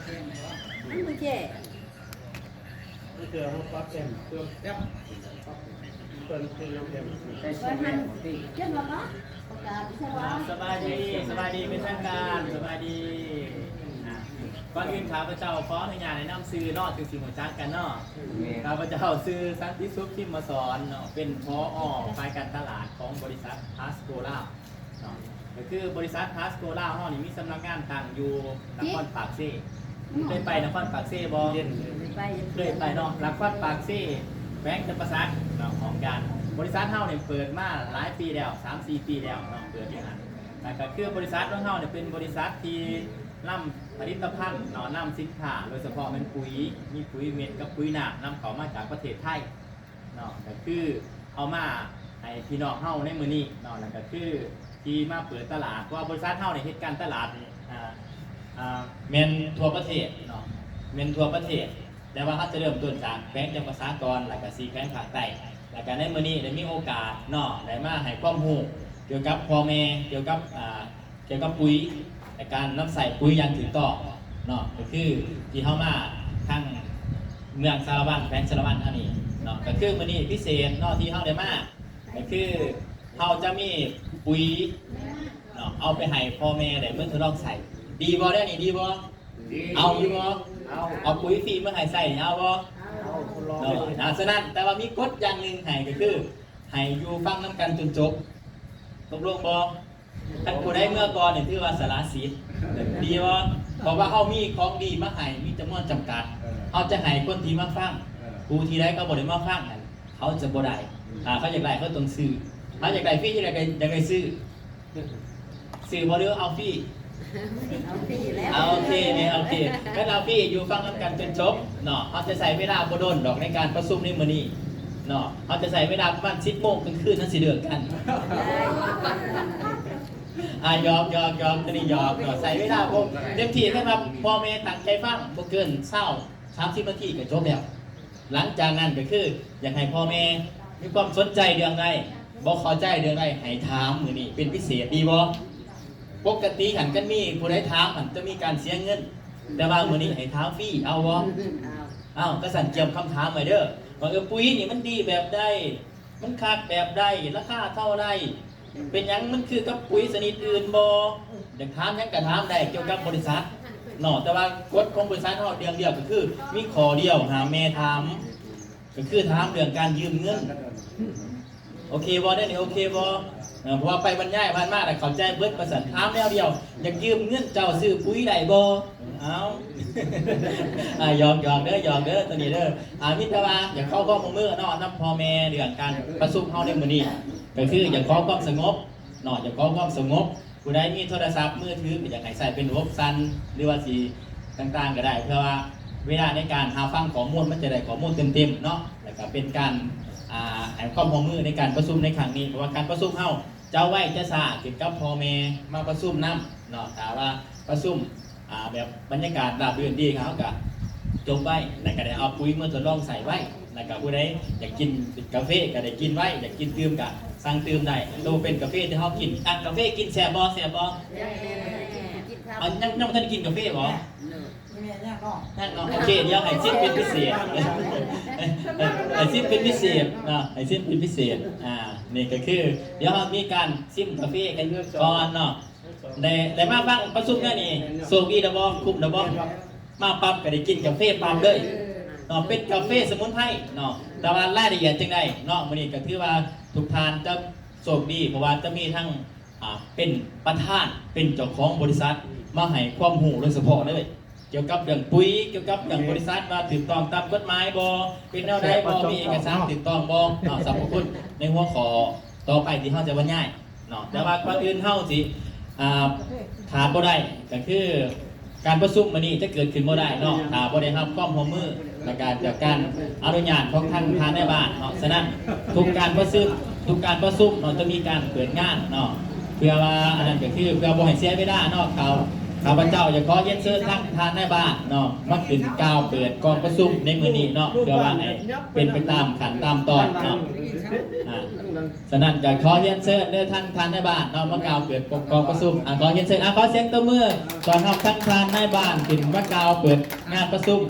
ມັນບໍ່ແຈ້ງ ເພື່ອເຮົາປັບແຕ່ງເພີ່ມແຕ້ມ ປັບເພີ່ມເຕີມເພີ່ມແຕ້ມ ໄປ ເພິ່ນຫັ້ນ ເຈົ້າວ່າປະ ປະກາດວິສະວະ ສະບາຍດີ ສະບາຍດີເປັນທາງການ ສະບາຍດີ. ອ່າ ກ່ອນອື່ນຂ້າພະເຈົ້າຂໍອະນຸຍາດແນະນຳຊື່ເນາະ ຈຶ່ງຊິຮູ້ຈັກກັນເນາະ. ແມ່ນ ຂ້າພະເຈົ້າຊື່ສັນຕິສຸກ ທິມມະສອນເນາະ ເປັນ ຜອ ຝ່າຍການຕະຫຼາດຂອງບໍລິສັດພາສໂກລາວເນາະ. ກໍຄືບໍລິສັດພາສໂກລາວເຮົານີ້ມີສຳນັກງານຕັ້ງຢູ່ນະຄອນປາກເຊ. ເຄີຍໄປນະຄອນປາກເຊບໍ່? ເຄີຍໄປ ເຄີຍໄປເນາະ ນະຄອນປາກເຊ ແຂວງຈຳປາສັກເນາະ. ຂອງການ ບໍລິສັດເຮົານີ້ເປີດມາຫຼາຍປີແລ້ວ ສາມສີ່ປີແລ້ວເນາະ ເປີດຢູ່ຫັ້ນ. ແລ້ວກໍຄືບໍລິສັດຂອງເຮົານີ້ເປັນບໍລິສັດທີ່ນຳຜະລິດຕະພັນເນາະ ນຳສິນຄ້າ ໂດຍສະເພາະແມ່ນປຸຍ ມີປຸຍເມັດກັບປຸຍນ້ຳ ນຳເຂົ້າມາຈາກປະເທດໄທເນາະ. ກໍຄືເອົາມາໃຫ້ພີ່ນ້ອງເຮົາໃນມື້ນີ້ເນາະ ແລ້ວກໍຄືທີ່ມາເປີດຕະຫຼາດ ເພາະວ່າບໍລິສັດເຮົານີ້ເຮັດການຕະຫຼາດນີ້ ອ່າ ອ່າ ແມ່ນທົ່ວປະເທດເນາະ ແມ່ນທົ່ວປະເທດ. ແຕ່ວ່າເຮົາຈະເລີ່ມຕົ້ນຈາກແຂວງຈຳປາສັກກ່ອນ ແລ້ວກະສີ່ແຂວງພາກໃຕ້ ແລ້ວກະໃນມື້ນີ້ໄດ້ມີໂອກາດເນາະ ໄດ້ມາໃຫ້ຄວາມຮູ້ກ່ຽວກັບພໍ່ແມ່ ກ່ຽວກັບ ອ່າ ກ່ຽວກັບປຸຍ ແລະ ການນຳໃຊ້ປຸຍຢ່າງຖືກຕ້ອງເນາະ. ກໍຄືທີ່ເຮົາມາທາງເມືອງສາລະວັນ ແຂວງສາລະວັນເຮົານີ້ເນາະ ກໍຄືມື້ນີ້ພິເສດເນາະ ທີ່ເຮົາໄດ້ມາ ກໍຄືເຮົາຈະມີປຸຍເນາະ ເອົາໄປໃຫ້ພໍ່ແມ່ໄດ້ເບິ່ງທົດລອງໃຊ້. ດີບໍ່ແນວນີ້ ດີບໍ່? ດີ. ເອົາຢູ່ບໍ່? ເອົາ. ເອົາປຸຍຟຣີມາໃຫ້ໃຊ້ນີ້ ເອົາບໍ່? ເອົາ. ເນາະ ສະນັ້ນ ແຕ່ວ່າມີກົດຢ່າງໜຶ່ງໃຫ້ ກໍຄືໃຫ້ຢູ່ຟັງນຳກັນຈົນຈົບ. ຕົກລົງບໍ່? ຄັນຜູ້ໃດເມືອກ່ອນນີ້ຖືວ່າສະຫຼະສິດ ດີບໍ່? ເພາະວ່າເຮົາມີຂອງດີມາໃຫ້ ມີຈຳນວນຈຳກັດ ເອີ ເຮົາຈະໃຫ້ຄົນທີ່ມາຟັງ ເອີ ຜູ້ທີ່ໃດເຂົາບໍ່ໄດ້ມາຟັງນັ້ນ ເຂົາຈະບໍ່ໄດ້. ຖ້າເຂົາຢາກໄດ້ ເຂົາຕ້ອງຊື້. ເຮົາຢາກໄດ້ຟຣີ ຢາກໄດ້ ຢາກໄດ້ຊື້ ຊື້ບໍ່ ຫຼືເອົາຟຣີ? ເອົາຟຣີແລ້ວ. ເອົາ ໂອເຄ ນີ້ ໂອເຄ ຄັນເອົາຟຣີ ຢູ່ຟັງນຳກັນຈົນຈົບເນາະ. ເຮົາຈະໃຊ້ເວລາບໍ່ດົນດອກໃນການປະຊຸມໃນມື້ນີ້ເນາະ ເຮົາຈະໃຊ້ເວລາປະມານສິບໂມງກາງຄືນ ເຮົາຊິເລີກກັນ. ອ່າ ຫຍອກ ຫຍອກ ຫຍອກ ຕົວນີ້ຫຍອກເນາະ ໃຊ້ເວລາບໍ່ເຕັມທີ່. ຄັນວ່າພໍ່ແມ່ຕັ້ງໃຈຟັງ ບໍ່ເກີນຊາວ ສາມສິບນາທີກໍຈົບແລ້ວ. ຫຼັງຈາກນັ້ນກໍຄືຢາກໃຫ້ພໍ່ແມ່ມີຄວາມສົນໃຈເລື່ອງໃດ ບໍ່ເຂົ້າໃຈເລື່ອງໃດ ໃຫ້ຖາມມື້ນີ້ເປັນພິເສດ ດີບໍ່? ປົກກະຕິຫັ້ນ ຄັນມີຜູ້ໃດຖາມຫັ້ນຈະມີການເສຍເງິນ ແຕ່ວ່າມື້ນີ້ໃຫ້ຖາມຟຣີ ເອົາບໍ່? ເອົາ. ເອົ້າ ກະຊັ້ນກຽມຄຳຖາມໄວ້ເດີ ວ່າ ເອີ ປຸຍນີ້ມັນດີແບບໃດ? ມັນຄັກແບບໃດ? ລາຄາເທົ່າໃດ? ເປັນຫຍັງມັນຄືກັບປຸຍຊະນິດອື່ນບໍ່? ຢາກຖາມຫຍັງກະຖາມໄດ້ກ່ຽວກັບບໍລິສັດເນາະ. ແຕ່ວ່າກົດຂອງບໍລິສັດເຮົາເລື່ອງດຽວກໍຄືມີຂໍ້ດຽວ ຫ້າມແມ່ຖາມ ກໍຄືຖາມເລື່ອງການຢືມເງິນ. ໂອເຄບໍ່? ແນວນີ້ໂອເຄບໍ່? ເອີ ເພາະວ່າໄປບັນຍາຍຜ່ານມາແລ້ວເຂົ້າໃຈເບິດວ່າຊັ້ນ. ຖາມແນວດຽວ ຢາກຢືມເງິນເຈົ້າຊື້ປຸຍໄດ້ບໍ່? ເອົາ ອ່າ ຫຍອກໆເດີ ຫຍອກເດີ ຕົວນີ້ເດີ. ອ່າ ມີແຕ່ວ່າຢາກຂໍຄວາມຮ່ວມມືເນາະ ນຳພໍ່ແມ່ ເລື່ອງການປະຊຸມເຮົາໃນມື້ນີ້ ກໍຄືຢາກຂໍຄວາມສະຫງົບເນາະ ຢາກຂໍຄວາມສະຫງົບ. ຜູ້ໃດມີໂທລະສັບມືຖືກໍຢາກໃຫ້ໃຊ້ເປັນລະບົບສັ້ນ ຫຼືວ່າຊິຕ່າງໆກໍໄດ້ ເພື່ອວ່າເວລາໃນການຮັບຟັງຂໍ້ມູນ ມັນຈະໄດ້ຂໍ້ມູນເຕັມໆເນາະ ແລ້ວກໍເປັນການ ອ່າ ໃຫ້ຄວາມຮ່ວມມືໃນການປະຊຸມໃນຄັ້ງນີ້. ເພາະວ່າການປະຊຸມເຮົາ ຈະໄວຈະຊ້າຂຶ້ນກັບພໍ່ແມ່ມາປະຊຸມນຳເນາະ. ຖ້າວ່າປະຊຸມ ອ່າ ແບບບັນຍາກາດລາບລື່ນດີ ເຮົາກະຈົບໄວ ແລ້ວກະໄດ້ເອົາປຸຍມາທົດລອງໃຊ້ໄວ ແລ້ວກະຜູ້ໃດຢາກກິນເປັນກາເຟກະໄດ້ກິນໄວ ຢາກກິນຕື່ມກະສັ່ງຕື່ມໄດ້. ໂຕເປັນກາເຟທີ່ເຮົາກິນ ອັນກາເຟກິນແຊບບໍ່? ແຊບບໍ່? ແຊບ. ອັນ ຍັງ ຍັງບໍ່ທັນກິນກາເຟບໍ່? ຍັງເນາະ ຍັງເນາະ. ໂອເຄ ດຽວໃຫ້ຊິມເປັນພິເສດ ໃຫ້ຊິມເປັນພິເສດເນາະ ໃຫ້ຊິມເປັນພິເສດ. ອ່າ ນີ້ກໍຄື ດຽວເຮົາມີການຊິມກາເຟກັນກ່ອນເນາະ. ໄດ້ ໄດ້ມາຟັງປະຊຸມແນວນີ້ ໂຊກດີແລ້ວບໍ່? ຄຸ້ມແລ້ວບໍ່? ມາປັບກໍໄດ້ກິນກາເຟປັບເລີຍເນາະ ເປັນກາເຟສະໝຸນໄພເນາະ. ແຕ່ວ່າລາຍລະອຽດຈັ່ງໃດເນາະ ມື້ນີ້ກໍຖືວ່າທຸກທ່ານຈະໂຊກດີ ເພາະວ່າຈະມີທັງ ອ່າ ເປັນປະທານ ເປັນເຈົ້າຂອງບໍລິສັດ ມາໃຫ້ຄວາມຮູ້ໂດຍສະເພາະເລີຍ ກ່ຽວກັບເລື່ອງປຸຍ ກ່ຽວກັບເລື່ອງບໍລິສັດວ່າຖືກຕ້ອງຕາມກົດໝາຍບໍ່ ເປັນແນວໃດບໍ່ ມີເອກະສານຖືກຕ້ອງບໍ່ເນາະ ສັບພະຄຸນໃນຫົວຂໍ້ຕໍ່ໄປທີ່ເຮົາຈະບັນຍາຍເນາະ. ແຕ່ວ່າກ່ອນອື່ນເຮົາຊິ ອ່າ ຂາດບໍ່ໄດ້ກໍຄືການປະຊຸມມື້ນີ້ຈະເກີດຂຶ້ນບໍ່ໄດ້ເນາະ ຖ້າບໍ່ໄດ້ຮັບຄວາມຮ່ວມມື ແລະກະຈາກການອະນຸຍາດຂອງທາງທ່ານນາຍບ້ານເນາະ. ສະນັ້ນ ທຸກການປະຊຸມ ທຸກການປະຊຸມເນາະ ຈະມີການເປີດງານເນາະ ເພື່ອວ່າ ອັນນັ້ນກໍຄືເພື່ອບໍ່ໃຫ້ເສຍເວລາເນາະ ເຂົາ ເ ຂ້າພະເຈົ້າຢາກຂໍຮຽນເຊີນທາງທ່ານນາຍບ້ານເນາະ ມາຂຶ້ນກ່າວເປີດກອງປະຊຸມໃນມື້ນີ້ເນາະ ເພື່ອວ່າໃຫ້ເປັນໄປຕາມຂັ້ນຕາມຕອນເນາະ. ອາ ສະນັ້ນກໍຂໍຮຽນເຊີນເດີ ທາງທ່ານນາຍບ້ານເນາະ ມາກ່າວເປີດກອງປະຊຸມ. ອາ ຂໍຮຽນເຊີນ ອາ ຂໍສຽງຕົບມືຕ້ອນຮັບທາງທ່ານນາຍບ້ານຂຶ້ນມາກ່າວເປີດງານປະຊຸມ.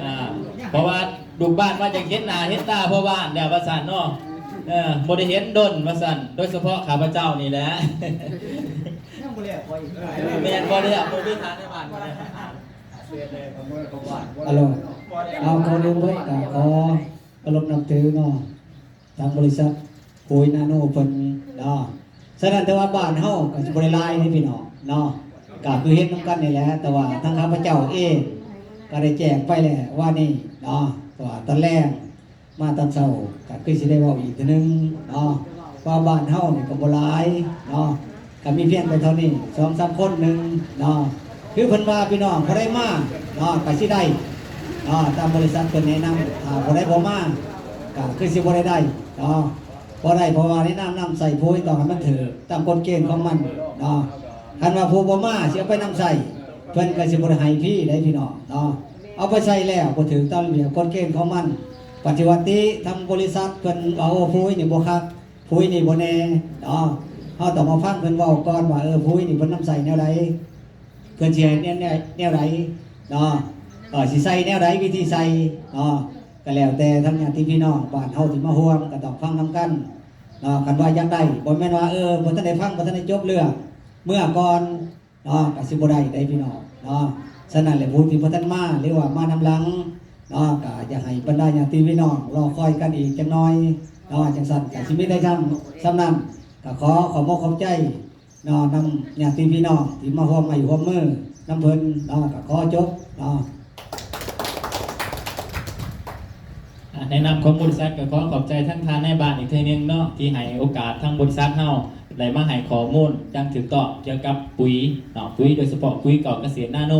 ອາ ເພາະວ່າລູກບ້ານວ່າຢາກເຫັນໜ້າເຫັນຕາພໍ່ບ້ານແລ້ວວ່າຊັ້ນເນາະ. ເອີ ບໍ່ໄດ້ເຫັນດົນວ່າຊັ້ນ ໂດຍສະເພາະຂ້າພະເຈົ້ານີ້ແຫຼະ. ຍັງບໍ່ແລ້ວ ແມ່ນບໍ່ແລ້ວ ບໍ່ມີທ່ານໃນບ້ານບໍ່ໄດ້. ອາໂລ ເອົາ ກ່ອນອື່ນເບິດກໍຂໍເຄົາລົບນັບຖືເນາະ ທາງບໍລິສັດໂພຍນາໂນເພິ່ນເນາະ. ສະນັ້ນ ແຕ່ວ່າບ້ານເຮົາກໍຊິບໍ່ໄດ້ຫຼາຍເດ້ພີ່ນ້ອງເນາະ ກໍຄືເຮັດນຳກັນນີ້ແຫຼະ. ແຕ່ວ່າທາງຂ້າພະເຈົ້າເອງກໍໄດ້ແຈ້ງໄປແລ້ວວານນີ້ເນາະ ວ່າຕອນແລງ ມາຕອນເຊົ້າກໍຄືຊິໄດ້ເວົ້າອີກເທື່ອໜຶ່ງເນາະ ວ່າບ້ານເຮົານີ້ກໍບໍ່ຫຼາຍເນາະ ກໍມີພຽງແຕ່ເທົ່ານີ້ ສອງສາມຄົນໜຶ່ງເນາະ. ຄືເພິ່ນວ່າພີ່ນ້ອງຜູ້ໃດມາເນາະ ກໍຊິໄດ້ເນາະ ຕາມບໍລິສັດເພິ່ນແນະນຳ. ຖ້າຜູ້ໃດບໍ່ມາ ກໍຄືຊິບໍ່ໄດ້ໄດ້ເນາະ ບໍ່ໄດ້ ເພາະວ່າໃນນາມນຳໃຊ້ໂພຍຕ້ອງໃຫ້ມັນຖືກຕາມກົດເກນຂອງມັນເນາະ. ຄັນວ່າຜູ້ບໍ່ມາຊິເອົາໄປນຳໃຊ້ ເພິ່ນກໍຊິບໍ່ໄດ້ໃຫ້ຟຣີເດ້ພີ່ນ້ອງເນາະ. ເອົາໄປໃຊ້ແລ້ວບໍ່ຖືກຕາມລະບຽບກົດເກນຂອງມັນ ປະຕິວັດຕິທາງບໍລິສັດເພິ່ນເວົ້າ ໂອ້ ຜຸຍນີ້ບໍ່ຄັກ ຜຸຍນີ້ບໍ່ແນ່ເນາະ. ເຮົາຕ້ອງມາຟັງເພິ່ນເວົ້າກ່ອນວ່າ ເອີ ຜຸຍນີ້ເພິ່ນນຳໃຊ້ແນວໃດ ເພິ່ນຊິໃຫ້ແນວ ແນວ ແນວໃດເນາະ ເອີ ຊິໃສ່ແນວໃດ ວິທີໃສ່ເນາະ. ກໍແລ້ວແຕ່ທາງຍາດຕິພີ່ນ້ອງບ້ານເຮົາທີ່ມາຮ່ວມກໍຕ້ອງຟັງນຳກັນເນາະ. ຄັນວ່າຢາກໄດ້ ບໍ່ແມ່ນວ່າ ເອີ ບໍ່ທັນໄດ້ຟັງ ບໍ່ທັນໄດ້ຈົບເລື່ອງ ເມືອກ່ອນ ເນາະ ກໍຊິບໍ່ໄດ້ເດ້ພີ່ນ້ອງເນາະ. ສະນັ້ນແຫຼະ ຜູ້ທີ່ບໍ່ທັນມາ ຫຼືວ່າມານຳຫຼັງເນາະ ກໍຢາກໃຫ້ບັນດາຍາດຕິພີ່ນ້ອງລໍຄອຍກັນອີກຈັກໜ້ອຍເນາະ. ຈັ່ງຊັ້ນກໍຊິມີໄດ້ຊ່ຳ ຊ່ຳນັ້ນ ກໍຂໍຂອບອົກຂອບໃຈເນາະ ນຳຍາດຕິພີ່ນ້ອງທີ່ມາຮ່ວມໄມ້ຮ່ວມມືນຳເພິ່ນເນາະ. ກໍຂໍຈົບເນາະ. ອາ ໃນນາມຂອງບໍລິສັດກໍຂໍຂອບໃຈທາງທ່ານນາຍບ້ານອີກເທື່ອໜຶ່ງເນາະ ທີ່ໃຫ້ໂອກາດທາງບໍລິສັດເຮົາໄດ້ມາໃຫ້ຂໍ້ມູນຢ່າງຖືກຕ້ອງກ່ຽວກັບປຸຍເນາະ ປຸຍໂດຍສະເພາະປຸຍເກົ່າກະເສດນາໂນ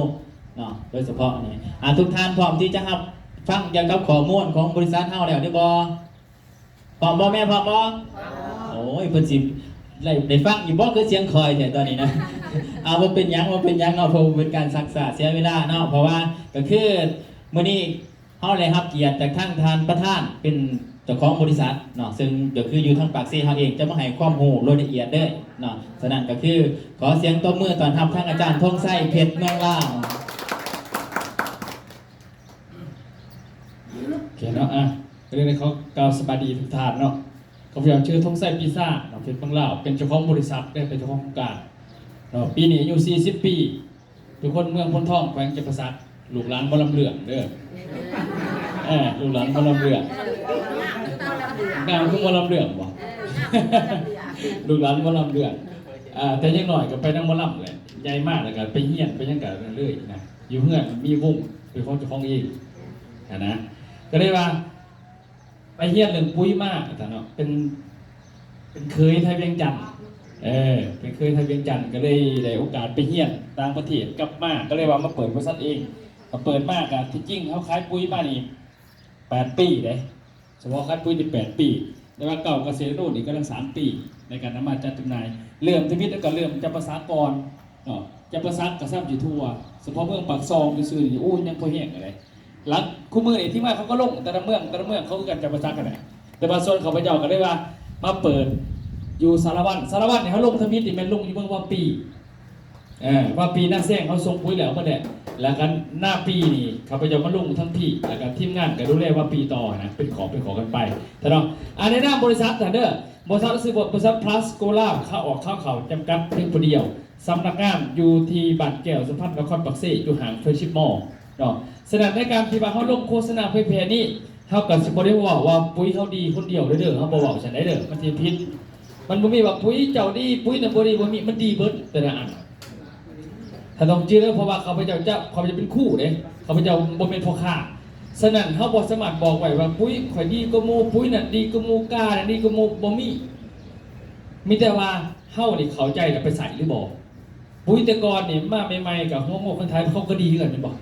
ເນາະ ໂດຍສະເພາະນີ້. ອາ ທຸກທ່ານພ້ອມທີ່ຈະຮັບຟັງກ່ຽວກັບຂໍ້ມູນຂອງບໍລິສັດເຮົາແລ້ວຫຼືບໍ່? ພ້ອມບໍ່ແມ່? ພ້ອມບໍ່? ໂອ້ຍ ເພິ່ນຊິໄດ້ ໄດ້ຟັງຢູ່ບໍ່? ຄືສຽງຄ່ອຍແທ້ຕອນນີ້ນະ. ອາ ບໍ່ເປັນຫຍັງ ບໍ່ເປັນຫຍັງເນາະ ເພື່ອບໍ່ເປັນການຊັກຊ້າເສຍເວລາເນາະ. ເພາະວ່າກໍຄືມື້ນີ້ ເຮົາໄດ້ຮັບກຽດຈາກທາງທ່ານປະທານເປັນເຈົ້າຂອງບໍລິສັດເນາະ ເຊິ່ງກໍຄືຢູ່ທາງປາກເຊເຮົາເອງ ຈະມາໃຫ້ຄວາມຮູ້ໂດຍລະອຽດເລີຍເນາະ. ສະນັ້ນກໍຄືຂໍສຽງຕົບມືຕ້ອນຮັບທາງອາຈານ ທົງໄຊ ເພັດເມືອງລາວ. ໂອເຄເນາະ ອ່ະ ກໍເລີຍໄດ້ຂໍກ່າວສະບາຍດີທຸກທ່ານເນາະ. ຂ້າພະເຈົ້າຊື່ ທົງໄຊ ປີຊາເນາະ ເພັດເມືອງລາວ ເປັນເຈົ້າຂອງບໍລິສັດເດ້ ເປັນເຈົ້າຂອງໂຄງການເນາະ. ປີນີ້ອາຍຸສີ່ສິບປີ ເປັນຄົນເມືອງໂພນທອງ ແຂວງຈຳປາສັກ ລູກຫຼານໝໍລຳເລື່ອງເດີ. ເອີ ລູກຫຼານໝໍລຳເລື່ອງ. ງາມຄືໝໍລຳເລື່ອງບໍ? ລູກຫຼານໝໍລຳເລື່ອງ. ອ່າ ແຕ່ຍັງນ້ອຍກໍໄປນຳໝໍລຳແຫຼະ ໃຫຍ່ມາແລ້ວກໍໄປຮຽນໄປຫຍັງກໍນັ້ນເລີຍນະ. ຢູ່ເຮືອນມີວົງເປັນຂອງເຈົ້າຂອງເອງຫັ້ນນະ. ກໍເລີຍວ່າ ໄປຮຽນເລື່ອງປຸຍມາຊັ້ນເນາະ ເປັນ ເປັນເຂີຍໄທວຽງຈັນ ເອີ ເປັນເຂີຍໄທວຽງຈັນ ກໍເລີຍໄດ້ໂອກາດໄປຮຽນຕ່າງປະເທດ ກັບມາກໍເລີຍວ່າມາເປີດບໍລິສັດເອງ. ກໍເປີດມາກໍທີ່ຈິງເຮົາຂາຍປຸຍມານີ້ແປດປີເດ້ ສະເພາະຂາຍປຸຍນີ້ແປດປີ ແຕ່ວ່າເກົ່າກະເສດໂນດນີ້ກຳລັງສາມປີໃນການນຳມາຈັດຈຳໜ່າຍ. ເລີ່ມທຳອິດກໍເລີ່ມຈຳປາສັກກ່ອນເນາະ ຈຳປາສັກກໍຊ້ຳຊິທົ່ວ ສະເພາະເມືອງປາກຊ່ອງຊື່ໆນີ້ ໂອ້ຍ ຍັງພໍແຮງເລີຍ. ຫຼັງຄູ່ມື້ນີ້ທີ່ມາເຂົາກໍລົງແຕ່ລະເມືອງ ແຕ່ລະເມືອງເຂົາຄືກັນ ຈຳປາສັກຫັ້ນແຫຼະ. ແຕ່ວ່າສ່ວນຂ້າພະເຈົ້າກໍໄດ້ວ່າມາເປີດຢູ່ສາລະວັນ ສາລະວັນນີ້ເຮົາລົງທຳອິດນີ້ແມ່ນລົງຢູ່ເມືອງວຳປີ ເອີ ວຳປີນາແຊງເຮົາສົ່ງປຸຍແລ້ວໝົດແລ້ວ ແລ້ວກໍນາປີນີ້ຂ້າພະເຈົ້າມາລົງທັງພີ້ ແລ້ວກໍທີມງານກໍດູແລວຳປີຕໍ່ນະ ເປັນຂອບເປັນຂອບກັນໄປເນາະ. ອາ ໃນນາມບໍລິສັດຫັ້ນເດີ ບໍລິສັດຊື່ບໍລິສັດພລັສໂກລາ ຂາອອກຂາເຂົ້າຈຳກັດພຽງຜູ້ດຽວ ສຳນັກງານຢູ່ທີ່ບ້ານແກ້ວສຳພັນ ນະຄອນປາກເຊ ຢູ່ຫ້າງເຟລຊິບມໍເນາະ. ສະນັ້ນໃນການທີ່ວ່າເຮົາລົງໂຄສະນາເຜີຍແຜ່ນີ້ ເຮົາກໍຊິບໍ່ໄດ້ເວົ້າວ່າປຸຍເຮົາດີຄົນດຽວເດີ ເຮົາບໍ່ເວົ້າຊັ້ນໃດເດີ ມັນຊິຜິດ. ມັນບໍ່ມີວ່າປຸຍເຈົ້າດີ ປຸຍນັ້ນບໍ່ດີ ບໍ່ມີ ມັນດີເບິດແຕ່ລະອັນ. ທ່ານຕ້ອງຈື່ເດີ ເພາະວ່າຂ້າພະເຈົ້າຈະ ຂ້າພະເຈົ້າເປັນຄູເດ້ ຂ້າພະເຈົ້າບໍ່ແມ່ນພໍ່ຄ້າ. ສະນັ້ນເຮົາບໍ່ສາມາດບອກໄດ້ວ່າປຸຍຂ້ອຍດີກວ່າໝູ່ ປຸຍນັ້ນດີກວ່າໝູ່ ກ້ານັ້ນດີກວ່າໝູ່ ບໍ່ມີ. ມີແຕ່ວ່າເຮົານີ້ເຂົ້າໃຈແລ້ວໄປໃຊ້ຫຼືບໍ່? ປຸຍແຕ່ກ່ອນນີ້ມາໃໝ່ໆ ກໍຫົວງອກຄັນໄຖ ເຂົາກໍດີຄືກັນແມ່ນບໍ່?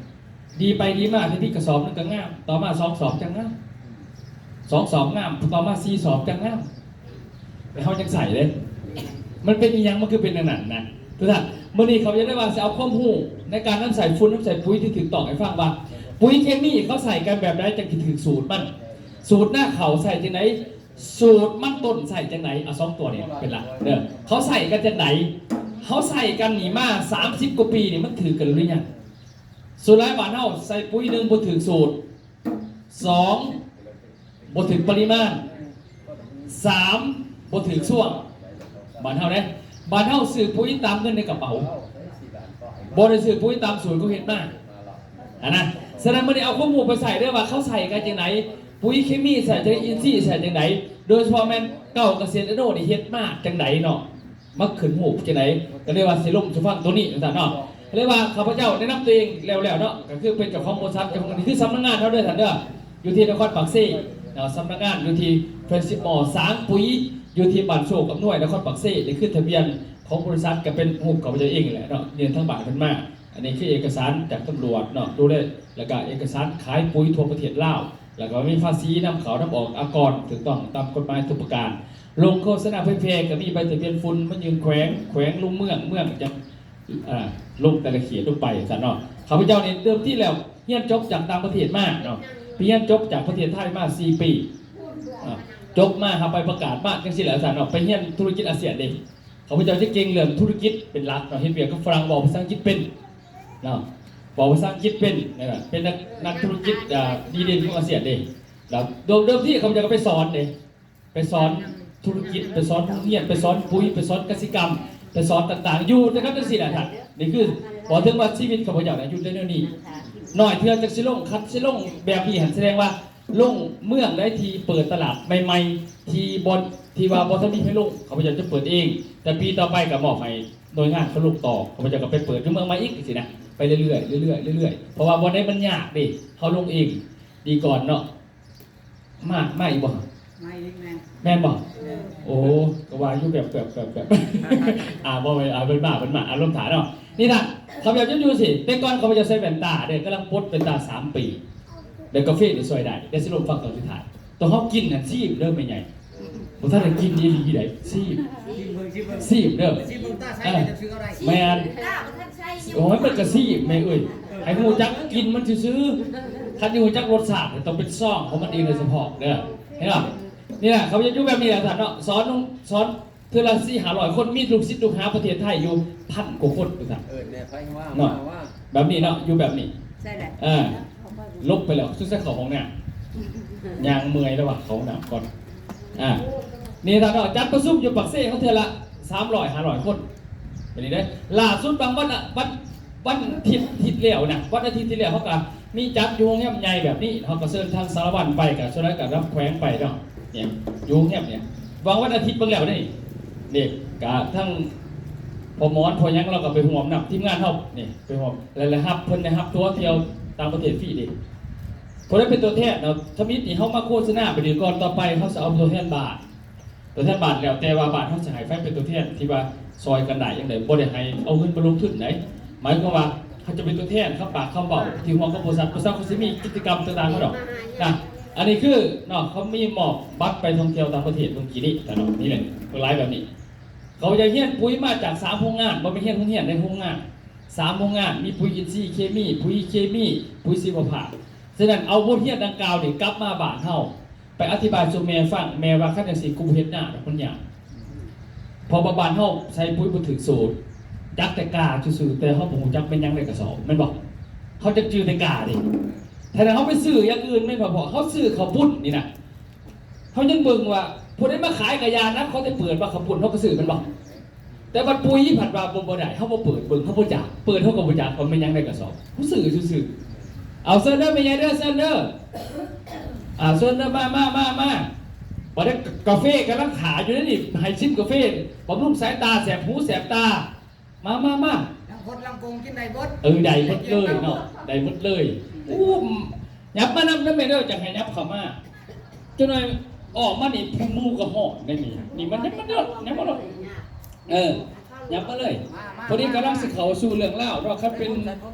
ດີໄປດີມາ ທຳອິດກະສອບໜຶ່ງກໍງາມ ຕໍ່ມາສອງສອບຈັ່ງງາມ ສອງສອບງາມ ຕໍ່ມາສີ່ສອບຈັ່ງງາມ ແຕ່ເຮົາຍັງໃຊ້ເດ້. ມັນເປັນອີ່ຫຍັງ ມັນຄືເປັນຢ່າງນັ້ນນະ? ທຸກທ່ານ ມື້ນີ້ຂ້າພະເຈົ້າໄດ້ວ່າຊິເອົາຄວາມຮູ້ໃນການນຳໃຊ້ຝຸ່ນ ນຳໃຊ້ປຸ໋ຍທີ່ຖືກຕ້ອງໃຫ້ຟັງວ່າ ປຸ໋ຍເຄມີເຂົາໃຊ້ກັນແບບໃດຈັ່ງຊິຖືກສູດມັນ ສູດນາເຂົ້າໃຊ້ຈັ່ງໃດ ສູດມັນຕົ້ນໃຊ້ຈັ່ງໃດ ເອົາສອງຕົວນີ້ເປັນຫຼັກເດີ ເຂົາໃຊ້ກັນຈັ່ງໃດ ເຂົາໃຊ້ກັນນີ້ມາສາມສິບກວ່າປີນີ້ ມັນຖືກກັນຫຼືຍັງ? ສ່ວນຫຼາຍບ້ານເຮົາໃສ່ປຸ໋ຍ ໜຶ່ງ ບໍ່ຖືກສູດ ສອງ ບໍ່ຖືກປະລິມານ ສາມ ບໍ່ຖືກຊ່ວງ ບ້ານເຮົາເດ້ ບ້ານເຮົາຊື້ປຸ໋ຍຕາມເງິນໃນກະເປົາ ບໍ່ໄດ້ຊື້ປຸ໋ຍຕາມສູດເຂົາເຮັດມາ ຫັ້ນນະ ສະນັ້ນມື້ນີ້ເອົາຄວາມຮູ້ໄປໃຊ້ເດີວ່າເຂົາໃຊ້ກັນຈັ່ງໃດ ປຸ໋ຍເຄມີໃຊ້ຈັ່ງໃດ ອິນຊີໃຊ້ຈັ່ງໃດ ໂດຍສະເພາະແມ່ນເກົ່າກະເສດອະນຸນີ້ເຮັດມາຈັ່ງໃດເນາະ ມັກຂຶ້ນຮູບຈັ່ງໃດ ກໍເລີຍວ່າຊິລົງສູ່ຟັງໂຕນີ້ວ່າຊັ້ນເນາະ ກໍເລີຍວ່າຂ້າພະເຈົ້າແນະນຳຕົວເອງແລ້ວໆເນາະ ກໍຄືເປັນເຈົ້າຂອງບໍລິສັດ ເຈົ້າຂອງ ນີ້ຄືສຳນັກງານເຮົາເດີທ່ານເດີ ຢູ່ທີ່ນະຄອນປາກເຊເນາະ ສຳນັກງານຢູ່ທີ່ Friendship Mall ສາງປຸ໋ຍ ຢູ່ທີ່ບ້ານໂຊກອຳນວຍ ນະຄອນປາກເຊ ນີ້ຄືທະບຽນຂອງບໍລິສັດ ກໍເປັນຮູບຂ້າພະເຈົ້າເອງນີ້ແຫຼະເນາະ ຍື່ນທາງບ້ານເພິ່ນມາ ອັນນີ້ຄືເອກະສານຈາກຕຳຫຼວດເນາະ ດູແລ ແລ້ວກະເອກະສານຂາຍປຸ໋ຍທົ່ວປະເທດລາວ ແລ້ວກະມີພາສີນຳເຂົ້ານຳອອກ ອາກອນຖືກຕ້ອງຕາມກົດໝາຍທຸກປະການ ລົງໂຄສະນາເຜີຍແຜ່ ກະມີໃບທະບຽນຝຸ່ນມາຍື່ນແຂວງ ແຂວງລົງເມືອງ ເມືອງຈັ່ງ ອ່າ ລົງແຕ່ລະເຂດລົງໄປຊັ້ນເນາະ ຂ້າພະເຈົ້ານີ້ເດີມທີແລ້ວຮຽນຈົບຈາກຕ່າງປະເທດມາເນາະ ໄປຮຽນຈົບຈາກປະເທດໄທມາສີ່ປີ ອ່າ ຈົບມາຫາໄປປະກາດມາຈັ່ງຊີ້ແຫຼະຊັ້ນເນາະ ໄປຮຽນທຸລະກິດອາຊຽນເດ້ ຂ້າພະເຈົ້າຈະເກັ່ງເລື່ອງທຸລະກິດເປັນຫຼັກເນາະ ເຮັດວຽກກັບຝຣັ່ງ ເວົ້າພາສາອັງກິດເປັນເນາະ ເວົ້າພາສາອັງກິດເປັນ ເປັນນັກ ນັກທຸລະກິດ ອ່າ ດີເດັ່ນຂອງອາຊຽນເດ້ ແລ້ວເດີມ ເດີມທີຂ້າພະເຈົ້າກໍໄປສອນເດ້ ໄປສອນທຸລະກິດ ໄປສອນໂຮງຮຽນ ໄປສອນປຸ໋ຍ ໄປສອນກະສິກຳ ໄປສອນຕ່າງໆ ຢູ່ແຕ່ກັບຈັ່ງຊີ້ແຫຼະທ່ານ ນີ້ຄືບອກເຖິງວ່າຊີວິດຂ້າພະເຈົ້ານະຢູ່ແຕ່ແນວນີ້ ໜ້ອຍເທື່ອຈັ່ງຊິລົງ ຄັນຊິລົງແບບນີ້ຫັ້ນ ສະແດງວ່າລົງເມືອງໃດທີ່ເປີດຕະຫຼາດໃໝ່ໆ ທີ່ບໍ່ ທີ່ວ່າບໍ່ທັນມີໃຜລົງ ຂ້າພະເຈົ້າຈະເປີດເອງ ແຕ່ປີຕໍ່ໄປກໍມອບໃຫ້ໜ່ວຍງານເຂົາລົງຕໍ່ ຂ້າພະເຈົ້າກໍໄປເປີດຢູ່ເມືອງໃໝ່ອີກ ຈັ່ງຊີ້ນະ ໄປເລື້ອຍໆ ເລື້ອຍໆ ເລື້ອຍໆ ເພາະວ່າບ່ອນໃດມັນຍາກເດ້ ເຮົາລົງເອງດີກ່ອນເນາະ. ມາ ມາອີກບໍ່? ມາອີກແມ່ນ. ແມ່ນບໍ່? ແມ່ນ. ໂອ້ ກໍວ່າຢູ່ແບບ ແບບ ແບບ ແບບ ອ່າ ບໍ່ແມ່ນ ອ່າ ເພິ່ນມາ ເພິ່ນມາ ອາລົມຖ້າເນາະ. ນີ້ນະ ຂ້າພະເຈົ້າຢູ່ ຢູ່ຊີ້ ແຕ່ກ່ອນຂ້າພະເຈົ້າໃສ່ແວ່ນຕາເດ້ ກຳລັງປົດແວ່ນຕາສາມປີ ແລ້ວກາເຟນີ້ຊ່ວຍໄດ້ ແຕ່ຊິລົມຟັງຕອນສຸດທ້າຍ. ຕອນເຮົາກິນຫັ້ນ ຊີມເດີແມ່ໃຫຍ່ ບໍ່ທັນໄດ້ກິນອີ່ຫຼີໃດ ຊີມ ຊີມເບິ່ງ ຊີມເບິ່ງ ຊີມເດີ ຊີມເບິ່ງ ຕາໃສກໍຈະຊື້ເອົາໄດ້ ແມ່ນ ຕາບໍ່ທັນໃຊ້ ໂອ້ຍ ມັນກະຊີມແມ່ເອີຍ ໃຫ້ຮູ້ຈັກກິນມັນຊື່ໆ ຄັນຊິຮູ້ຈັກລົດຊາດ ຕ້ອງເປັນຊອງຂອງມັນເອງໂດຍສະເພາະເດີ ເຫັນບໍ່? ນີ້ລະ ເຂົາເຮັດຢູ່ແບບນີ້ລະທ່ານເນາະ ສອນ ສອນເທື່ອລະສີ່ຫ້າຮ້ອຍຄົນ ມີລູກສິດລູກຫາປະເທດໄທຢູ່ພັນກວ່າຄົນຢູ່ທ່ານ ເອີ ແບບນີ້ເນາະ ຢູ່ແບບນີ້ ໃຊ່ແຫຼະ ເອີ ຫຼົບໄປແລ້ວ ສົງໄສເຂົ້າຫ້ອງນ້ຳ ຍ່າງເມື່ອຍແລ້ວວ່າ ເຂົ້າຫ້ອງນ້ຳກ່ອນ ອ່າ ນີ້ທ່ານເນາະ ຈັດປະຊຸມຢູ່ປາກເຊເຮົາເທື່ອລະສາມຮ້ອຍ ຫ້າຮ້ອຍຄົນ ແບບນີ້ເດ້. ລ່າສຸດບາງວັນ ວັນ ວັນອາທິດທີ່ແລ້ວນະ ວັນອາທິດທີ່ແລ້ວ ເຮົາກະມີຈັດຢູ່ໂຮງແຮມໃຫຍ່ແບບນີ້ ເຮົາກະເຊີນທາງສາລະວັນໄປ ກະສ່ວນຫຼາຍກະລຳແຂວງໄປເນາະ ນີ້ ຢູ່ໂຮງແຮມນີ້ ຫວ່າງວັນອາທິດເບິ່ງແລ້ວນີ້ ນີ້ ກະທັງພໍ່ໝອນ ພໍ່ຫຍັງ ລາວກະໄປຮ່ວມນຳ ທີມງານເຮົານີ້ ໄປຮ່ວມ ແລະ ໄດ້ຮັບ ເພິ່ນໄດ້ຮັບທົວທ່ຽວຕ່າງປະເທດຟຣີເດ້. ຜູ້ໃດເປັນຕົວແທນເນາະ ທຳອິດນີ້ເຮົາມາໂຄສະນາໄປດີກ່ອນ ຕໍ່ໄປເຮົາຈະເອົາຕົວແທນບ້ານ ຕົວແທນບ້ານ ແລ້ວແຕ່ວ່າບ້ານເຮົາຊິໃຫ້ໃຜເປັນຕົວແທນທີ່ວ່າຊ່ອຍກັນໄດ້ຈັ່ງໃດ ບໍ່ໄດ້ໃຫ້ເອົາເງິນມາລົງທຶນໃດ ໝາຍຄວາມວ່າເຮົາຈະເປັນຕົວແທນ ຄຳປາກຄຳເວົ້າທີ່ຮ່ວມກັບບໍລິສັດ ບໍລິສັດເຂົາຊິມີກິດຈະກຳຕ່າງໆເນາະ ນະ ອັນນີ້ຄືເນາະ ເຂົາມີມອບບັດໄປທ່ອງທ່ຽວຕ່າງປະເທດເມື່ອກີ້ນີ້ ຕະຫຼອດນີ້ແຫຼະ ຫຼາຍແບບນີ້ ເຂົາຢາກຮຽນປຸ໋ຍມາຈາກສາມໂຮງງານ ບໍ່ແມ່ນຮຽນໂຮງຮຽນໃດ ໂຮງງານ ສາມໂຮງງານ ມີປຸ໋ຍອິນຊີເຄມີ ປຸ໋ຍເຄມີ ປຸ໋ຍຊີວະພາບ ສະນັ້ນເອົາບົດຮຽນດັ່ງກ່າວນີ້ກັບມາບ້ານເຮົາ ໄປອະທິບາຍສູ່ແມ່ຟັງ ແມ່ວ່າຄັນຈັ່ງຊີ້ກູບໍ່ເຮັດນາດອກ ມັນຍາກ ເພາະວ່າບ້ານເຮົາໃສ່ປຸ໋ຍບໍ່ຖືກສູດ ຈັກແຕ່ກ້າຊື່ໆ ແຕ່ເຮົາບໍ່ຮູ້ຈັກແມ່ນຫຍັງໃນກະສອບ ແມ່ນບໍ່? ເຮົາຈັກຈື່ແຕ່ກ້າເດ້ ຖ້າເຮົາໄປຊື້ຢ່າງອື່ນແມ່ນບໍ່? ເຮົາຊື້ເຂົ້າປຸ້ນນີ້ນະ ເຮົາຍັງເບິ່ງວ່າຜູ້ໃດມາຂາຍກະຢ່ານະ ຂໍແຕ່ເປີດວ່າເຂົ້າປຸ້ນ ເຮົາກະຊື້ແມ່ນບໍ່? ແຕ່ບັດປຸ໋ຍພັດວ່າບໍ່ ບໍ່ໄດ້ ເຮົາບໍ່ເປີດເບິ່ງ ເຮົາບໍ່ຈັກ ເປີດເຮົາກໍບໍ່ຈັກວ່າແມ່ນຫຍັງໃນກະສອບ ເຮົາຊື້ຊື່ໆ. ເອົາ ເຊີນເດີແມ່ໃຫຍ່ເດີ ເຊີນເດີ ອ່າ ເຊີນເດີ ມາ ມາ ມາ ມາ ບັດນີ້ກາເຟກຳລັງຂາຍຢູ່ເດ້ນີ້ ໃຫ້ຊິມກາເຟ ບຳລຸງສາຍຕາ ແສບຫູແສບຕາ ມາ ມາ ມາ ລັງຄົນລັງກົງກິນໄດ້ເບິດ ເອີ ໄດ້ເບິດເລີຍເນາະ ໄດ້ເບິດເລີຍ. ອູ້ ຫຍັບມານຳເດີແມ່ເດີ ຈັ່ງໃຫ້ຫຍັບເຂົ້າມາ ຈັກໜ່ອຍອອກມານີ້ ໝູ່ກະຮ້ອນໄດ໋ນີ້ ນີ້ມັນຍັງ ມັນຍັງ ຍັງບໍ່ລົງ ເອີ ຫຍັບມາເລີຍ ພໍດີກຳລັງຊິເຂົ້າສູ່ເລື່ອງລາວເນາະ ຄັນເປັນ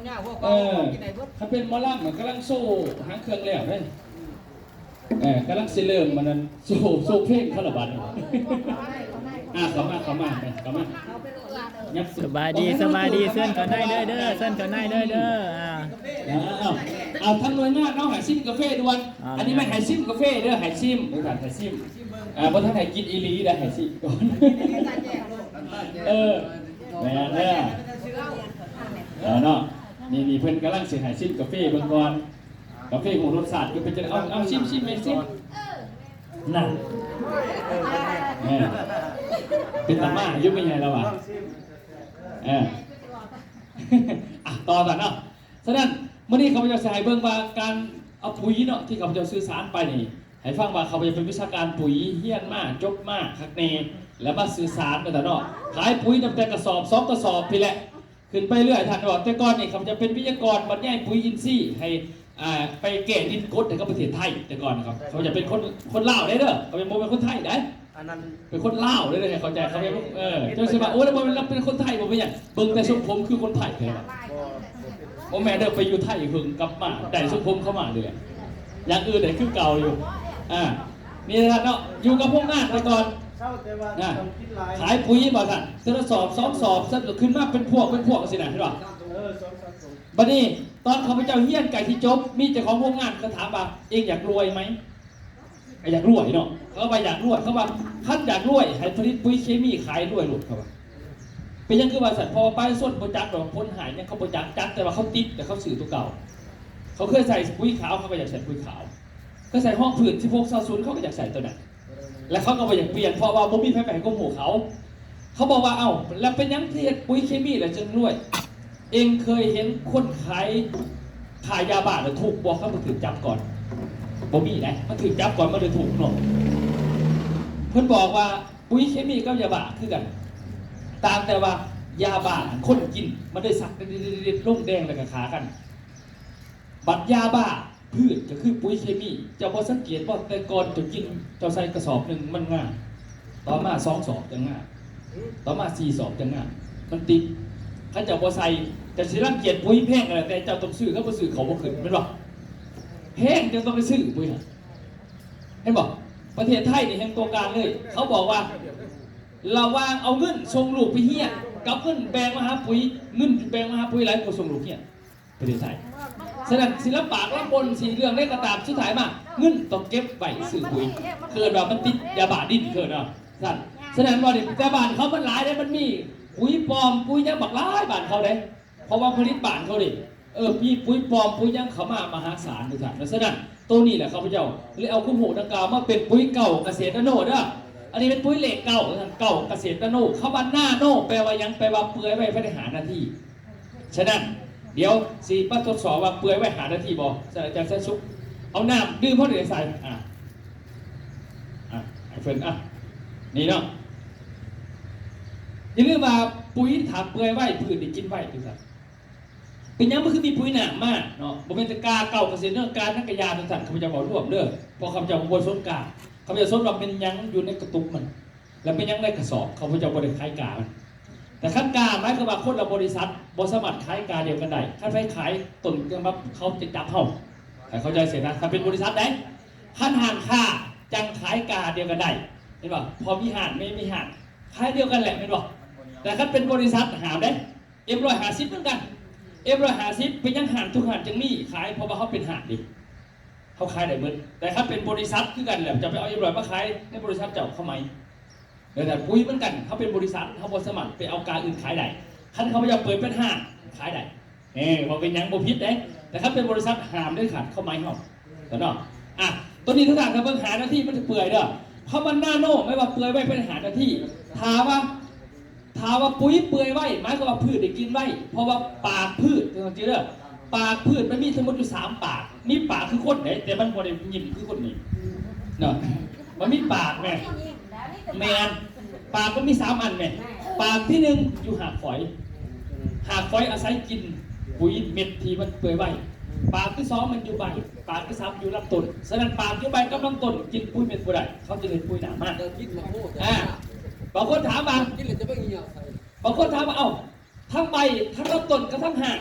ເອີ ຄັນເປັນໝໍລຳກຳລັງໂຊຫາງເຄື່ອງແລ້ວເດ້ ເອີ ກຳລັງຊິເລີ່ມອັນນັ້ນ ໂຊ ໂຊເພງເຂົາລະບັດນີ້ ອ່າ ເຂົ້າມາ ເຂົ້າມາ ເຂົ້າມາ ຍັບ ສະບາຍດີ ສະບາຍດີ ເຊີນເຂົ້າໃນເດີ ເຊີນເຂົ້າໃນເດີ ເດີ ອ່າ ເອົາ ເອົາ ທາງໜ່ວຍງານເຮົາໃຫ້ຊິມກາເຟດ່ວນ ອ່າ ອັນນີ້ແມ່ນໃຫ້ຊິມກາເຟເດີ ໃຫ້ຊິມ ໃຫ້ຊິມ ອ່າ ບໍ່ທັນໃຫ້ກິນອີ່ຫຼີໄດ໋ ໃຫ້ຊິມກ່ອນ ເອີ ແມ່ນເດີ ເອີເນາະ ນີ້ ນີ້ເພິ່ນກຳລັງຊິໃຫ້ຊິມກາເຟເບິ່ງກ່ອນ ກາເຟຮູ້ລົດຊາດຄືເປັນຈັ່ງໃດ ເອົາ ເອົາ ຊິມ ຊິມ ຊິມ ນັ້ນ ເອີ ເປັນຕາມາຢູ່ແມ່ໃຫຍ່ລາວວ່າ ເອີ ອ່ະ ຕໍ່ກັນເນາະ. ສະນັ້ນ ມື້ນີ້ຂ້າພະເຈົ້າຊິໃຫ້ເບິ່ງວ່າການເອົາປຸຍເນາະ ທີ່ຂ້າພະເຈົ້າສື່ສານໄປນີ້ ໃຫ້ຟັງວ່າຂ້າພະເຈົ້າເປັນວິຊາການປຸຍ ຮຽນມາ ຈົບມາຄັກແນ່ ແລ້ວມາສື່ສານເນາະ ຂາຍປຸຍຕັ້ງແຕ່ກະສອບ ສອງກະສອບພີ້ແຫຼະ ຂຶ້ນໄປເລື້ອຍ ທ່ານວ່າ ແຕ່ກ່ອນນີ້ຂ້າພະເຈົ້າເປັນວິທະຍາກອນບັນຍາຍປຸຍອິນຊີ ໃຫ້ ອ່າ ໄປແກ້ດິນກົດໃຫ້ກັບປະເທດໄທ ແຕ່ກ່ອນນະຄັບ ຂ້າພະເຈົ້າເປັນຄົນ ຄົນລາວເດ້ເດີ ຂ້າພະເຈົ້າບໍ່ແມ່ນຄົນໄທໃດ ອັນນັ້ນ ເປັນຄົນລາວເດ້ ໃຫ້ເຂົ້າໃຈ ເຂົາເຈົ້າ ເອີ ເຈົ້າຊິວ່າ ໂອ້ຍ ລາວບໍ່ແມ່ນ ລາວເປັນຄົນໄທບໍ່ເປັນຫຍັງ ເບິ່ງແຕ່ຊົງຜົມຄືຄົນໄທແທ້ ບໍ່ແມ່ນເດີ ໄປຢູ່ໄທເຫິງກັບມາໄດ້ຊົງຜົມເຂົ້າມາເລີຍ ຢ່າງອື່ນໄດ້ຄືເກົ່າຢູ່ ອ່າ ນີ້ແຫຼະເນາະ ຢູ່ກັບໂຮງງານແຕ່ກ່ອນ ນະ ຂາຍປຸຍວ່າຊັ້ນ ເທື່ອລະສອບສອງສອບ ຊັ້ນກໍຂຶ້ນມາເປັນພວກເປັນພວກຊີ້ນະ ເຫັນບໍ່ ເອີ ສອງສາມ ບັດນີ້ຕອນຂ້າພະເຈົ້າຮຽນໃກ້ທີ່ຈົບ ມີເຈົ້າຂອງໂຮງງານເຂົາຖາມວ່າ ເອງຢາກລວຍໄໝ? ກໍຢາກລວຍເນາະ ເຂົາວ່າຢາກລວຍ ເຂົາວ່າຄັນຢາກລວຍໃຫ້ຜະລິດປຸຍເຄມີຂາຍລວຍໂລດ ເຂົາວ່າ ເປັນຫຍັງຄືວ່າຊັ້ນ ເພາະວ່າປະຊາຊົນບໍ່ຈັກດອກ ຜົນຮ້າຍຫຍັງເຂົາບໍ່ຈັກ ຈັກແຕ່ວ່າເຂົາຕິດ ແຕ່ເຂົາຊື້ຕົວເກົ່າ ເຂົາເຄີຍໃສ່ປຸຍຂາວ ເຂົາກໍຢາກໃສ່ປຸຍຂາວ ເຄີຍໃສ່ຮອງພື້ນສິບຫົກຊາວສູນ ເຂົາກໍຢາກໃສ່ຕົວນັ້ນ ແລະເຂົາກໍບໍ່ຢາກປ່ຽນ ເພາະວ່າບໍ່ມີໃຜໄປໃຫ້ຄວາມຮູ້ເຂົາ ເຂົາບອກວ່າ ເອົ້າ ແລ້ວເປັນຫຍັງທີ່ເຮັດປຸຍເຄມີແລ້ວຈຶ່ງລວຍ? ເອັງເຄີຍເຫັນຄົນຂາຍ ຂາຍຢາບ້າແລ້ວທຸກບໍ່ ຄັນບໍ່ຖືກຈັບກ່ອນ? ບໍ່ມີໃດ໋ ມັນຖືກຈັບກ່ອນມັນເລີຍທຸກເນາະ. ເພິ່ນບອກວ່າປຸຍເຄມີກັບຢາບ້າຄືກັນ ຕ່າງແຕ່ວ່າຢາບ້າຄົນກິນມັນໄດ້ສັກເດັດໆ ລົງແດງແລ້ວກໍຂ້າກັນ ບັດຢາບ້າ ພືດກໍຄືປຸຍເຄມີ ເຈົ້າບໍ່ສັງເກດບໍ່ ແຕ່ກ່ອນເຈົ້າກິນ ເຈົ້າໃສ່ກະສອບໜຶ່ງມັນງາມ ຕໍ່ມາສອງສອບຈັ່ງງາມ ຕໍ່ມາສີ່ສອບຈັ່ງງາມ ມັນຕິດ ຄັນເຈົ້າບໍ່ໃສ່ ເຈົ້າຊິລັງກຽດປຸຍແພງກໍແລ້ວແຕ່ ເຈົ້າຕ້ອງຊື້ ຄັນບໍ່ຊື້ເຂົ້າບໍ່ຂຶ້ນ ແມ່ນບໍ່? ແພງເຈົ້າຕ້ອງໄປຊື້ປຸຍຫັ້ນ ເຫັນບໍ່? ປະເທດໄທນີ້ແຮ່ງຕົວກາງເລີຍ ເຂົາບອກວ່າ ລະຫວ່າງເອົາເງິນສົ່ງລູກໄປຮຽນ ກັບເງິນແບ່ງມາຫາປຸຍ ເງິນແບ່ງມາຫາປຸຍຫຼາຍກວ່າສົ່ງລູກຮຽນ ປະເທດໄທ. ສະນັ້ນ ຊິລຳບາກລຳບົນ ຊິເລື່ອງໃດກໍຕາມ ສຸດທ້າຍມາ ເງິນຕ້ອງເກັບໄວ້ຊື້ປຸຍ ເອີ້ນວ່າມັນຕິດຢາບ້າດິນ ເອີ້ນວ່າຊັ້ນ. ສະນັ້ນວ່ານີ້ ແຕ່ບ້ານເຂົາມັນຫຼາຍເດ້ ມັນມີປຸຍປອມ ປຸຍຫຍັງບັກຫຼາຍບ້ານເຂົາເດ້ ເພາະວ່າຜະລິດບ້ານເຂົາເດ້ ເອີ ມີປຸຍປອມ ປຸຍຫຍັງເຂົ້າມາມະຫາສານ ທຸກທ່ານ. ສະນັ້ນ ໂຕນີ້ແຫຼະ ຂ້າພະເຈົ້າເລີຍເອົາຄວາມຮູ້ດັ່ງກ່າວມາເປັນປຸຍເກົ້າກະເສດຕະໂນເດີ. ອັນນີ້ເປັນປຸຍເລກເກົ້າ ເກົ້າກະເສດຕະໂນ. ຄຳວ່ານາໂນແປວ່າຫຍັງ? ແປວ່າເປື່ອຍໄວພາຍໃນຫ້ານາທີ. ສະນັ້ນ ດຽວຊິມາທົດສອບວ່າເປື່ອຍໄວຫ້ານາທີບໍ່? ສະນັ້ນ ອາຈານແສນສຸກ ເອົານ້ຳດື່ມເຮົານີ້ໃສ່ ອ່າ ອ່າ ໃຫ້ເພິ່ນ ອ່າ ນີ້ເນາະ. ຢ່າລືມວ່າປຸຍຖ້າເປື່ອຍໄວ ພືດໄດ້ກິນໄວ ຄືກັນ. ເປັນຫຍັງມັນຄືມີປຸຍນ້ຳມາເນາະ? ບໍ່ແມ່ນແຕ່ກາເກົ້າກະເສດເນາະ ກາຫຍັງກະຢ່າ ທຸກທ່ານ ຂ້າພະເຈົ້າເວົ້າລວມເດີ ເພາະຂ້າພະເຈົ້າບໍ່ສົນກາ ຂ້າພະເຈົ້າສົນວ່າແມ່ນຫຍັງຢູ່ໃນກະຕຸກມັນ ແລະແມ່ນຫຍັງໃນກະສອບ ຂ້າພະເຈົ້າບໍ່ໄດ້ຂາຍກາມັນ. ແຕ່ຄັນກາ ໝາຍຄວາມວ່າຄົນລະບໍລິສັດ ບໍ່ສາມາດຂາຍກາດຽວກັນໄດ້ ຄັນໃຜຂາຍຕົ້ນຈະມາ ເຂົາຈະຈັບເຮົາ ໃຫ້ເຂົ້າໃຈຊີ້ນະ. ຄັນເປັນບໍລິສັດໃດ ຄັນຮ້ານຄ້າຈັ່ງຂາຍກາດຽວກັນໄດ້ ເຫັນບໍ່? ພໍມີຮ້ານ ແມ່ມີຮ້ານ ຂາຍດຽວກັນແຫຼະ ແມ່ນບໍ່? ແຕ່ຄັນເປັນບໍລິສັດຫ້າມເດ້. ເອັມຮ້ອຍຫ້າສິບເໝືອນກັນ ເອັມຮ້ອຍຫ້າສິບ ເປັນຫຍັງຮ້ານທຸກຮ້ານຈຶ່ງມີຂາຍ? ເພາະວ່າເຮົາເປັນຮ້ານເດ້ ເຮົາຂາຍໄດ້ເໝິດ. ແຕ່ຄັນເປັນບໍລິສັດຄືກັນແລ້ວ ຈະໄປເອົາເອັມຮ້ອຍມາຂາຍໃນບໍລິສັດເຈົ້າ ເຂົາໄໝ ແລ້ວແຕ່ປຸຍເໝືອນກັນ ເຮົາເປັນບໍລິສັດ ເຮົາບໍ່ສາມາດໄປເອົາກາອື່ນຂາຍໄດ້. ຄັນເຂົາເຈົ້າເປີດເປັນຮ້ານຂາຍໄດ້ ເອີ ບໍ່ເປັນຫຍັງ ບໍ່ຜິດເດ້. ແຕ່ຄັນເປັນບໍລິສັດຫ້າມເດັດຂາດ ເຂົາໄໝເຮົາ ເນາະ. ອ່ະ ຕົວນີ້ທຸກທ່ານ ຖ້າເບິ່ງຫ້ານາທີມັນຈະເປື່ອຍເດີ. ຄຳວ່ານາໂນ ໝາຍວ່າເປື່ອຍໄວພາຍໃນຫ້ານາທີ. ຖ້າວ່າ ຖ້າວ່າປຸຍເປື່ອຍໄວ ໝາຍຄວາມວ່າພືດໄດ້ກິນໄວ ເພາະວ່າປາກພືດ ເດີ ປາກພືດມັນມີທັງໝົດຢູ່ສາມປາກ. ມີປາກຄືຄົນເດ້ ແຕ່ມັນບໍ່ໄດ້ຍິ້ມຄືຄົນນີ້ເນາະ. ມັນມີປາກແມ່ນ ແມ່ນ ປາກມັນມີສາມອັນແມ່ນ. ປາກທີໜຶ່ງຢູ່ຮາກຝອຍ ຮາກຝອຍອາໄສກິນປຸຍເມັດທີ່ມັນເປື່ອຍໄວ. ປາກທີສອງມັນຢູ່ໃບ ປາກທີສາມຢູ່ລຳຕົ້ນ. ສະນັ້ນ ປາກຢູ່ໃບກັບລຳຕົ້ນກິນປຸຍເມັດບໍ່ໄດ້ ເຂົາຈະເຮັດປຸຍໜ້າມາ. ອ່າ ບາງຄົນຖາມວ່າ ບາງຄົນຖາມວ່າ ເອົ້າ ທັງໃບ ທັງລຳຕົ້ນ ກັບທັງຮາກ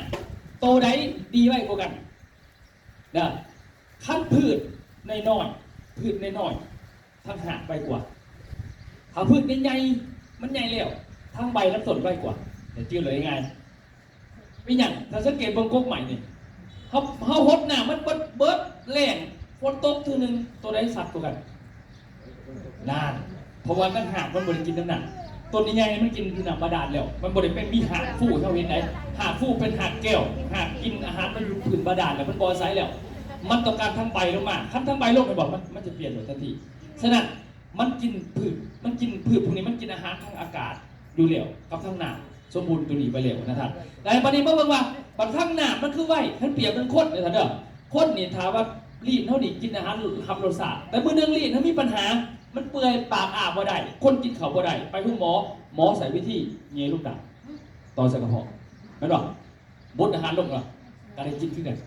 ໂຕໃດດີໄວກວ່າກັນ? ເດີ ຄັນພືດນ້ອຍໆ ພືດນ້ອຍໆ ທັງຮາກໄວກວ່າ. ຖ້າພືດໃຫຍ່ ມັນໃຫຍ່ແລ້ວ ທັງໃບທັງຕົ້ນໄວກວ່າ ແຕ່ຈື່ເລີຍງ່າຍ. ເປັນຫຍັງ? ຖ້າສັງເກດເບິ່ງກົກໄມ້ນີ້ ເຮົາ ເຮົາຫົດນ້ຳມັນເບິດ ເບິດແລ້ງ ຝົນຕົກເທື່ອໜຶ່ງ ໂຕໃດຊັດກວ່າກັນ? ນານ ເພາະວ່າມັນ ຮາກມັນບໍ່ໄດ້ກິນນ້ຳໜັກ. ຕົ້ນໃຫຍ່ໆມັນກິນນ້ຳບາດານແລ້ວ ມັນບໍ່ໄດ້ເປັນມີຮາກຟູເຮົາເຫັນໃດ. ຮາກຟູເປັນຮາກແກ້ວ ຮາກກິນອາຫານມາຢູ່ພື້ນບາດານແລ້ວ ມັນບໍ່ອາໄສແລ້ວ. ມັນຕ້ອງການທັງໃບລົງມາ ຄັນທັງໃບລົງ ເຫັນບໍ່? ມັນ ມັນຈະປ່ຽນໄປທັນທີ. ສະນັ້ນ ມັນກິນພືດ ມັນກິນພືດພວກນີ້ ມັນກິນອາຫານທາງອາກາດຢູ່ແລ້ວ ກັບທາງນ້ຳ ສົມບູນຕົວນີ້ໄປແລ້ວນະທ່ານ. ແລ້ວບາດນີ້ມາເບິ່ງວ່າ ບັດທາງນ້ຳມັນຄືໄວ ຄັນປຽບເປັນຄົນເດີທ່ານເດີ. ຄົນນີ້ຖ້າວ່າລີ້ນເຮົານີ້ກິນອາຫານຮັບລົດຊາດ ແຕ່ມື້ໜຶ່ງລີ້ນເຮົາມີບັນຫາ ມັນເປື່ອຍປາກອ້າບໍ່ໄດ້ ຄົນກິນເຂົ້າບໍ່ໄດ້ ໄປໂຮງໝໍ ໝໍໃຊ້ວິທີແຍ່ລູກດາກ ຕໍ່ໃສ່ກະເພາະ ແມ່ນບໍ່? ບົດອາຫານລົງແລ້ວ ກໍໄດ້ກິນຄືກັນ.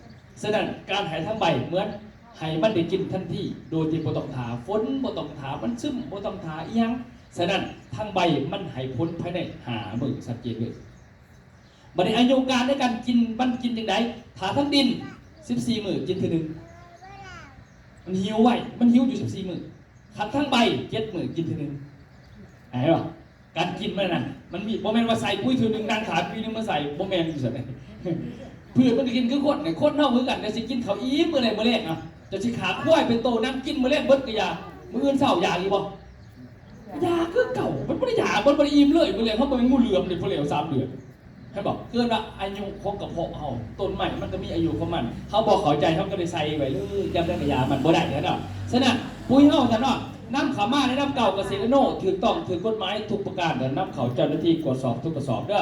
ສະນັ້ນ ການໃຫ້ທັງໃບເໝືອນໃຫ້ມັນໄດ້ກິນທັນທີ ໂດຍທີ່ບໍ່ຕ້ອງຖ້າຝົນ ບໍ່ຕ້ອງຖ້າມັນຊຶມ ບໍ່ຕ້ອງຖ້າອີ່ຫຍັງ. ສະນັ້ນ ທັງໃບມັນໃຫ້ຜົນພາຍໃນຫ້າມື້ ຊັດເຈນເລີຍ. ບັດນີ້ອາຍຸການໃນການກິນ ມັນກິນຈັ່ງໃດ? ຖ້າທັງດິນ ສິບສີ່ມື້ກິນເທື່ອໜຶ່ງ ມັນຫິວໄວ ມັນຫິວຢູ່ສິບສີ່ມື້. ຄັນທັງໃບ ເຈັດມື້ກິນເທື່ອໜຶ່ງ ເຫັນບໍ່? ການກິນມັນນັ້ນ ມັນມີ ບໍ່ແມ່ນວ່າໃສ່ປຸ໋ຍເທື່ອໜຶ່ງ ນັ່ງຖ້າປີໜຶ່ງມາໃສ່ ບໍ່ແມ່ນຈັ່ງຊັ້ນ. ພືດມັນກໍກິນຄືຄົນ ຄົນເຮົາຄືກັນ ຈະຊິກິນເຂົ້າອີ່ມມື້ໃດມື້ແລງ ເອົາ ຈະຊິຂ້າຄວາຍເປັນໂຕ ນັ່ງກິນມື້ແລງເບິດກໍຢາກ ມື້ອື່ນເຊົ້າຢາກອີກບໍ່? ຢາກຄືເກົ່າ. ມັນບໍ່ໄດ້ຢາກ ມັນບໍ່ໄດ້ອີ່ມເລີຍ. ມື້ແລງເຮົາບໍ່ແມ່ນງູເຫຼືອມເດ້ ພໍແລ້ວສາມເດືອນ. ເຫັນບໍ່? ຄືວ່າອາຍຸຂອງກະເພາະເຮົາ ຕົ້ນໄມ້ມັນກໍມີອາຍຸຂອງມັນ ເຮົາບໍ່ເຂົ້າໃຈ ເຮົາກໍໄດ້ໃສ່ໄວ້ເລີຍ ຢ່າງໃດກໍຢ່າ ມັນບໍ່ໄດ້ເນາະ. ສະນັ້ນ ປຸ໋ຍເຮົາຊັ້ນເນາະ ນຳເຂົ້າມາໃນນາມເກົ່າກະເສດອະໂນ ຖືກຕ້ອງ ຖືກກົດໝາຍທຸກປະການ ແລະ ນຳເຂົ້າເຈົ້າໜ້າທີ່ກວດສອບທຸກກະສອບເດີ.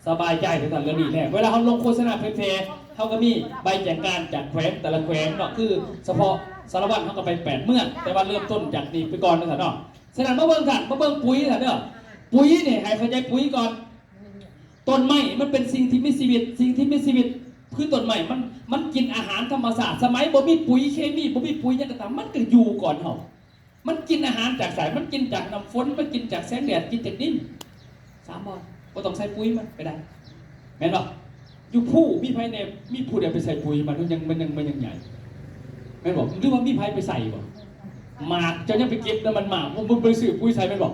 ສະບາຍໃຈເທື່ອຊັ້ນ ເລື່ອງນີ້ແຫຼະ ເວລາເຮົາລົງໂຄສະນາແຜ່ໆ ເຮົາກໍມີໃບແຈ້ງການຈາກແຂວງແຕ່ລະແຂວງເນາະ ຄືສະເພາະສາລະວັນເຮົາກໍໄປແປດເມືອງ ແຕ່ວ່າເລີ່ມຕົ້ນຈາກນີ້ໄປກ່ອນເນາະ. ສະນັ້ນ ມາເບິ່ງກັນ ມາເບິ່ງປຸ໋ຍຊັ້ນເດີ. ປຸ໋ຍນີ້ໃຫ້ເຂົ້າໃຈປຸ໋ຍກ່ອນ. ຕົ້ນໄມ້ມັນເປັນສິ່ງທີ່ມີຊີວິດ ສິ່ງທີ່ມີຊີວິດຄືຕົ້ນໄມ້ ມັນ ມັນກິນອາຫານທຳມະຊາດ. ສະໄໝບໍ່ມີປຸ໋ຍເຄມີ ບໍ່ມີປຸ໋ຍຫຍັງກໍຕາມ ມັນກໍຢູ່ກ່ອນເຮົາ. ມັນກິນອາຫານຈາກໃສ? ມັນກິນຈາກນ້ຳຝົນ ມັນກິນຈາກແສງແດດ ກິນຈາກດິນ ສາມບ່ອນ ບໍ່ຕ້ອງໃສ່ປຸ໋ຍມັນກໍໄດ້ ແມ່ນບໍ່? ຢູ່ພູມີໃຜແດ່ ມີຜູ້ໃດໄປໃສ່ປຸ໋ຍມັນ ມັນຍັງ ມັນຍັງ ມັນຍັງໃຫຍ່ ແມ່ນບໍ່? ຫຼືວ່າມີໃຜໄປໃສ່ບໍ່? ໝາກເຈົ້າຍັງໄປເກັບນຳມັນໝາກ ບໍ່ ບໍ່ໄດ້ຊື້ປຸ໋ຍໃສ່ແມ່ນບໍ່?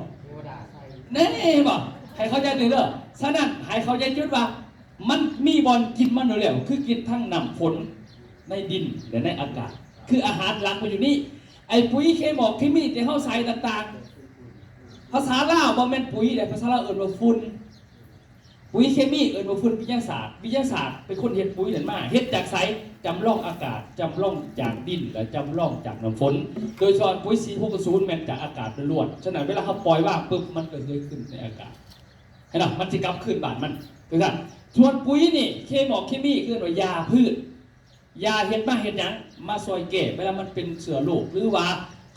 ແນ່ບໍ່? ໃຫ້ເຂົ້າໃຈເດີ. ສະນັ້ນ ໃຫ້ເຂົ້າໃຈຈຸດວ່າ ມັນມີບ່ອນກິນມັນຢູ່ແລ້ວ ຄືກິນທັງນ້ຳຝົນ ໃນດິນ ແລະ ໃນອາກາດ ຄືອາຫານຫຼັກມັນຢູ່ນີ້. ໄອ້ປຸ໋ຍເຄມອກເຄມີທີ່ເຮົາໃສ່ຕ່າງໆ ພາສາລາວບໍ່ແມ່ນປຸ໋ຍເດ້ ພາສາລາວເອີ້ນວ່າຝຸ່ນ. ປຸ໋ຍເຄມີເອີ້ນວ່າຝຸ່ນວິທະຍາສາດ ວິທະຍາສາດເປັນຄົນເຮັດປຸ໋ຍນັ້ນມາ. ເຮັດຈາກໃສ? ຈຳລອງອາກາດ ຈຳລອງຈາກດິນ ແລະ ຈຳລອງຈາກນ້ຳຝົນ. ໂດຍສ່ວນປຸ໋ຍສີ່ຫົກສູນແມ່ນຈາກອາກາດລ້ວນໆ. ສະນັ້ນ ເວລາເຮົາປ່ອຍວາງປຶບ ມັນກໍເຄີຍຂຶ້ນໃນອາກາດ. ເຫັນບໍ່? ມັນຊິກັບຄືນບ້ານມັນຄືກັນ. ສ່ວນປຸ໋ຍນີ້ ເຄມອກເຄມີ ເອີ້ນວ່າຢາພືດ ຢາເຮັດມາເຮັດຫຍັງ? ມາຊ່ອຍແກ້ເວລາມັນເປັນເຊື້ອໂລກ ຫຼືວ່າ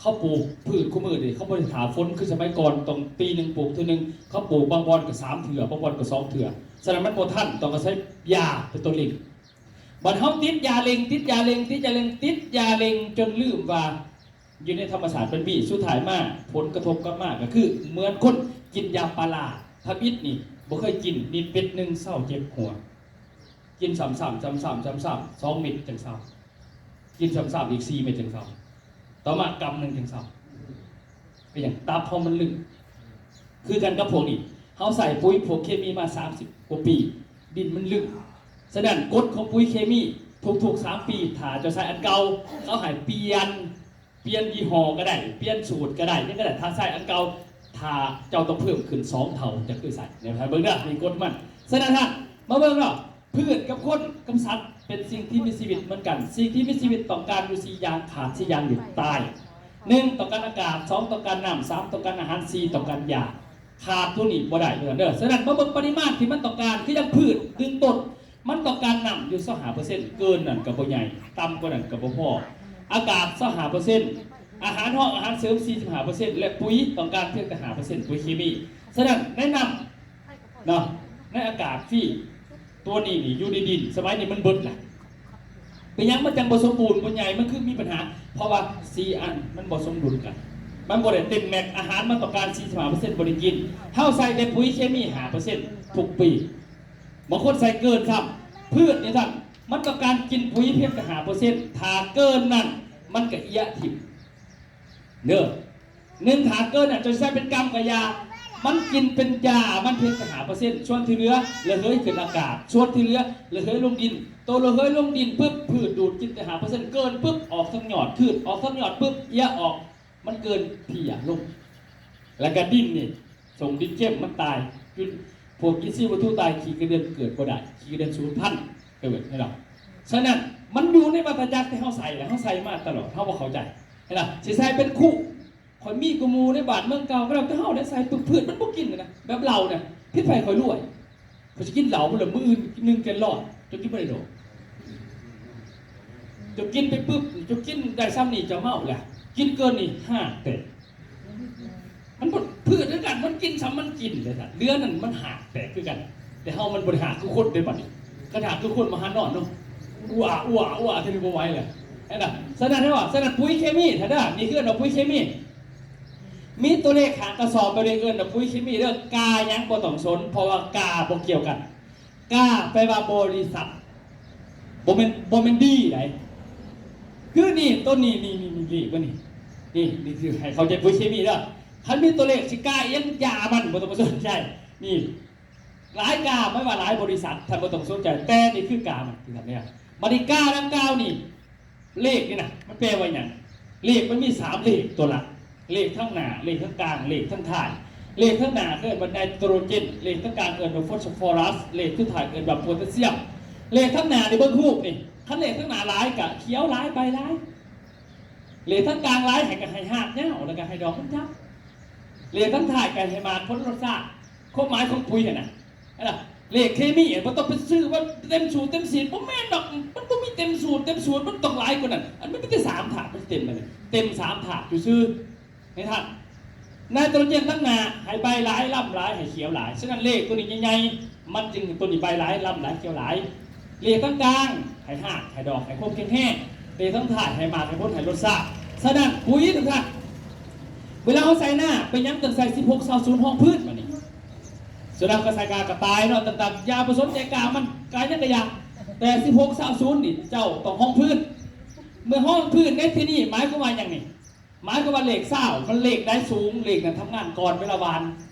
ເຂົາປູກພືດຄູ່ມື້ນີ້ ເຂົາບໍ່ໄດ້ຖ້າຝົນຄືສະໄໝກ່ອນ ຕ້ອງປີໜຶ່ງປູກເທື່ອໜຶ່ງ. ເຂົາປູກບາງບ່ອນກໍສາມເທື່ອ ບາງບ່ອນກໍສອງເທື່ອ. ສະນັ້ນ ມັນບໍ່ທັນ ຕ້ອງອາໄສຢາເປັນຕົວເລັ່ງ. ບັດເຮົາຕິດຢາເລັ່ງ ຕິດຢາເລັ່ງ ຕິດຢາເລັ່ງ ຕິດຢາເລັ່ງ ຈົນລືມວ່າ ຢູ່ໃນທຳມະຊາດມັນມີ ສຸດທ້າຍມາ ຜົນກະທົບກັບມາກໍຄືເໝືອນຄົນກິນຢາປາລາ. ທຳອິດນີ້ບໍ່ເຄີຍກິນ ມີເປັດໜຶ່ງເຊົາເຈັບຫົວ ກິນຊ້ຳໆ ຊ້ຳໆ ຊ້ຳໆ ສອງເມັດຈັ່ງເຊົາ ກິນຊ້ຳໆອີກສີ່ເມັດຈັ່ງເຊົາ ຕໍ່ມາກຳໜຶ່ງຈັ່ງເຊົາ. ເປັນຫຍັງ? ຕັບເຮົາມັນລຶ້ງ. ຄືກັນກັບພວກນີ້ ເຮົາໃສ່ປຸ໋ຍພວກເຄມີມາສາມສິບກວ່າປີ ດິນມັນລຶ້ງ. ສະນັ້ນ ກົດຂອງປຸ໋ຍເຄມີ ທຸກໆສາມປີ ຖ້າເຈົ້າໃຊ້ອັນເກົ່າ ເຂົາໃຫ້ປ່ຽນ ປ່ຽນຍີ່ຫໍ້ກໍໄດ້ ປ່ຽນສູດກໍໄດ້ ຫຍັງກໍໄດ້. ຖ້າໃຊ້ອັນເກົ່າ ຖ້າເຈົ້າຕ້ອງເພີ່ມຂຶ້ນສອງເທົ່າ ຈັ່ງຄືໃຊ້ ໃຫ້ເບິ່ງເດີ ມີກົດມັນ. ສະນັ້ນ ມາເບິ່ງເນາະ ພືດກັບຄົນກັບສັດເປັນສິ່ງທີ່ມີຊີວິດເໝືອນກັນ. ສິ່ງທີ່ມີຊີວິດຕ້ອງການຢູ່ສີ່ຢ່າງ ຂາດສີ່ຢ່າງນີ້ຕາຍ. ໜຶ່ງ ຕ້ອງການອາກາດ, ສອງ ຕ້ອງການນ້ຳ, ສາມ ຕ້ອງການອາຫານ, ສີ່ ຕ້ອງການຢາ. ຂາດຕົວນີ້ບໍ່ໄດ້ເດີ. ສະນັ້ນ ມາເບິ່ງປະລິມານທີ່ມັນຕ້ອງການ ຄືຢ່າງພືດ ຢືນຕົ້ນ ມັນຕ້ອງການນ້ຳຢູ່ຊາວຫ້າເປີເຊັນ ເກີນນັ້ນກໍບໍ່ໃຫຍ່ ຕ່ຳກວ່ານັ້ນກໍບໍ່ພໍ. ອາກາດຊາວຫ້າເປີເຊັນ ອາຫານຮອງອາຫານເສີມສີ່ສິບຫ້າເປີເຊັນ ແລະ ປຸ໋ຍຕ້ອງການພຽງແຕ່ຫ້າເປີເຊັນ ປຸ໋ຍເຄມີ. ສະນັ້ນ ໃນນ້ຳ ເນາະ ໃນອາກາດຟຣີ ຕົວນີ້ນີ້ຢູ່ໃນດິນ ສະໄໝນີ້ມັນເບິດລະ. ເປັນຫຍັງມັນຈັ່ງບໍ່ສົມບູນ ບໍ່ໃຫຍ່ ມັນຄືມີບັນຫາ? ເພາະວ່າສີ່ອັນມັນບໍ່ສົມດຸນກັນ ມັນບໍ່ໄດ້ເຕັມແມັກ. ອາຫານມັນຕ້ອງການສີ່ສິບຫ້າເປີເຊັນ ບໍ່ໄດ້ກິນ ເຮົາໃສ່ແຕ່ປຸ໋ຍເຄມີຫ້າເປີເຊັນທຸກປີ. ບາງຄົນໃສ່ເກີນຊ້ຳ. ພືດນີ້ທ່ານ ມັນຕ້ອງການກິນປຸ໋ຍພຽງແຕ່ຫ້າເປີເຊັນ ຖ້າເກີນນັ້ນມັນກະເອຍະຖິ້ມເດີ. ໜຶ່ງ ຖ້າເກີນນັ້ນ ເຈົ້າຊິໃສ່ເປັນກຳກະຢ່າ ມັນກິນເປັນຢາ ມັນເພັດແຕ່ຫ້າເປີເຊັນ ສ່ວນທີ່ເຫຼືອລະເຫີຍຂຶ້ນອາກາດ ສ່ວນທີ່ເຫຼືອລະເຫີຍລົງດິນ. ໂຕລະເຫີຍລົງດິນປຶບ ພືດດູດກິນແຕ່ຫ້າເປີເຊັນ ເກີນປຶບ ອອກທາງຍອດພືດ ອອກທາງຍອດປຶບ ເອຍອອກ ມັນເກີນເພັດລົງ ແລ້ວກະດິນນີ້ ສົ່ງດິນເຄັມ ມັນຕາຍ ຈຸນ ພວກອິນຊີວັດຖຸຕາຍ ຂີ້ກະເດືອນເກີດບໍ່ໄດ້ ຂີ້ກະເດືອນສູນພັນ ເກີດໃຫ້ເຮົາ. ສະນັ້ນ ມັນຢູ່ໃນວັດຕະຈັກທີ່ເຮົາໃສ່ ແລະ ເຮົາໃສ່ມາຕະຫຼອດ ເຮົາບໍ່ເຂົ້າໃຈ ເຫັນລະ ຊິໃສ່ເປັນຄຸ ຂ້ອຍມີກວ່າໝູ່ໃນບ້ານເມືອງເກົ່າ ກໍແລ້ວແຕ່ເຮົາໄດ້ໃສ່ປຶບ ພືດມັນບໍ່ກິນນະ ແບບເຫຼົ້ານະ ຜິດໃຜຂ້ອຍລວຍ ຂ້ອຍຊິກິນເຫຼົ້າພຸ້ນລະ ມື້ອື່ນໜຶ່ງແກ່ລອດ ເຈົ້າກິນບໍ່ໄດ້ດອກ ເຈົ້າກິນໄປປຶບ ເຈົ້າກິນໄດ້ຊ່ຳນີ້ ເຈົ້າເມົາແລ້ວ ກິນເກີນນີ້ ຮາກແຕກ ມັນບໍ່ ພືດຄືກັນ ມັນກິນຊ່ຳມັນກິນເດ້ທ່ານ ເດືອນນັ້ນມັນຮາກແຕກຄືກັນ ແຕ່ເຮົາມັນບໍ່ໄດ້ຮາກຄືຄົນເດ້ບັດນີ້ ຄັນຮາກຄືຄົນມາຫານອນເນາະ ອູອາ ອູອາ ອູອາ ເທື່ອນີ້ບໍ່ໄຫວແລ້ວ ເຫັນນະ ສະນັ້ນເດ້ວ່າ ສະນັ້ນປຸ໋ຍເຄມີ ທ່ານເດີ ນີ້ຄືເອີ້ນວ່າປຸ໋ຍເຄມີ ມີຕົວເລກຂ້າງກະສອບ ຕົວເລກເອີ້ນວ່າປຸ໋ຍເຄມີເດີ ກາຫຍັງບໍ່ຕ້ອງສົນ ເພາະວ່າກາບໍ່ກ່ຽວກັນ ກາແປວ່າບໍລິສັດ ບໍ່ແມ່ນ ບໍ່ແມ່ນດີໃດ ຄືນີ້ ຕົວນີ້ ນີ້ ນີ້ ນີ້ ເລກມັນນີ້ ນີ້ ນີ້ຄືໃຫ້ເຂົ້າໃຈປຸ໋ຍເຄມີເດີ ຄັນມີຕົວເລກຊິກາອີ່ຫຍັງຢ່າມັນ ບໍ່ຕ້ອງໄປສົນໃຈ ນີ້ ຫຼາຍກາ ໝາຍວ່າຫຼາຍບໍລິສັດ ທ່ານບໍ່ຕ້ອງສົນໃຈ ແຕ່ນີ້ຄືກາມັນ ຄືກັນແລ້ວ ບັດນີ້ກາດັ່ງກ່າວນີ້ ເລກນີ້ນະ ມັນແປວ່າຫຍັງ? ເລກມັນມີສາມເລກຕົວຫຼັກ ເລກທາງໜ້າ ເລກທາງກາງ ເລກທາງທ້າຍ ເລກທາງໜ້າເອີ້ນວ່າໄນໂຕຣເຈນ ເລກທາງກາງເອີ້ນວ່າຟອສຟໍຣັສ ເລກສຸດທ້າຍເອີ້ນວ່າໂພແທສຊຽມ ເລກທາງໜ້ານີ້ເບິ່ງຮູບນີ້ ຄັນເລກທາງໜ້າຫຼາຍກະຂຽວຫຼາຍ ໃບຫຼາຍ ເລກທາງກາງຫຼາຍໃຫ້ກະໃຫ້ຮາກຍາວ ແລ້ວກະໃຫ້ດອກມັນຈັບ ເລກທາງທ້າຍກະໃຫ້ໝາກຜົນລົດຊາດ ຄວາມໝາຍຂອງປຸ໋ຍຫັ້ນນະ ເຫັນລະ ເລກເຄມີ ບໍ່ຕ້ອງໄປຊື້ວ່າເຕັມສູດເຕັມສູດ ບໍ່ແມ່ນດອກ ມັນບໍ່ມີເຕັມສູດເຕັມສູດ ມັນຕ້ອງຫຼາຍກວ່ານັ້ນ ອັນມັນມີແຕ່ສາມທາດ ມັນເຕັມອັນນີ້ ເຕັມສາມທາດຊື່ໆ ໃນທາດ ໄນໂຕຣເຈນທາງໜ້າໃຫ້ໃບຫຼາຍ ລຳຫຼາຍ ໃຫ້ຂຽວຫຼາຍ ສະນັ້ນເລກຕົວນີ້ໃຫຍ່ໆ ມັນຈຶ່ງຕົວນີ້ໃບຫຼາຍ ລຳຫຼາຍ ຂຽວຫຼາຍ ເລກທາງກາງໃຫ້ຮາກ ໃຫ້ດອກ ໃຫ້ຄວາມແຂງແຮງ ເລກທາງທ້າຍໃຫ້ໝາກ ໃຫ້ຜົນ ໃຫ້ລົດຊາດ ສະນັ້ນປຸ໋ຍທຸກທ່ານ ເວລາເຮົາໃສ່ນາ ເປັນຫຍັງຕ້ອງໃສ່ສິບຫົກຊາວສູນຮອງພື້ນ ບາດນີ້ ສ່ວນຫຼາຍກໍໃສ່ກາກະຕ່າຍເນາະ ຕ່າງໆ ຢ່າໄປສົນໃຈກາມັນ ກາຫຍັງກະຢ່າ ແຕ່ສິບຫົກຊາວສູນນີ້ ເຈົ້າຕ້ອງຮອງພື້ນ ເມື່ອຮອງພື້ນໃນທີ່ນີ້ ໝາຍຄວາມວ່າຫຍັງນີ້? ໝາຍຄວາມວ່າເລກຊາວ ມັນເລກໃດສູງ ເລກນັ້ນທຳງານກ່ອນເວລາຫວ່ານ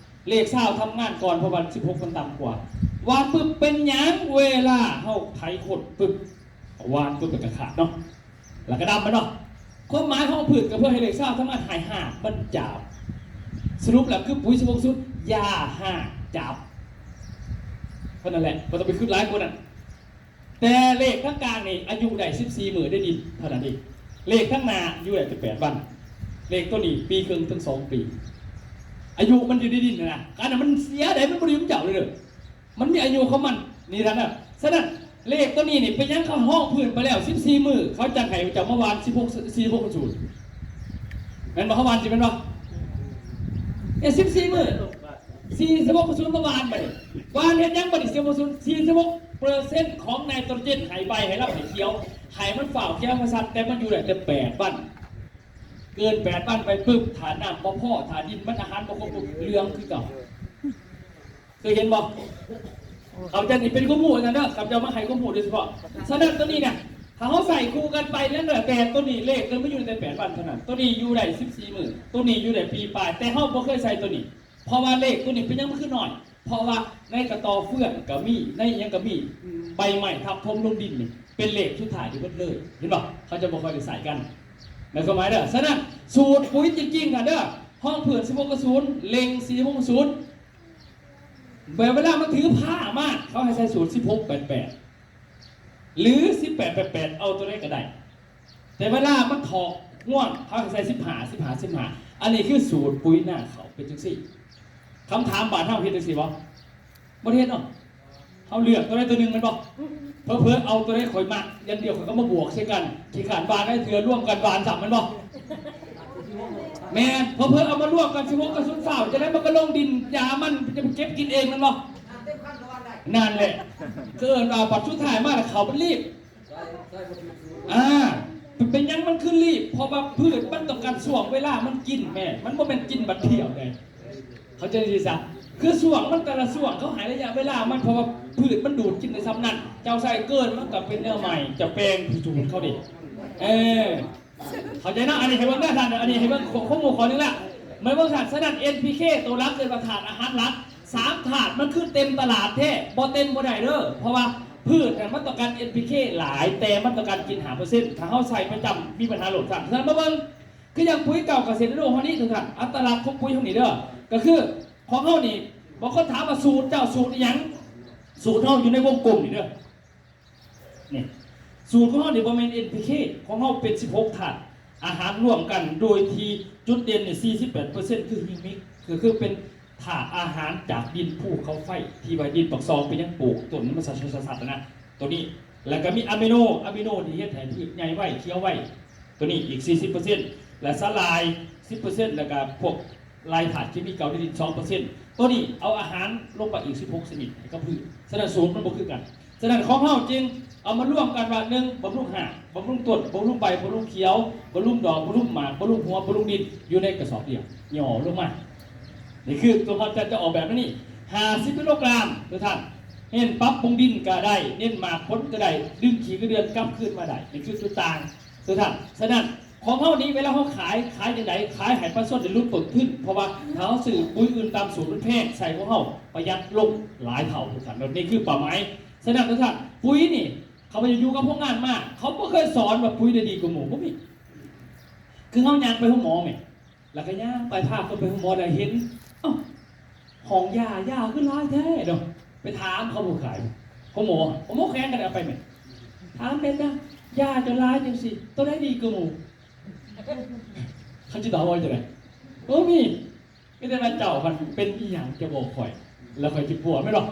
ເລກຊາວທຳງານກ່ອນ ເພາະວ່າສິບຫົກມັນຕ່ຳກວ່າ ຫວ່ານປຶບ ເປັນຫຍັງເວລາເຮົາໄຖຂົດປຶບ ຫວ່ານປຶບ ແລ້ວກະຂາດເນາະ ແລ້ວກະດຳແມ່ນບໍ່? ຄວາມໝາຍຂອງພືດກະເພື່ອໃຫ້ເລກຊາວທຳງານໃຫ້ຮາກມັນຈາບ ສະຫຼຸບແລ້ວຄືປຸ໋ຍສິບຫົກສູນ ຢ່າຮາກຈາບ ເທົ່ານັ້ນແຫຼະ ບໍ່ຕ້ອງໄປຄຶດຫຼາຍກວ່ານັ້ນ ແຕ່ເລກທາງກາງນີ້ອາຍຸໄດ້ສິບສີ່ມື້ໃນດິນເທົ່ານັ້ນເອງ ເລກທາງໜ້າຢູ່ໄດ້ແຕ່ແປດວັນ ເລກໂຕນີ້ປີເຄິ່ງເຖິງສອງປີ ອາຍຸມັນຢູ່ໃນດິນຫັ້ນນະ ການນັ້ນມັນເສຍໄດ໋ ມັນບໍ່ໄດ້ຢູ່ນຳເຈົ້າເລີຍເດີ ມັນມີອາຍຸຂອງມັນ ນີ້ທ່ານນະ ສະນັ້ນເລກໂຕນີ້ນີ້ ເປັນຫຍັງເຂົາຮອງພື້ນໄປແລ້ວສິບສີ່ມື້ ເຂົາຈັ່ງໃຫ້ເຈົ້າມາຫວ່ານສິບຫົກ ສິບຫົກສູນ ແມ່ນບໍ່? ເຂົາຫວ່ານຊິແມ່ນບໍ່? ເອີ ສິບສີ່ມື້ ສິບຫົກສູນມາຫວ່ານ ບາດນີ້ຫວ່ານເຮັດຫຍັງ? ບາດນີ້ສິບຫົກສູນ ສີ່ສິບຫົກເປີເຊັນຂອງໄນໂຕຣເຈນ ໃຫ້ໃບ ໃຫ້ລຳ ໃຫ້ຂຽວ ໃຫ້ມັນຟ້າວຂຽວ ໃຫ້ມັນຊັດ ແຕ່ມັນຢູ່ໄດ້ແຕ່ແປດວັນ ເກີນແປດວັນໄປປຶບ ຖ້ານ້ຳບໍ່ພໍ ຖ້າດິນມັນອາຫານບໍ່ຄົບປຶບ ເຫຼືອງຄືເກົ່າ ເຄີຍເຫັນບໍ່? ເຂົ້າໃຈ ນີ້ເປັນຄວາມຮູ້ນະເດີ ຂ້າພະເຈົ້າມາໃຫ້ຄວາມຮູ້ໂດຍສະເພາະ ສະນັ້ນໂຕນີ້ນະ ຖ້າເຮົາໃສ່ຄູ່ກັນໄປນັ້ນແຫຼະ ແຕ່ໂຕນີ້ເລກມັນຢູ່ໄດ້ແຕ່ແປດວັນເທົ່ານັ້ນ ໂຕນີ້ຢູ່ໄດ້ສິບສີ່ມື້ ໂຕນີ້ຢູ່ໄດ້ປີປາຍ ແຕ່ເຮົາບໍ່ເຄີຍໃສ່ໂຕນີ້ ເພາະວ່າເລກໂຕນີ້ເປັນຫຍັງມັນຄືໜ້ອຍ? ເພາະວ່າໃນກະຕໍເຟືອງກະມີ ໃນອີ່ຫຍັງກະມີ ໃບໄມ້ທັບຖົມລົງດິນນີ້ ເປັນເລກສຸດທ້າຍນີ້ເບິດເລີຍ ເຫັນບໍ່? ເຂົາຈະບໍ່ຄ່ອຍໄດ້ໃຊ້ກັນ ໝາຍຄວາມໝາຍເດີ ສະນັ້ນສູດປຸ໋ຍຈິງໆ ນະເດີ ຮອງພື້ນສິບຫົກສູນ ເລັງສີ່ຫົກສູນ ແບບເວລາມັນຖືພາມາ ເຂົາໃຫ້ໃສ່ສູດສິບຫົກແປດແປດ ຫຼື ສິບແປດແປດແປດ ເອົາໂຕໃດກະໄດ້ ແຕ່ເວລາມັນຖອກງວງ ເຂົາໃຫ້ໃສ່ສິບຫ້າ ສິບຫ້າ ສິບຫ້າ ອັນນີ້ຄືສູດປຸ໋ຍນາເຂົ້າເປັນຈັ່ງຊີ້ ຄຳຖາມ ບ້ານເຮົາເຮັດຈັ່ງຊີ້ບໍ່? ບໍ່ໄດ້ເຮັດເນາະ ເຮົາເລືອກໂຕໃດໂຕໜຶ່ງແມ່ນບໍ່? ເຜີໆເອົາໂຕໃດຂ້ອຍມັກຢ່າງດຽວ ຂ້ອຍກະມາບວກໃສ່ກັນ ຂີ້ຄ້ານຫວ່ານຫຼາຍເທື່ອ ລວມກັນຫວ່ານຊ້ຳແມ່ນບໍ່? ແມ່ນ ເຜີໆເອົາມາລວມກັນ ສິບຫົກກັບສູນ ຟ້າວ ຈັ່ງໃດມັນກະລົງດິນ ຢາມັນຈະໄປເກັບກິນເອງແມ່ນບໍ່? ນັ້ນແຫຼະ ຄືເອີ້ນວ່າບັດສຸດທ້າຍມາແລ້ວເຂົ້າມັນລີບ ອ່າ ເປັນຫຍັງມັນຄືລີບ? ເພາະວ່າພືດມັນຕ້ອງການຊ່ວງເວລາມັນກິນ ແມ່ນ ມັນບໍ່ແມ່ນກິນບັດດຽວເດ້ ເຂົ້າໃຈຈັ່ງຊີ້ຊະ ຄືຊ່ວງມັນແຕ່ລະຊ່ວງ ເຂົາໃຫ້ໄລຍະເວລາມັນ ເພາະວ່າພືດມັນດູດກິນໄດ້ຊ່ຳນັ້ນ ເຈົ້າໃສ່ເກີນມັນກະເປັນແນວໃໝ່ ຈະແປງສູດເຂົາເດ້ ເອີ ເຂົ້າໃຈເນາະ ອັນນີ້ໃຫ້ເບິ່ງເດີທ່ານ ອັນນີ້ໃຫ້ເບິ່ງຄວາມຮູ້ຂໍ້ໜຶ່ງລະ ແມ່ນບໍ່ທ່ານ? ສະນັ້ນ ເອັນ ພີ ເຄ ໂຕຫຼັກເອີ້ນວ່າທາດອາຫານຫຼັກ ສາມທາດມັນຄືເຕັມຕະຫຼາດແທ້ ບໍ່ເຕັມບໍ່ໄດ້ເດີ ເພາະວ່າພືດນັ້ນມັນຕ້ອງການ ເອັນ ພີ ເຄ ຫຼາຍ ແຕ່ມັນຕ້ອງການກິນຫ້າເປີເຊັນ ຖ້າເຮົາໃຊ້ປະຈຳມີບັນຫາໂລດ. ສະນັ້ນ ສະນັ້ນມາເບິ່ງ ຄືຢ່າງປຸ໋ຍເກົ່າກະເສດຕະໂດເຮົານີ້ ທຸກທ່ານ ອັດຕະລັກຂອງປຸ໋ຍເຮົານີ້ເດີ ກະຄືຂອງເຮົານີ້ ບາງຄົນຖາມວ່າສູດເຈົ້າສູດອີ່ຫຍັງ? ສູດເຮົາຢູ່ໃນວົງກົມນີ້ເດີ. ນີ້ ສູດຂອງເຮົານີ້ບໍ່ແມ່ນ ເອັນ ພີ ເຄ ຂອງເຮົາເປັນສິບຫົກທາດອາຫານລວມກັນ ໂດຍທີ່ຈຸດເດັ່ນນີ້ ສີ່ສິບແປດເປີເຊັນ ຄື Humic ກໍຄືເປັນທາດອາຫານຈາກດິນພູເຂົາໄຟ ທີ່ວ່າດິນປາກຊ່ອງເປັນຫຍັງປູກຕົ້ນມັນສະ ສະ ສະ ສະ ນະ ໂຕນີ້ ແລ້ວກໍມີອາມິໂນ ອາມິໂນທີ່ເຮັດໃຫ້ພືດໃຫຍ່ໄວ ຂຽວໄວ ໂຕນີ້ອີກສີ່ສິບເປີເຊັນ ແລະ ສາຫຼ່າຍສິບເປີເຊັນ ແລ້ວກໍພວກ ລາຍທາດເຄມີເກົ່າໃນດິນສອງເປີເຊັນ ໂຕນີ້ເອົາອາຫານລົງໄປອີກສິບຫົກຊະນິດໃຫ້ກັບພືດ. ສະນັ້ນ ສູດມັນບໍ່ຄືກັນ. ສະນັ້ນ ຂອງເຮົາຈຶ່ງເອົາມາລວມກັນວ່າ ໜຶ່ງ ບຳລຸງຮາກ ບຳລຸງຕົ້ນ ບຳລຸງໃບ ບຳລຸງຂຽວ ບຳລຸງດອກ ບຳລຸງໝາກ ບຳລຸງຫົວ ບຳລຸງດິນ ຢູ່ໃນກະສອບດຽວ ຫຍໍ້ລົງມາ. ນີ້ຄືຕົວເຮົາຈະ ຈະອອກແບບແນວນີ້ ຫ້າສິບກິໂລກຣາມ ທຸກທ່ານ. ເນັ້ນປັບປຸງດິນກໍໄດ້ ເນັ້ນໝາກຜົນກໍໄດ້ ດຶງຂີ້ໄສ້ເດືອນກັບຄືນມາໄດ້. ນີ້ຄືຈຸດຕ່າງ ທຸກທ່ານ. ສະນັ້ນ ຂອງເຮົານີ້ເວລາເຮົາຂາຍ ຂາຍຈັ່ງໃດ? ຂາຍໃຫ້ປະຊາຊົນໄດ້ຫຼຸດຕົ້ນທຶນ ເພາະວ່າຖ້າເຮົາຊື້ປຸ໋ຍອື່ນຕາມສູດມັນແພງ ໃສ່ຂອງເຮົາປະຢັດລົງຫຼາຍເທົ່າຄືກັນ. ນີ້ຄືເປົ້າໝາຍ. ສະນັ້ນ ທຸກທ່ານ ປຸ໋ຍນີ້ ເຂົາໄປຢູ່ກັບໂຮງງານມາ ເຂົາບໍ່ເຄີຍສອນວ່າປຸ໋ຍໄດ້ດີກວ່າໝູ່ ບໍ່ມີ. ຄືເຮົາຍ່າງໄປໂຮງໝໍແມ່ນ ແລ້ວກໍຍ່າງໄປ ພາຄົນໄປໂຮງໝໍ ແລ້ວເຫັນ ເອົ້າ ຫ້ອງຢາ ຢາຄືຫຼາຍແທ້ເນາະ. ໄປຖາມເຂົາຜູ້ຂາຍ ໂຮງໝໍ ໂຮງໝໍແຂວງກໍໄດ້ເອົາໄປແມ່ນ ຖາມແດ່ຈ້າ ຢາເຈົ້າຫຼາຍຈັ່ງຊີ້ ໂຕໃດດີກວ່າໝູ່? ເຂົາຊິຕອບວ່າຈັ່ງໃດ? ບໍ່ມີ. ມີແຕ່ວ່າເຈົ້າຫັ້ນເປັນອີ່ຫຍັງຈະບອກຂ້ອຍ ແລ້ວຂ້ອຍຊິປົວແມ່ນບໍ່?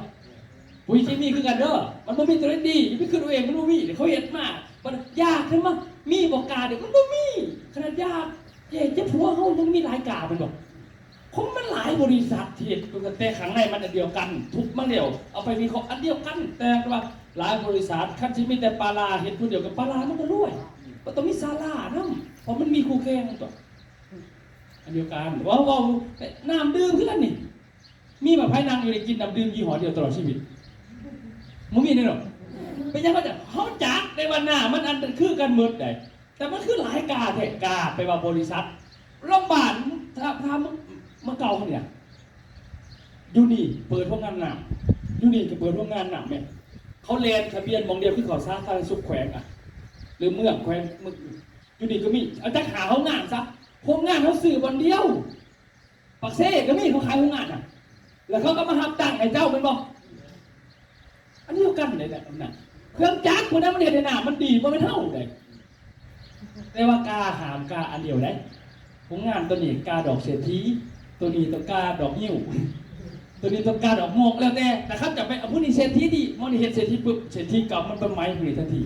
ປຸ໋ຍເຄມີຄືກັນເດີ ມັນບໍ່ມີໂຕໃດດີ ຢ່າໄປຄິດເອົາເອງ ມັນບໍ່ມີ. ເຂົາເຮັດມາ ບັດຢາຂຶ້ນມາ ມີບໍ່ກາເດ? ມັນບໍ່ມີ. ຂະໜາດຢາແກ້ເຈັບຫົວເຮົາຍັງມີຫຼາຍກາແມ່ນບໍ່? ຂອງມັນຫຼາຍບໍລິສັດທີ່ເຮັດ ແຕ່ຂ້າງໃນມັນອັນດຽວກັນ ທຸບມາແລ້ວ ເອົາໄປວິເຄາະອັນດຽວກັນ. ແຕ່ວ່າຫຼາຍບໍລິສັດ ຄັນຊິມີແຕ່ປາລາເຮັດຜູ້ດຽວກັບປາລາ ມັນກໍລວຍ. ມັນຕ້ອງມີສາລານຳ ເພາະມັນມີຄູ່ແຂ່ງຕົວະ ອັນດຽວກັນ. ເວົ້າ ເວົ້າ ນ້ຳດື່ມຄືກັນນີ້ ມີບໍ່ໃຜນັ່ງຢູ່ໄດ້ກິນນ້ຳດື່ມຍີ່ຫໍ້ດຽວຕະຫຼອດຊີວິດ? ບໍ່ມີແນ່ນອນ. ເປັນຫຍັງ? ເຮົາຈະ ເຮົາຈັກໄດ້ວ່ານ້ຳມັນອັນຄືກັນໝົດໃດ ແຕ່ມັນຄືຫຼາຍກາແທ້. ກາແປວ່າບໍລິສັດ. ໂຮງບານ ຖ້າ ຖ້າເມືອງ ເມືອງເກົ່າເຮົານີ້ ຢູ່ນີ້ເປີດໂຮງງານນ້ຳ ຢູ່ນີ້ກໍເປີດໂຮງງານນ້ຳແມ່ນ ເຂົາແລ່ນທະບຽນໝ່ອງດຽວ ຄືເຂົາສາທາລະນະສຸກແຂວງ ອະ ຫຼືເມືອງແຂວງ ເມືອງ ຢູ່ນີ້ກໍມີ ເອົາຈັກຫ້າໂຮງງານຊະ ໂຮງງານເຮົາຊື້ບ່ອນດຽວ. ປາກເຊກໍມີ ເຂົາຂາຍໂຮງງານນະ ແລ້ວເຂົາກໍມາຮັບຈ້າງໃຫ້ເຈົ້າແມ່ນບໍ່? ອັນດຽວກັນເດ້ນະ ເຄື່ອງຈັກພວກນັ້ນມັນເຮັດໃຫ້ນ້ຳມັນດີ ບໍ່ແມ່ນເຮົາເດ້. ແຕ່ວ່າກາຫ້າມກາອັນດຽວເດ້. ໂຮງງານໂຕນີ້ກາດອກເສດຖີ ໂຕນີ້ຕ້ອງກາດອກງິ້ວ ໂຕນີ້ຕ້ອງກາດອກງອກ ແລ້ວແຕ່. ແຕ່ຄັນຈະໄປເອົາຜູ້ນີ້ເສດຖີດີ ໝໍນີ້ເຮັດເສດຖີປຶບ ເສດຖີເກົ່າມັນໄປໄໝຜູ້ນີ້ທັນທີ.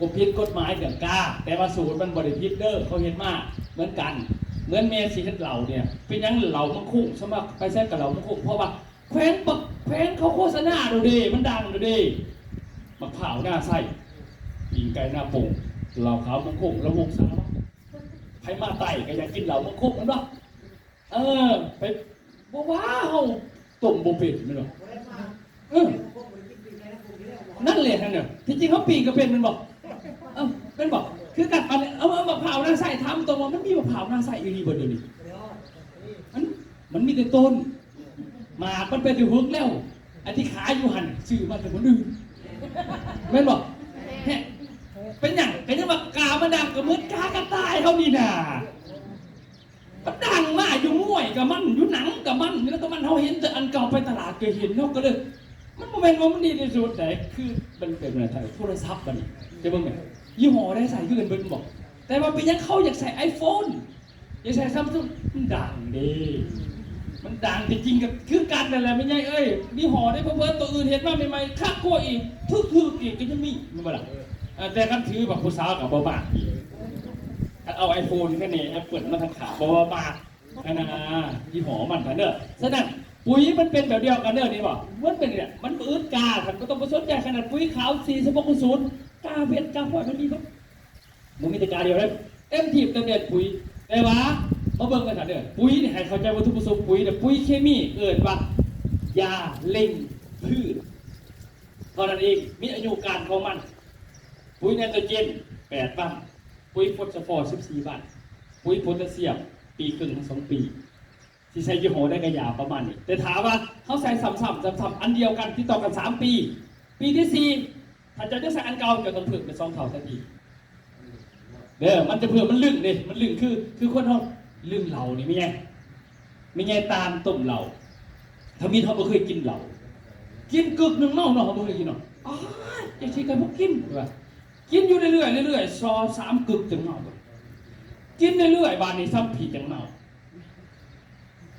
ກົດຜິດກົດໝາຍເລື່ອງກາ ແຕ່ວ່າສູດມັນບໍ່ໄດ້ຜິດເດີ ເຂົາເຮັດມາເໝືອນກັນ. ເໝືອນແມ່ຊິເຮັດເຫຼົ້ານີ້ ເປັນຫຍັງເຫຼົ້າມັນຄົງ ສ່ວນມາກໄປໃສກໍເຫຼົ້າມັນຄົງ ເພາະວ່າແຂວງ ແຂວງເຂົາໂຄສະນາໂດເດ ມັນດັງໂດເດ. ໝາກພ້າວນາໄຊ ປີ້ງໄກ່ນາປົງ ເຫຼົ້າຂາວມັນຄົງ ລະວົງສາລະວັນ. ໃຜມາໃຕ້ກໍຢາກກິນເຫຼົ້າມັນຄົງແມ່ນບໍ່? ເອີ ໄປ ບໍ່ວ່າເຮົາຕົ້ມບໍ່ເປັນແມ່ນບໍ່? ເອີ ນັ້ນແຫຼະ ນັ້ນນະ ທີ່ຈິງເຮົາປີ້ງກໍເປັນແມ່ນບໍ່? ເອີ ແມ່ນບໍ່? ຄືກັນ ອັນ ເອົາ ເອົາໝາກພ້າວນາໄຊ ຖາມຕົງວ່າມັນມີໝາກພ້າວນາໄຊອີ່ຫຼີບໍ່ດຽວນີ້? ມັນ ມັນມີແຕ່ຕົ້ນ ໝາກມັນໄປແຕ່ເຫິງແລ້ວ ອັນທີ່ຂາຍຢູ່ຫັ້ນຊື້ມາແຕ່ມື້ອື່ນ ແມ່ນບໍ່? ແຮະ ເປັນຫຍັງ? ກໍຍັງວ່າກາມັນດັງ ກໍເໝືອນກາກະຕ່າຍເຮົານີ້ນາ. ມັນດັງມາຢູ່ມວຍກະມັນ ຢູ່ໜັງກະມັນ ແລ້ວກະມັນ ເຮົາເຫັນແຕ່ອັນເກົ່າ ໄປຕະຫຼາດກະເຫັນ ເຮົາກະເລີຍ ມັນບໍ່ແມ່ນວ່າມັນດີທີ່ສຸດໃດ. ຄືມັນເປັນແນວໃດ ໂທລະສັບບັດນີ້ ຈະເບິ່ງແມ່ນ ຍີ່ຫໍ້ໃດໃຊ້ຄືກັນເບິດບໍ່? ແຕ່ວ່າເປັນຫຍັງເຂົາຢາກໃຊ້ໄອໂຟນ ຢາກໃຊ້ຊຳຊຸງ? ມັນດັງເດ້ ມັນດັງ. ທີ່ຈິງກະຄືກັນນັ້ນແຫຼະແມ່ໃຫຍ່ເອີຍ ຍີ່ຫໍ້ໃດ ເຜີໆໂຕອື່ນເຮັດມາໃໝ່ໆ ຄັກກວ່າອີກ ຖືກໆອີກກະຍັງມີ ແມ່ນບໍ່ລະ? ເອີ ແຕ່ຄັນຖືບັກຜູ້ສາວກະບໍ່ມັກອີກ. ຄັນເອົາໄອໂຟນ ຄັນນີ້ແອັບເປິ້ນມາທັງຂາ ບໍ່ວ່າມາກ ອັນນ່າ ຍີ່ຫໍ້ມັນຫັ້ນເດີ. ສະນັ້ນ ປຸ໋ຍມັນເປັນແບບດຽວກັນເດີ ນີ້ບໍ່ ມັນເປັນນີ້ແຫຼະ ມັນບໍ່ອຶດກາ ທ່ານບໍ່ຕ້ອງໄປສົນໃຈ. ຂະໜາດປຸ໋ຍຂາວ ສີ່ສິບຫົກສູນ ກາເພັດກາພອຍ ມັນມີເບິດ ບໍ່ມີແຕ່ກາດຽວເດ້ ເຕັມທີບເຕັມແດນປຸ໋ຍ. ແຕ່ວ່າມາເບິ່ງກັນເດີ ປຸ໋ຍນີ້ໃຫ້ເຂົ້າໃຈວັດຖຸປະສົງປຸ໋ຍເດີ ປຸ໋ຍເຄມີເອີ້ນວ່າຢາເລັ່ງພືດເທົ່ານັ້ນເອງ ມີອາຍຸການຂອງມັນ. ປຸ໋ຍໄນໂຕເຈນ ແປດວັນ ປຸ໋ຍຟອສຟໍ ສິບສີ່ວັນ ປຸ໋ຍໂພແທດຊຽມ ປີເຄິ່ງ ສອງປີ ຊິໃສ່ຍີ່ຫໍ້ໃດກໍຢ່າປະມານນີ້. ແຕ່ຖ້າວ່າເຮົາໃສ່ຊ້ຳໆ ຊ້ຳໆ ອັນດຽວກັນຕິດຕໍ່ກັນສາມປີ ປີທີສີ່ ຖ້າເຈົ້າຈະໃສ່ອັນເກົ່າ ເຈົ້າຕ້ອງເພີ່ມເປັນສອງເທົ່າທັນທີເດີ. ມັນຈະເພີ່ມ ມັນລຶ້ງເດ້ ມັນລຶ້ງ ຄື ຄືຄົນເຮົາລຶ້ງເຫຼົ້ານີ້ ແມ່ນຫຍັງ? ແມ່ນຫຍັງ? ຕານຕົ້ມເຫຼົ້າ. ທຳອິດເຮົາບໍ່ເຄີຍກິນເຫຼົ້າ ກິນກຶກໜຶ່ງເມົາເນາະ ເຮົາບໍ່ເຄີຍກິນເນາະ. ອ້າຍ ຈັ່ງຊີ້ກໍບໍ່ກິນ ວ່າ ກິນຢູ່ເລື້ອຍໆ ເລື້ອຍໆ ສອງສາມກຶກຈຶ່ງເມົາ. ກິນເລື້ອຍໆ ບາດນີ້ຊ້ຳຜີດຈັ່ງເມົາ.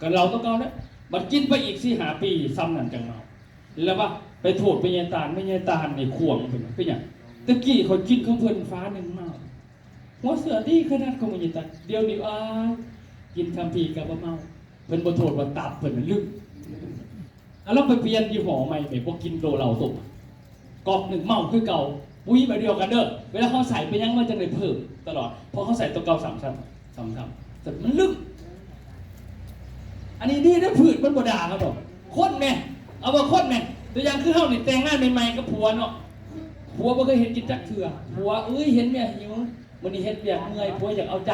ກໍເຫຼົ້າຕົວເກົ່າແຫຼະ ບັດກິນໄປອີກສີ່ຫ້າປີ ຊ້ຳນັ້ນຈັ່ງເມົາ. ແລ້ວວ່າໄປໂທດແມ່ຍາຍຕານ ແມ່ຍາຍຕານນີ້ຂວາງເພິ່ນ ເປັນຫຍັງ? ແຕ່ກີ້ຂ້ອຍກິນຂອງເພິ່ນຝາໜຶ່ງເມົາ ຫົວເສື້ອດີຂະໜາດຂອງແມ່ຍາຍຕານ. ດຽວນີ້ ອ້າຍ ກິນຄຳພີກໍບໍ່ເມົາ. ເພິ່ນບໍ່ໂທດວ່າຕັບເພິ່ນມັນລຶ້ງ. ອາ ລອງໄປປ່ຽນຍີ່ຫໍ້ໃໝ່ ໄປບໍ່ກິນໂຕເຫຼົ້າຕົ້ມ ກອກໜຶ່ງເມົາຄືເກົ່າ. ປຸ໋ຍແບບດຽວກັນເດີ ເວລາເຮົາໃສ່ໄປຫຍັງ ມັນຈັ່ງໄດ້ເພີ່ມຕະຫຼອດ ເພາະເຮົາໃສ່ຕົວເກົ່າຊ້ຳໆ ຊ້ຳໆ ມັນລຶ້ງ. ອັນນີ້ດີເດີ ພືດມັນບໍ່ດ່າເຮົາດອກ. ຄົນແໝ່ ເອົາວ່າຄົນແໝ່ ຕົວຢ່າງຄືເຮົານີ້ ແຕ່ງງານໃໝ່ໆກັບຜົວເນາະ ຜົວບໍ່ເຄີຍເຮັດກິນຈັກເທື່ອ. ຜົວເອີຍ ເຫັນເມຍຫິວ ມື້ນີ້ເຮັດວຽກເມື່ອຍ ຜົວຢາກເອົາໃຈ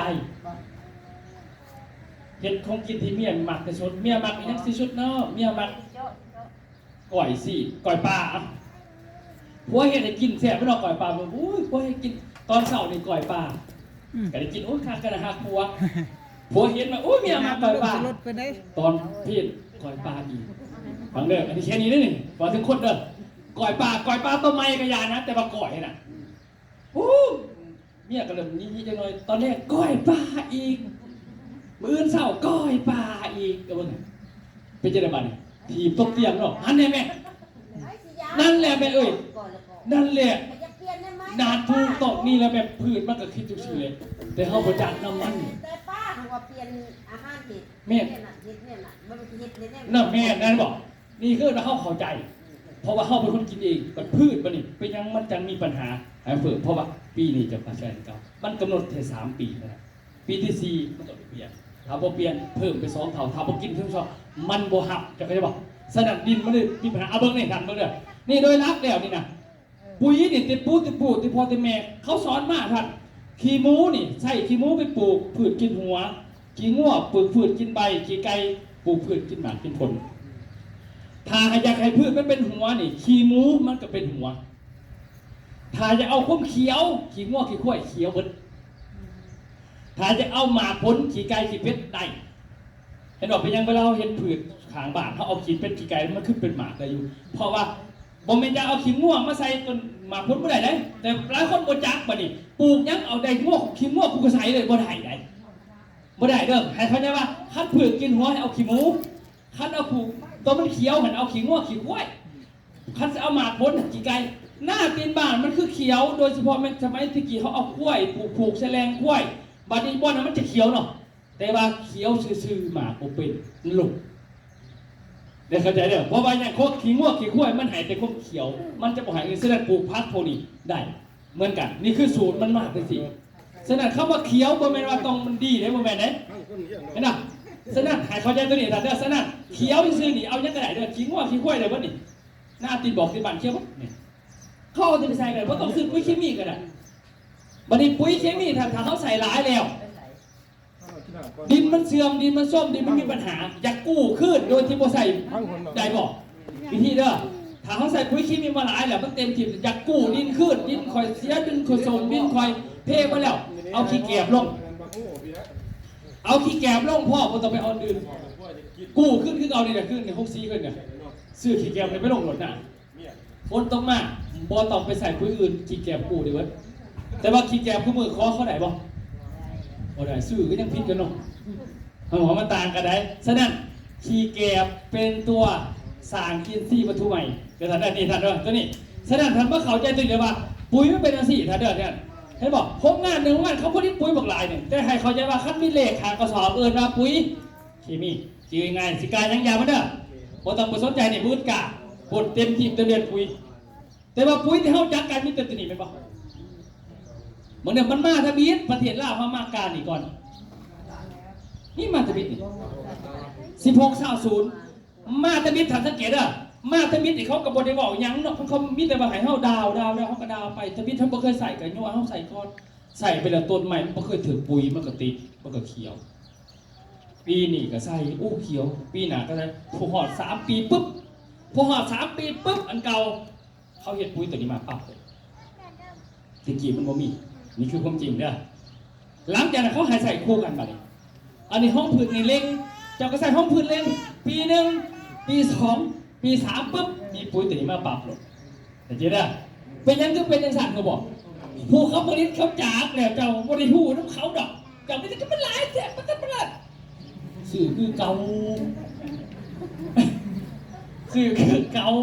ເຮັດຂອງກິນທີ່ເມຍມັກທີ່ສຸດ. ເມຍມັກອີ່ຫຍັງທີ່ສຸດເນາະ? ເມຍມັກກ້ອຍຊີ້ນ ກ້ອຍປາ. ຜົວເຮັດໃຫ້ກິນແຊບເນາະ ກ້ອຍປາ. ໂອ້ຍ ຜົວເຮັດກິນຕອນເຊົ້ານີ້ ກ້ອຍປາ ອືມ ກໍໄດ້ກິນ. ໂອ້ຍ ຄັກຂະໜາດ ຮັກຜົວ. ຜົວເຫັນວ່າ ໂອ້ຍ ເມຍມັກກ້ອຍປາ ຕອນເພນ ກ້ອຍປາອີກ. ຟັງເດີ ອັນນີ້ແຄ່ນີ້ເດີນີ້ ເວົ້າເຖິງຄົນເດີ. ກ້ອຍປາ ກ້ອຍປາຕົວໃໝ່ກໍຢ່ານະ ແຕ່ວ່າກ້ອຍນະ ໂອ້ ເມຍກໍເລີ່ມຍິ້ມໆ ຈັກໜ້ອຍ. ຕອນແລກກ້ອຍປາອີກ ມື້ອື່ນເຊົ້າກ້ອຍປາອີກ. ເອົາເບິ່ງ ເປັນຈັ່ງໃດບາດນີ້? ຖີບຕົກຕຽງເນາະ. ຫັ້ນແຫຼະແມ່ ນັ້ນແຫຼະແມ່ເອີຍ ນັ້ນແຫຼະ ນານຜູ້ຕອກນີ້ແຫຼະແມ່. ພືດມັນກໍຄິດຈັ່ງຊີ້ແຫຼະ ແຕ່ເຮົາບໍ່ຈັກນຳມັນ. ແຕ່ປ້າເຮົາວ່າປ່ຽນອາຫານເຮັດ ແມ່ນ ແມ່ນນະ ເຮັດແນວນັ້ນ ມັນເຮັດແນວນັ້ນ ນັ້ນແມ່ນ ແມ່ນບໍ່? ນີ້ຄືເຮົາເຂົ້າໃຈ ເພາະວ່າເຮົາເປັນຄົນກິນເອງ. ບັດພືດບັດນີ້ ເປັນຫຍັງມັນຈັ່ງມີບັນຫາໃຫ້ເພີ່ມ? ເພາະວ່າປີນີ້ຈະປະແສນເກົ່າ ມັນກຳນົດແຕ່ສາມປີເທົ່ານັ້ນ. ປີທີສີ່ມັນຕ້ອງໄດ້ປ່ຽນ ຖ້າບໍ່ປ່ຽນເພີ່ມໄປສອງເທົ່າ ຖ້າບໍ່ກິນເພີ່ມສອງ ມັນບໍ່ຮັບ ເຈົ້າເຂົ້າໃຈບໍ່? ສະນັ້ນດິນມັນເລີຍມີບັນຫາ. ເອົາເບິ່ງນີ້ທ່ານເບິ່ງເດີ ນີ້ໂດຍຫຼັກແລ້ວນີ້ນະ ປຸ໋ຍນີ້ ແຕ່ປູ່ແຕ່ປູ່ ແຕ່ພໍ່ແຕ່ແມ່ເຂົາສອນມາທ່ານ. ຂີ້ໝູນີ້ ໃຊ້ຂີ້ໝູໄປປູກພືດກິນຫົວ ຂີ້ງົວປູກພືດກິນໃບ ຂີ້ໄກ່ປູກພືດກິນໝາກກິນຜົນ. ຖ້າຫາກຢາກໃຫ້ພືດມັນເປັນຫົວນີ້ ຂີ້ໝູມັນກໍເປັນຫົວ. ຖ້າຢາກເອົາຄວາມຂຽວ ຂີ້ງົວຂີ້ຄວາຍຂຽວເບິດ. ຖ້າຢາກເອົາໝາກຜົນ ຂີ້ໄກ່ຂີ້ເພັດໄດ້. ເຫັນບໍ່? ເປັນຫຍັງເວລາເຮົາເຮັດພືດຂ້າງບ້ານ ເຮົາເອົາຂີ້ເປັດຂີ້ໄກ່ ມັນຄືເປັນໝາກໄດ້ຢູ່? ເພາະວ່າບໍ່ແມ່ນຢາກເອົາຂີ້ງົວມາໃສ່ຕົ້ນໝາກຜົນບໍ່ໄດ້ເດ້. ແຕ່ຫຼາຍຄົນບໍ່ຈັກ ບັດນີ້ປູກຫຍັງເອົາໄດ້ງົວ ຂີ້ງົວ ກູກໍໃສ່ເລີຍ ບໍ່ໄດ້ໃດ ບໍ່ໄດ້ເດີ. ໃຫ້ເຂົ້າໃຈວ່າ ຄັນຜຶກກິນຫົວໃຫ້ເອົາຂີ້ໝູ ຄັນເອົາຜຶກຕົວມັນຂຽວຫັ້ນ ເອົາຂີ້ງົວຂີ້ຄວາຍ. ຄັນຊິເອົາໝາກຜົນ ຂີ້ໄກ່ ໜ້າຕີນບ້ານມັນຄືຂຽວ ໂດຍສະເພາະແມ່ນສະໄໝແຕ່ກີ້ເຮົາເອົາຄວາຍຜູກໆ ໃສ່ແລງຄວາຍ ບັດນີ້ບ່ອນນັ້ນມັນຈະຂຽວເນາະ. ແຕ່ວ່າຂຽວຊື່ໆ ໝາກບໍ່ເປັນ ມັນຫຼົງ. ໄດ້ເຂົ້າໃຈເດີ ເພາະວ່າຫຍັງ? ຄວາມຂີ້ງົວຂີ້ຄວາຍມັນໃຫ້ແຕ່ຄວາມຂຽວ ມັນຈະບໍ່ໃຫ້ອື່ນ. ສະນັ້ນປູກຜັກພວກນີ້ໄດ້ເໝືອນກັນ. ນີ້ຄືສູດມັນມາຈັ່ງຊີ້. ສະນັ້ນຄຳວ່າຂຽວບໍ່ແມ່ນວ່າຕ້ອງມັນດີເດ້ ບໍ່ແມ່ນເດ້. ເຫັນນະ? ສະນັ້ນໃຫ້ເຂົ້າໃຈຕົວນີ້ທ່ານເດີ. ສະນັ້ນຂຽວຊື່ໆ ນີ້ເອົາຫຍັງກໍໄດ້ເດີ ຂີ້ງົວຂີ້ຄວາຍໄດ້ເບິດນີ້. ໜ້າຕີນບອກ ທີ່ບ້ານຂຽວເບິດນີ້ ເຂົາເອົາແຕ່ໄປໃສ່ກໍໄດ້ ບໍ່ຕ້ອງຊື້ປຸ໋ຍເຄມີກໍໄດ້. ບັດນີ້ປຸ໋ຍເຄມີ ຖ້າ ຖ້າເຮົາໃສ່ຫຼາຍແລ້ວ ດິນມັນເສື່ອມ ດິນມັນໂຊມ ດິນມັນມີບັນຫາ ຢາກກູ້ຄືນໂດຍທີ່ບໍ່ໃສ່ໄດ້ບໍ່? ວິທີເດີ ຖ້າເຮົາໃສ່ປຸ໋ຍເຄມີມາຫຼາຍແລ້ວ ມັນເຕັມທີ່ ຢາກກູ້ດິນຄືນ ດິນຂ້ອຍເສຍ ດິນຂ້ອຍໂຊມ ດິນຂ້ອຍເພໝົດແລ້ວ ເອົາຂີ້ແກບລົງ ເອົາຂີ້ແກບລົງພໍ ບໍ່ຕ້ອງໄປເອົາອັນອື່ນ ກູ້ຄືນຄືເກົ່ານີ້ແຫຼະ. ຄືນນີ້ ຫົກສີ່ ຄືນນີ້ ຊື້ຂີ້ແກບໄປລົງໂລດນະ. ຝົນຕົກມາ ບໍ່ຕ້ອງໄປໃສ່ປຸ໋ຍອື່ນ ຂີ້ແກບກູ້ໄດ້ເບິດ. ແຕ່ວ່າຂີ້ແກບຄູ່ມື້ຂໍເຂົາໄດ້ບໍ່? ບໍ່ໄດ້ ຊື້ກໍຍັງຜິດກັນເນາະ. ເຮົາວ່າມັນຕ່າງກັນໄດ໋. ສະນັ້ນ ຂີ້ແກບເປັນຕົວສ້າງກິນຊີວັດຖຸໃໝ່ ເດີທ່ານເດີ ນີ້ທ່ານເດີ ຕົວນີ້. ສະນັ້ນທ່ານມາເຂົ້າໃຈຕົວນີ້ວ່າ ປຸ໋ຍມັນເປັນຈັ່ງຊີ້ ທ່ານເດີ ທ່ານເຫັນບໍ່? ໂຮງງານໜຶ່ງໂຮງງານ ເຂົາຜະລິດປຸ໋ຍບັກຫຼາຍໜຶ່ງ ແຕ່ໃຫ້ເຂົ້າໃຈວ່າ ຄັນມີເລກຂ້າງກະສອບ ເອີ້ນວ່າປຸ໋ຍເຄມີ. ຊື່ງ່າຍໆ ຊິກ້າຫຍັງຢ່າມັນເດີ ບໍ່ຕ້ອງໄປສົນໃຈນີ້ ບໍ່ອຶດກ້າ ປົນເຕັມທີ່ເຕັມເດນປຸ໋ຍ. ແຕ່ວ່າປຸ໋ຍທີ່ເຮົາຈັກກັນມີແຕ່ຕົວນີ້ແມ່ນບໍ່? ເບິ່ງເດີ ມັນມາທຳອິດ ປະເທດລາວເຮົາມາກ້ານີ້ກ່ອນ ນີ້ມາທຳອິດນີ້ ສິບຫົກ ຊາວ ສູນ ມາທຳອິດ. ທ່ານສັງເກດເດີ ມາທຳອິດນີ້ເຂົາກໍບໍ່ໄດ້ເວົ້າຫຍັງເນາະ ເຂົາມີແຕ່ວ່າໃຫ້ເຮົາດາວ ດາວ ດາວ ເຮົາກໍດາວໄປ. ທຳອິດເຮົາບໍ່ເຄີຍໃຊ້ ກໍຍົວເຮົາໃສ່ກ່ອນ ໃສ່ໄປແລ້ວຕົ້ນໄມ້ມັນບໍ່ເຄີຍຖືກປຸ໋ຍ ມັນກໍຕິດ ມັນກໍຂຽວ. ປີນີ້ກໍໃສ່ ໂອ້ ຂຽວ ປີໜ້າກໍໃສ່ ພໍຮອດສາມປີປຶບ ພໍຮອດສາມປີປຶບ ອັນເກົ່າ ເຂົາເຮັດປຸ໋ຍໂຕນີ້ມາປັບເລີຍ ແຕ່ກີ້ມັນບໍ່ມີ. ນີ້ຄືຄວາມຈິງເດີ້. ຫຼັງຈາກນັ້ນເຂົາໃຫ້ໃຊ້ຄູ່ກັນບາດນີ້ ອັນນີ້ຮອງພື້ນນີ້ເລັງ ເຈົ້າກໍໃຊ້ຮອງພື້ນເລັງ ປີໜຶ່ງ ປີສອງ ປີສາມປຶບ ມີປຸ໋ຍໂຕນີ້ມາປັບໂລດ. ເຫັນເດີ ເປັນຫຍັງຄືເປັນຈັ່ງຊັ້ນ ຮູ້ບໍ່? ຜູ້ເຂົາຜະລິດເຂົາຈາກແລ້ວ ເຈົ້າບໍ່ໄດ້ຮູ້ນຳເຂົາດອກ. ເຈົ້າມີແຕ່ມັນຫຼາຍແທ້ ປະຕັດປະລາດ ຊື້ຄືເກົ່າ ຊື້ຄືເກົ່າ.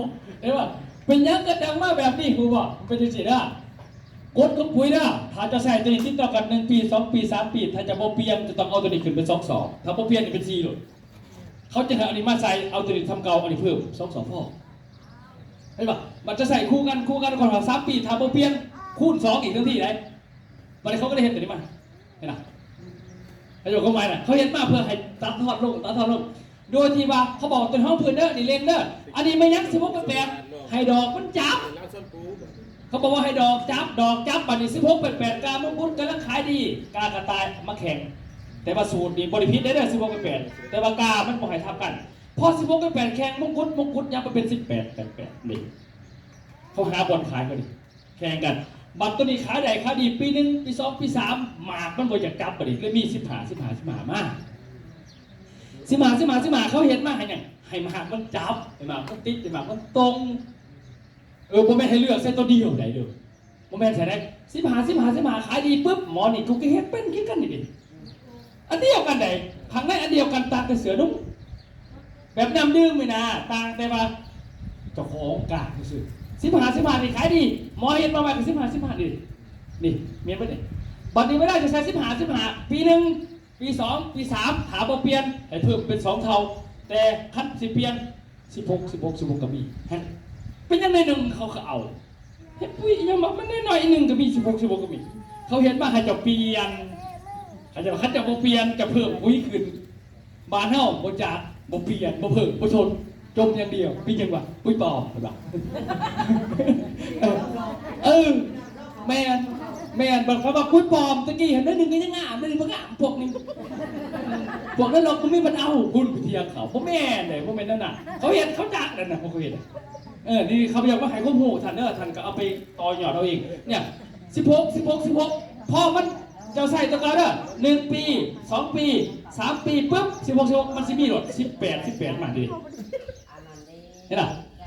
ເຫັນບໍ່? ເປັນຫຍັງກໍຈັ່ງມາແບບນີ້ ຮູ້ບໍ່? ເປັນຈັ່ງຊີ້ເດີ ກົດຂອງປຸ໋ຍເດີ ຖ້າຈະໃຊ້ໂຕນີ້ຕິດຕໍ່ກັນ ໜຶ່ງປີ ສອງປີ ສາມປີ ຖ້າຈະບໍ່ປ່ຽນ ຈະຕ້ອງເອົາໂຕນີ້ຂຶ້ນເປັນສອງຊໍ ຖ້າບໍ່ປ່ຽນເປັນສີ່ໂລດ. ເຂົາຈະໃຫ້ອັນນີ້ມາໃສ່ ເອົາໂຕນີ້ທຳເກົ່າ ອັນນີ້ເພີ່ມ ສອງຊໍພໍ. ເຫັນບໍ່? ມັນຈະໃຊ້ຄູ່ກັນ ຄູ່ກັນກ່ອນສາມປີ ຖ້າບໍ່ປ່ຽນ ຄູນສອງອີກທັງທີໄດ໋. ບັດນີ້ເຂົາກໍໄດ້ເຮັດໂຕນີ້ມາ ເຫັນນະ? ເຂົາເຈົ້າຄວາມໝາຍນະ ເຂົາເຮັດມາເພື່ອໃຫ້ຕັດທອດລົງ ຕັດທອດລົງ ໂດຍທີ່ວ່າເຂົາບອກ ໂຕຮອງພື້ນເດີ ນີ້ເລັງເດີ ອັນນີ້ແມ່ນຫຍັງ ສິບຫົກແປດແປດ ໃຫ້ດອກມັນຈັບ. ເຂົາບອກວ່າໃຫ້ດອກຈັບ ດອກຈັບ ບັດນີ້ສິບຫົກແປດແປດ ກາມົງກຸດກຳລັງຂາຍດີ ກາກະຕ່າຍມາແຂ່ງ. ແຕ່ວ່າສູດນີ້ບໍ່ໄດ້ຜິດເດີ ສິບຫົກແປດແປດ ແຕ່ວ່າກາມັນບໍ່ໃຫ້ທັບກັນ. ພໍສິບຫົກແປດແປດແຂ່ງມົງກຸດ ມົງກຸດຍັບມາເປັນສິບແປດແປດແປດນີ້ ເຂົາຫາບ່ອນຂາຍ ເຂົານີ້ແຂ່ງກັນ. ບັດໂຕນີ້ຂາຍໄດ້ຂາຍດີ ປີໜຶ່ງ ປີສອງ ປີສາມ ໝາກມັນບໍ່ຢາກຈັບ ບັດນີ້ເລີຍມີສິບຫ້າ ສິບຫ້າ ສິບຫ້າມາ ສິບຫ້າ ສິບຫ້າ ສິບຫ້າ ເຂົາເຮັດມາໃຫ້ຫຍັງ? ໃຫ້ໝາກມັນຈັບ ໃຫ້ໝາກມັນຕິດ ໃຫ້ໝາກມັນຕົງ. ເອີ ບໍ່ແມ່ນໃຫ້ເລືອກໃສ່ໂຕດຽວໃດເດີ ບໍ່ແມ່ນໃສ່ໄດ້ ສິບຫ້າ ສິບຫ້າ ສິບຫ້າ ຂາຍດີປຶບ ໝໍນີ້ ກູກໍເຮັດເປັນຄືກັນນີ້ເດ ອັນດຽວກັນໃດ໋ ຂ້າງໃນອັນດຽວກັນ ຕ່າງແຕ່ເສື້ອນຸ່ງ ແບບນ້ຳດື່ມນີ້ນະ ຕ່າງແຕ່ວ່າເຈົ້າຂອງການຊື່ໆ. ສິບຫ້າ ສິບຫ້ານີ້ຂາຍດີ ໝໍເຮັດມາໃໝ່ກໍສິບຫ້າ ສິບຫ້ານີ້ ນີ້ແມ່ນເບິດນີ້. ບັດນີ້ເວລາຈະໃສ່ສິບຫ້າ ສິບຫ້າ ປີໜຶ່ງ ປີສອງ ປີສາມ ຖ້າບໍ່ປ່ຽນໃຫ້ເພີ່ມເປັນສອງເທົ່າ ແຕ່ຄັນຊິປ່ຽນ ສິບຫົກ ສິບຫົກ ສິບຫົກກໍມີ. ເຫັນ ເປັນຫຍັງໜ້ອຍໜຶ່ງເຂົາກໍເອົາ ເຮັດປຸ໋ຍອີ່ຫຍັງ ມັກມັນໜ້ອຍໆໜຶ່ງກໍມີ ສິບຫົກ ສິບຫົກກໍມີ. ເຂົາເຮັດມາໃຫ້ເຈົ້າປ່ຽນ ເຂົາເຈົ້າ ຄັນເຈົ້າບໍ່ປ່ຽນ ຈະເພີ່ມປຸ໋ຍຂຶ້ນ. ບ້ານເຮົາບໍ່ຈັກ ບໍ່ປ່ຽນ ບໍ່ເພີ່ມ ບໍ່ຊົນ ຈົ່ມຢ່າງດຽວ. ເປັນຫຍັງວະ? ປຸ໋ຍປອມ ເພິ່ນວ່າ. ເອີ ເອີ ແມ່ນ ແມ່ນ. ບັດເຂົາວ່າປຸ໋ຍປອມ ຕະກີ້ຫັ້ນໜ້ອຍໜຶ່ງກໍຍັງງາມ ດຽວນີ້ບໍ່ງາມ ພວກນີ້ ພວກນັ້ນເນາະ ບໍ່ມີບັນເອົາ ພຸ້ນໄປຖຽງເຂົາ. ບໍ່ແມ່ນເດ້ ບໍ່ແມ່ນແນວນັ້ນ. ເຂົາເຮັດ ເຂົາຈັກນັ້ນນະ ເຂົາເຮັດ. ເອີ ນີ້ຂ້າພະເຈົ້າມາໃຫ້ຄວາມຮູ້ທ່ານເດີ ທ່ານກໍເອົາໄປຕໍ່ຍອດເອົາເອງ. ເນຍ ສິບຫົກ ສິບຫົກ ສິບຫົກ ພໍມັນ ເຈົ້າໃຊ້ຕົວເກົ່າເດີ ໜຶ່ງປີ ສອງປີ ສາມປີປຶບ ສິບຫົກ ສິບຫົກ ມັນຊິມີໂລດ ສິບແປດ ສິບແປດ ມາເດ. ເຫັນລະ?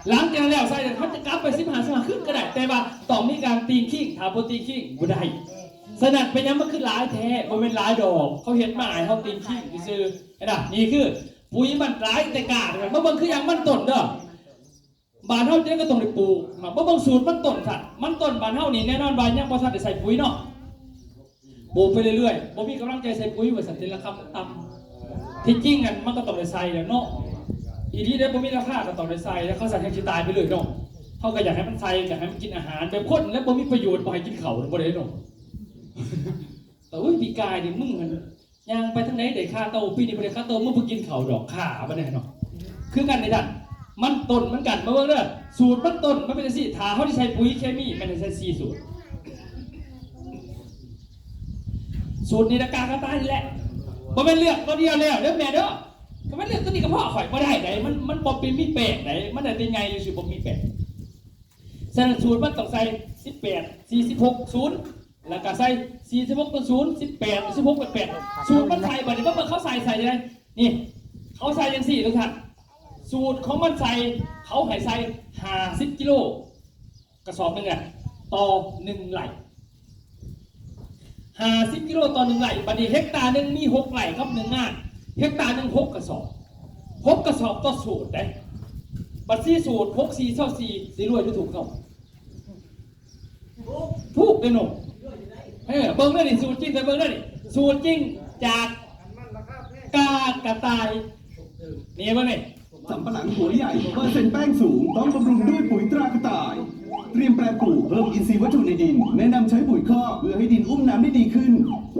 ຫຼັງຈາກນັ້ນແລ້ວໃສ່ ເຮົາຈະກັບໄປສິບຫ້າ ສິບຫ້າ ຄືນກໍໄດ້ ແຕ່ວ່າຕ້ອງມີການຕີງຄີງ ຖ້າບໍ່ຕີງຄີງບໍ່ໄດ້. ສະນັ້ນເປັນຫຍັງມັນຄືຫຼາຍແທ້? ບໍ່ແມ່ນຫຼາຍດອກ ເຂົາເຮັດມາໃຫ້ເຮົາຕີງຄີງຊື່ໆ. ເຫັນລະ? ນີ້ຄືປຸ໋ຍມັນຫຼາຍແຕ່ກ້າ ມາເບິ່ງຄືຢ່າງມັນຕົ້ນເດີ ບ້ານເຮົາຈັ່ງໃດກໍຕ້ອງໄດ້ປູກ. ມາເບິ່ງສູດມັນຕົ້ນຊະ ມັນຕົ້ນບ້ານເຮົານີ້ແນ່ນອນວ່າຍັງບໍ່ທັນໄດ້ໃສ່ປຸ໋ຍເນາະ. ປູກໄປເລື້ອຍໆ ບໍ່ມີກຳລັງໃຈໃສ່ປຸ໋ຍວ່າຊັ້ນ ເຫັນລາຄາມັນຕ່ຳ. ທີ່ຈິງຫັ້ນມັນກໍຕ້ອງໄດ້ໃສ່ແຫຼະເນາະ ອີ່ຫຼີເດ້ ບໍ່ມີລາຄາກໍຕ້ອງໄດ້ໃສ່ ແລ້ວເຂົາຊັ້ນແຮ່ງຊິຕາຍໄປເລີຍເນາະ. ເຮົາກໍຢາກໃຫ້ມັນໃສ່ ຢາກໃຫ້ມັນກິນອາຫານ ແບບຄົນແລ້ວບໍ່ມີປະໂຫຍດ ບໍ່ໃຫ້ກິນເຂົ້າ ບໍ່ໄດ້ເນາະ. ໂອ້ຍ ປີກາຍນີ້ມຶງຫັ້ນຍ່າງໄປທາງໃດໄດ້ຄາໂຕ ປີນີ້ບໍ່ໄດ້ຄາໂຕ ມຶງບໍ່ກິນເຂົ້າດອກ ຂ້າບໍ່ໄດ້ເນາະ. ຄືກັນນີ້ທ່ານ ມັນຕົ້ນມັນກັນ ມາເບິ່ງເດີ ສູດມັນຕົ້ນມັນເປັນຈັ່ງຊີ້. ຖ້າເຮົາຊິໃສ່ປຸ໋ຍເຄມີ ແມ່ນໃສ່ສີ່ສູດ. ສູດນີ້ລະກາກະຕ່າຍນີ້ແຫຼະ ບໍ່ແມ່ນເລືອກຕົວດຽວແລ້ວເດີແມ່ເດີ. ກໍແມ່ນເລືອກຕົວນີ້ກໍພໍຂ້ອຍ ບໍ່ໄດ້ໃດ໋ ມັນ ມັນບໍ່ເປັນມີແປ້ງໃດ໋ ມັນໄດ້ແຕ່ໃຫຍ່ຊື່ໆ ບໍ່ມີແປ້ງ. ສະນັ້ນສູດມັນຕ້ອງໃສ່ສິບແປດ ສີ່ສິບຫົກ ສູນ ແລ້ວກໍໃສ່ສີ່ສິບຫົກ ເປັນສູນ ສິບແປດ ສິບຫົກ ເປັນແປດ ສູດມັນໃສ່. ບັດນີ້ມາເບິ່ງເຂົາໃສ່ ໃສ່ຈັ່ງໃດ ນີ້ ເຂົາໃສ່ຈັ່ງຊີ້ທຸກທ່ານ. ສູດຂອງມັນໃສ່ ເຂົາໃຫ້ໃສ່ຫ້າສິບກິໂລ ກະສອບໜຶ່ງນະ ຕໍ່ໜຶ່ງໄຮ່ ຫ້າສິບກິໂລຕໍ່ໜຶ່ງໄຮ່. ບັດນີ້ເຮັກຕາໜຶ່ງມີຫົກໄຮ່ກັບໜຶ່ງງານ ເຮັກຕາໜຶ່ງຫົກກະສອບ ຫົກກະສອບຕໍ່ສູດເດ້. ບັດສີ່ສູດ ຫົກສີ່ ຊາວສີ່ ຊິລວຍຫຼືຖືກເຮົາ? ຖືກເດ້ໜຸ່ມ. ເອີ ເບິ່ງເດີນີ້ ສູດຈິງ ເບິ່ງເດີນີ້ ສູດຈິງຈາກກາກະຕ່າຍ ນີ້ເບິ່ງນີ້ สำปะหลังหัวใหญ่ เปอร์เซ็นต์แป้งสูง ต้องบำรุงด้วยปุ๋ยตรากระต่าย เตรียมแปลงปลูก เพิ่มอินทรีย์วัตถุในดิน แนะนำใช้ปุ๋ยคอก เพื่อให้ดินอุ้มน้ำได้ดีขึ้น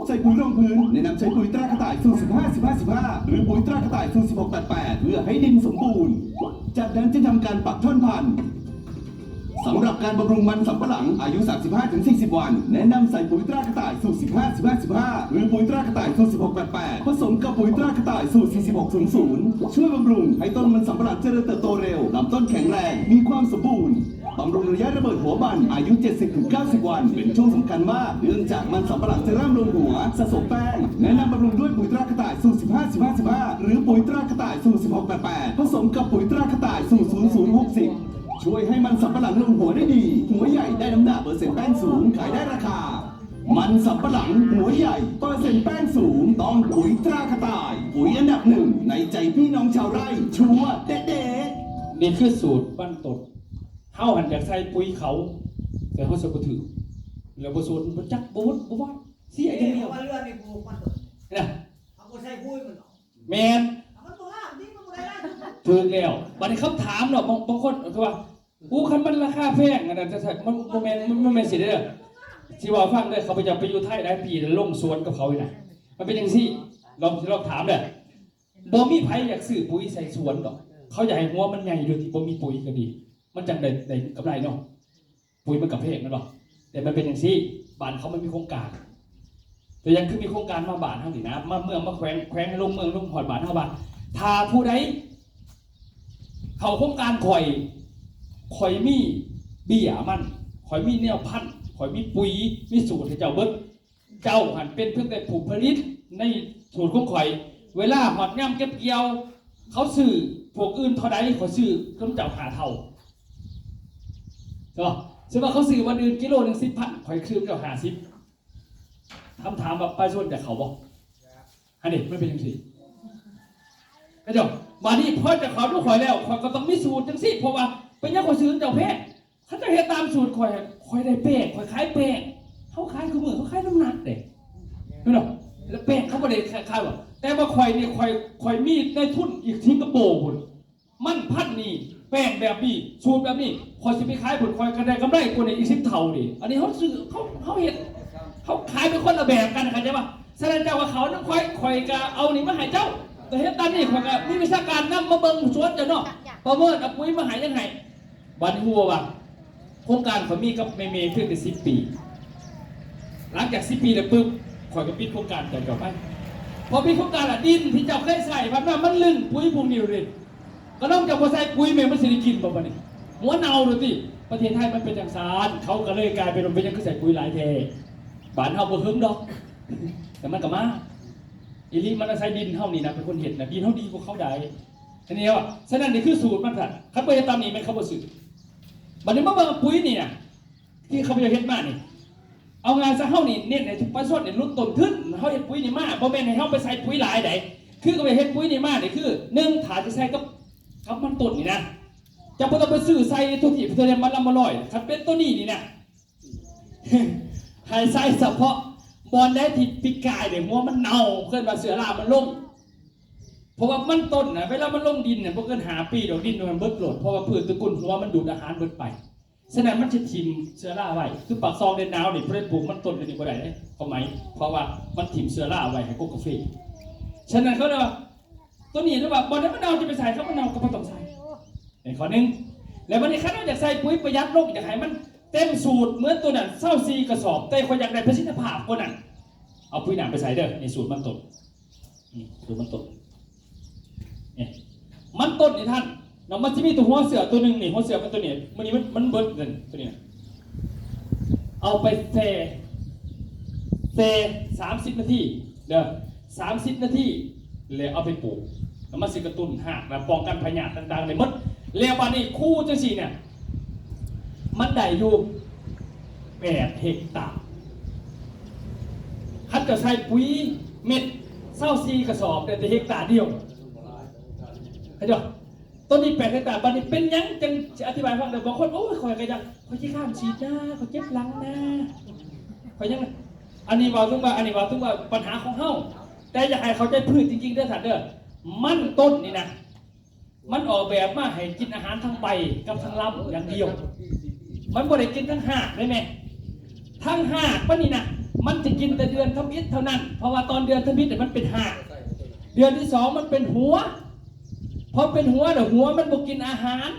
ใส่ปุ๋ยรองพื้น แนะนำใช้ปุ๋ยตรากระต่ายสูตร สิบห้า สิบห้า สิบห้า หรือปุ๋ยตรากระต่ายสูตร สิบหก แปด แปด เพื่อให้ดินสมบูรณ์ จากนั้นจึงทำการปักท่อนพันธุ์ สำหรับการบำรุงมันสำปะหลังอายุ สามสิบห้าถึงสี่สิบ วัน แนะนำใส่ปุ๋ยตรากระต่ายสูตร สิบห้า สิบห้า สิบห้า หรือปุ๋ยตรากระต่ายสูตร สิบหก แปด แปด ผสมกับปุ๋ยตรากระต่าย สูตร สี่สิบหก ศูนย์ ศูนย์ ช่วยบำรุงให้ต้นมันสำปะหลังเจริญเติบโตเร็ว ลำต้นแข็งแรง มีความสมบูรณ์ บำรุงระยะระเบิดหัวมัน อายุ เจ็ดสิบถึงเก้าสิบ วัน เป็นช่วงสำคัญมาก เนื่องจากมันสำปะหลังจะเริ่มลงหัว สะสมแป้ง แนะนำบำรุงด้วยปุ๋ยตรากระต่ายสูตร สิบห้า สิบห้า สิบห้า หรือปุ๋ยตรากระต่ายสูตร สิบหก แปด แปด ผสมกับปุ๋ยตรากระต่ายสูตร ศูนย์ ศูนย์ หก สิบ ช่วยให้มันสำปะหลังลงหัวได้ดี หัวใหญ่ ได้น้ำหนัก เปอร์เซ็นต์แป้งสูง ขายได้ราคา มันสำปะหลังหัวใหญ่ เปอร์เซ็นต์แป้งสูง ต้องปุ๋ยตรากระต่าย ปุ๋ยอันดับหนึ่งในใจพี่น้องชาวไร่ ชัวร์เด๊ะๆ ນີ້ຄືສູດມັນຕົ້ນ. ເຮົາຫັ້ນຢາກໃສ່ປຸ໋ຍເຂົາ ແຕ່ເຮົາໃສ່ບໍ່ຖືກ ແລ້ວບໍ່ສູດ ບໍ່ຈັກ ບໍ່ວຶດ ບໍ່ວາຍ ເສຍຢ່າງດຽວ ເຮົາວ່າເລືອດນີ້ບໍ່ມັນຕົ້ນນະ ເຮົາບໍ່ໃສ່ປຸ໋ຍມັນດອກ ແມ່ນ ມັນບໍ່ງາມຕິ ມັນບໍ່ໄດ້ຫຼາຍ ຖືກແລ້ວ. ບັດນີ້ຄຳຖາມເນາະ ບາງ ບາງຄົນກໍຄືວ່າ ອູ້ ຄັນມັນລາຄາແພງ ອັນນັ້ນ ມັນບໍ່ແມ່ນ ມັນບໍ່ແມ່ນຊີ້ເດີ. ຊິເວົ້າໃຫ້ຟັງເດີ ຂ້າພະເຈົ້າໄປຢູ່ໄທຫຼາຍປີ ແລ້ວລົງສວນກັບເຂົານີ້ນະ ມັນເປັນຈັ່ງຊີ້ ລອງ ລອງຖາມເດີ. ບໍ່ມີໃຜຢາກຊື້ປຸ໋ຍໃສ່ສວນດອກ ເຂົາຢາກໃຫ້ຫົວມັນໃຫຍ່ໂດຍທີ່ບໍ່ມີປຸ໋ຍກໍດີ ມັນຈັ່ງໄດ້ ໄດ້ກຳໄລເນາະ. ປຸ໋ຍມັນກໍແພງແມ່ນບໍ່ ແຕ່ມັນເປັນຈັ່ງຊີ້ ບ້ານເຂົາມັນມີໂຄງການ ແຕ່ຍັງຄືມີໂຄງການມາບ້ານເຮົານີ້ນະ ມາເມືອງ ມາແຂວງ ແຂວງ ລົງເມືອງ ລົງຮອດບ້ານເຮົາວ່າ ຖ້າຜູ້ໃດເຂົ້າໂຄງການຂ້ອຍ ຂ້ອຍມີເບ້ຍມັນ ຂ້ອຍມີແນວພັນ ຂ້ອຍມີປຸ໋ຍ ມີສູດໃຫ້ເຈົ້າເບິດ. ເຈົ້າຫັ້ນເປັນພຽງແຕ່ຜູ້ຜະລິດໃນສູດຂອງຂ້ອຍ ເວລາຮອດຍາມເກັບກ່ຽວ ເຂົາຊື້ພວກອື່ນເທົ່າໃດ ຂ້ອຍຊື້ນຳເຈົ້າຫ້າເທົ່າ ເນາະ. ສົມມຸດວ່າເຂົາຊື້ວັນອື່ນກິໂລໜຶ່ງສິບພັນ ຂ້ອຍຊື້ນຳເຈົ້າຫ້າສິບ. ຄຳຖາມວ່າປະຊາຊົນຢາກເຂົ້າບໍ່? ອັນນີ້ມັນເປັນຈັ່ງຊີ້ ເຂົາເຈົ້າ ບາດນີ້ພໍຈະເຂົ້ານຳຂ້ອຍແລ້ວ ຂ້ອຍກໍຕ້ອງມີສູດຈັ່ງຊີ້ ເພາະວ່າເປັນຫຍັງຂ້ອຍຊື້ນຳເຈົ້າແພງ? ຄັນເຈົ້າເຮັດຕາມສູດຂ້ອຍ ຂ້ອຍໄດ້ແປ້ງ ຂ້ອຍຂາຍແປ້ງ ເຮົາຂາຍຄູ່ມື້ ເຮົາຂາຍນ້ຳໜັກເດ້ ແມ່ນບໍ່? ແລ້ວແປ້ງເຂົາບໍ່ໄດ້ຂາຍ ຂາຍບໍ່ ແຕ່ວ່າຂ້ອຍນີ້ ຂ້ອຍ ຂ້ອຍມີນາຍທຶນຢູ່ສິງກະໂປພຸ້ນ ມັນພັນນີ້ ແປ້ງແບບນີ້ ສູດແບບນີ້ ຂ້ອຍຊິໄປຂາຍພຸ້ນ ຂ້ອຍກໍໄດ້ກຳໄລກວ່ານີ້ອີກສິບເທົ່າເດ້. ອັນນີ້ເຮົາຊື້ ເຮົາ ເຮົາເຮັດ ເຮົາຂາຍເປັນຄົນລະແບບກັນ ເຂົ້າໃຈບໍ່? ສະນັ້ນເຈົ້າກໍເຂົ້ານຳຂ້ອຍ ຂ້ອຍກໍເອົານີ້ມາໃຫ້ເຈົ້າ ກໍເຮັດຕາມນີ້ ຂ້ອຍກໍມີວິຊາການນຳມາເບິ່ງສວນເຈົ້າເນາະ ປະເມີນເອົາປຸ໋ຍມາໃຫ້ຫຍັງໃຫ້. ບາດນີ້ຮູ້ບໍ່ວ່າ ໂຄງການຂ້ອຍມີກັບແມ່ເມພຽງແຕ່ສິບປີ ຫຼັງຈາກສິບປີແລ້ວປຶບ ຂ້ອຍກໍປິດໂຄງການເຈົ້າໄປ. ພໍປິດໂຄງການລະ ດິນທີ່ເຈົ້າເຄີຍໃຊ້ຜ່ານມາ ມັນລຶ້ງປຸ໋ຍພວກນີ້ເດ້. ກະນ້ອງເຈົ້າບໍ່ໃສ່ປຸ໋ຍແມ່ນມັນຊິໄດ້ກິນບໍ່ບາດນີ້? ຫົວເນົ່າໂລດຕິ. ປະເທດໄທມັນເປັນຈັ່ງຊັ້ນ ເຂົາກໍເລີຍກາຍເປັນວ່າ ເປັນຫຍັງຄືໃສ່ປຸ໋ຍຫຼາຍແທ້? ບ້ານເຮົາບໍ່ເຖິງດອກ ແຕ່ມັນກໍມາອີ່ຫຼີ. ມັນອາໄສດິນເຮົານີ້ນະ ເປັນຄົນເຮັດນະ ດິນເຮົາດີກວ່າເຂົາໄດ້. ອັນນີ້ວ່າ ສະນັ້ນນີ້ຄືສູດມັນຊັ້ນ ຄັນບໍ່ເຮັດຕາມນີ້ແມ່ນເຂົາບໍ່ຊື້. ບາດນີ້ມາເບິ່ງປຸ໋ຍນີ້ນະ ທີ່ຂ້າພະເຈົ້າເຮັດມານີ້ ເອົາງ່າຍຊະ ເຮົານີ້ເນັ້ນໃຫ້ປະຊາຊົນນີ້ຫຼຸດຕົ້ນທຶນ. ເຮົາເຮັດປຸ໋ຍນີ້ມາ ບໍ່ແມ່ນໃຫ້ເຮົາໄປໃສ່ປຸ໋ຍຫຼາຍໃດ ຄືຂ້າພະເຈົ້າເຮັດປຸ໋ຍນີ້ມານີ້ ຄືໜຶ່ງ ຖ້າຊິໃສ່ກັບ ກັບມັນຕົ້ນນີ້ນະ ເຈົ້າບໍ່ຕ້ອງໄປຊື້ໃສ່ໂຕທີ່ ໂຕທີ່ມັນລຳມາລອຍ. ຄັນເປັນໂຕນີ້ນີ້ນະ ໃຫ້ໃສ່ສະເພາະບ່ອນໃດທີ່ປີກາຍນີ້ ຫົວມັນເນົ່າ ເອີ້ນວ່າເຊື້ອລາມັນລົງ. ເພາະວ່າມັນຕົ້ນນະ ເວລາມັນລົງດິນນະ ບໍ່ເກີນຫ້າປີດອກ ດິນມັນເບິດໂລດ ເພາະວ່າພືດຕະກຸນຫົວມັນດູດອາຫານເບິດໄປ. ສະນັ້ນມັນຊິຖິ້ມເຊື້ອລາໄວ້. ຄືປາກຊ່ອງແດນໜາວນີ້ ຜູ້ໃດປູກມັນຕົ້ນຢູ່ນີ້ບໍ່ໄດ້ເດ້ ຄວາມໝາຍ ເພາະວ່າມັນຖິ້ມເຊື້ອລາໄວ້ໃຫ້ກົກກາເຟ. ສະນັ້ນເຂົາເລີຍວ່າ ໂຕນີ້ເລີຍວ່າ ບ່ອນໃດມັນເນົ່າຈະໄປໃສ່ ຄັນມັນເນົ່າກໍບໍ່ຕ້ອງໃສ່. ນີ້ຂໍ້ໜຶ່ງ. ແລ້ວບັດນີ້ຄັນເຮົາຢາກໃສ່ປຸ໋ຍປະຢັດລົງ ຢາກໃຫ້ມັນເຕັມສູດເໝືອນໂຕນັ້ນ ຊາວສີ່ກະສອບ ແຕ່ຂ້ອຍຢາກໄດ້ປະສິດທິພາບກວ່ານັ້ນ ເອົາປຸ໋ຍນ້ຳໄປໃສ່ເດີ. ນີ້ສູດມັນຕົ້ນ ນີ້ສູດມັນຕົ້ນ ນີ້ມັນຕົ້ນນີ້ທ່ານເນາະ ມັນຊິມີຕົວຫົວເຊື້ອຕົວໜຶ່ງນີ້ ຫົວເຊື້ອມັນຕົວນີ້ ມື້ນີ້ມັນ ມັນເບິດເງິນຕົວນີ້ນະ. ເອົາໄປແຊ່ ແຊ່ສາມສິບນາທີເດີ ສາມສິບນາທີ ແລ້ວເອົາໄປປູກ ແລ້ວມັນຊິກະຕຸ້ນຮາກ ແລະປ້ອງກັນພະຍາດຕ່າງໆໄດ້ໝົດ. ແລ້ວບາດນີ້ຄູ່ຈັ່ງຊີ້ເນຍ ມັນໄດ້ຢູ່ແປດເຮັກຕາ. ຄັນເຈົ້າໃສ່ປຸ໋ຍເມັດຊາວສີ່ກະສອບ ໄດ້ແຕ່ເຮັກຕາດຽວ ເຂົ້າໃຈບໍ່? ໂຕນີ້ແປດເຮັກຕາ. ບາດນີ້ເປັນຫຍັງຈັ່ງຊິອະທິບາຍໃຫ້ຟັງເດີ? ບາງຄົນ ໂອ້ຍ ຂ້ອຍກໍຢາກ ຂ້ອຍຂີ້ຄ້ານສີດນາ ຂ້ອຍເຈັບຫຼັງນາ ຂ້ອຍຫຍັງ. ອັນນີ້ເວົ້າເຖິງວ່າ ອັນນີ້ເວົ້າເຖິງວ່າບັນຫາຂອງເຮົາ ແຕ່ຢາກໃຫ້ເຂົ້າໃຈພືດຈິງໆເດີທ່ານເດີ. ມັນຕົ້ນນີ້ນະ ມັນອອກແບບມາໃຫ້ກິນອາຫານທັງໃບກັບທັງລຳຢ່າງດຽວ ມັນບໍ່ໄດ້ກິນທັງຮາກເດ້ແມ່. ທັງຮາກມັນນີ້ນະ ມັນຈະກິນແຕ່ເດືອນທຳອິດເທົ່ານັ້ນ ເພາະວ່າຕອນເດືອນທຳອິດມັນເປັນຮາກ ເດືອນທີສອງມັນເປັນຫົວ. ພໍເປັນຫົວແລ້ວ ຫົວມັນບໍ່ກິນອາຫານ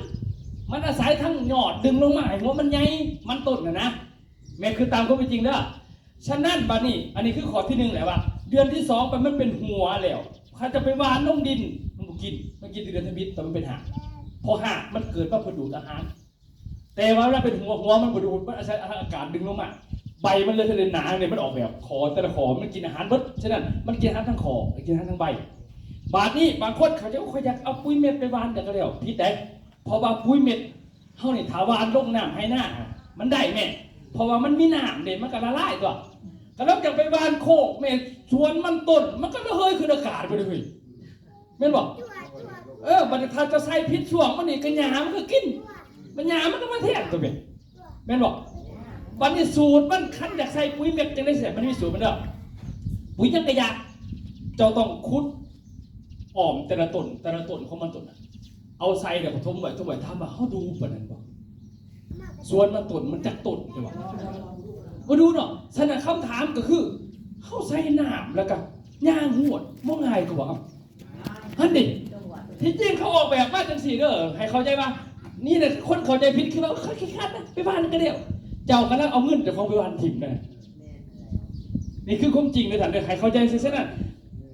ມັນອາໄສທັງຍອດດຶງລົງມາໃຫ້ຫົວມັນໃຫຍ່ ມັນຕົ້ນນະນະ ແມ່ນຄືຕາມຄວາມເປັນຈິງເດີ. ສະນັ້ນບາດນີ້ ອັນນີ້ຄືຂໍ້ທີໜຶ່ງແຫຼະວ່າ ເດືອນທີສອງໄປມັນເປັນຫົວແລ້ວ ຖ້າຈະໄປຫວ່ານລົງດິນ ມັນບໍ່ກິນ, ມັນກິນແຕ່ເດືອນທຳອິດ ແຕ່ມັນເປັນຮາກ ເພາະຮາກມັນເກີດມາເພື່ອດູດອາຫານ. ແຕ່ວ່າເວລາເປັນຫົວ, ຫົວມັນບໍ່ດູດ, ມັນອາໄສອາກາດດຶງລົງມາ. ໃບມັນເລີຍທະເລີນານີ້ ມັນອອກແບບ ຂໍ້ແຕ່ລະຂໍ້ມັນກິນອາຫານເບິດ. ສະນັ້ນ ມັນກິນອາຫານທັງຂໍ້ ແລະ ກິນອາຫານທັງໃບ. ບາດນີ້ບາງຄົນເຂົາເຈົ້າ ຂ້ອຍຢາກເອົາປຸ໋ຍເມັດໄປຫວ່ານ ແຕ່ກໍແລ້ວ ຜິດໃດ໋. ເພາະວ່າປຸ໋ຍເມັດເຮົານີ້ ຖ້າຫວ່ານລົງນ້ຳໄຮ່ນາ ມັນໄດ້ແມ່ນ, ເພາະວ່າມັນມີນ້ຳເດ້ ມັນກໍລະລາຍຕົວະ. ກໍນອກຈາກໄປຫວ່ານໂຄກແມ່ນ ສວນມັນຕົ້ນ ມັນກໍລະເຫີຍຂຶ້ນອາກາດໄປເລີຍ ແມ່ນບໍ່? ເອີ ບັດນີ້ຖ້າຈະໃສ່ຜິດຊ່ວງ ມັນນີ້ກໍຫຍ້າມັນກໍກິນ ມັນຫຍ້າມັນກໍມາແທນຕົວະ ແມ່ນ ແມ່ນບໍ່? ບັດນີ້ສູດມັນ ຄັນຢາກໃສ່ປຸ໋ຍເມັດຈັ່ງໃດຊິ ມັນມີສູດມັນເດີ. ປຸ໋ຍຫຍັງກໍຢ່າ ເຈົ້າຕ້ອງຂຸດອ້ອມແຕ່ລະຕົ້ນ ແຕ່ລະຕົ້ນຂອງມັນຕົ້ນນະ ເອົາໃສ່ແລ້ວກໍຖົມໄວ້ ຖົມໄວ້. ຖາມວ່າເຮົາດູປານນັ້ນບໍ່? ສວນມັນຕົ້ນມັນຈັກຕົ້ນ ແຕ່ວ່າບໍ່ດູເນາະ. ສະນັ້ນຄຳຖາມກໍຄື ເຮົາໃສ່ນ້ຳແລ້ວກໍຍ່າງຫວດ ບໍ່ງ່າຍກວ່າ? ຫັ້ນເດ້ ທີ່ຈິງເຂົາອອກແບບມາຈັ່ງຊີ້ເດີ ໃຫ້ເຂົ້າໃຈວ່າ ນີ້ແຫຼະ ຄົນເຂົ້າໃຈຜິດ ຄືວ່າ ໂອ້ຍ ຂ້ອຍຂີ້ຄ້ານນະ ໄປຫວ່ານກໍແລ້ວ. ເຈົ້າກຳລັງເອົາເງິນເຈົ້າຂອງໄປຫວ່ານຖິ້ມນະ. ນີ້ຄືຄວາມຈິງເດີທ່ານເດີ ໃຫ້ເຂົ້າໃຈຊື່ໆນະ.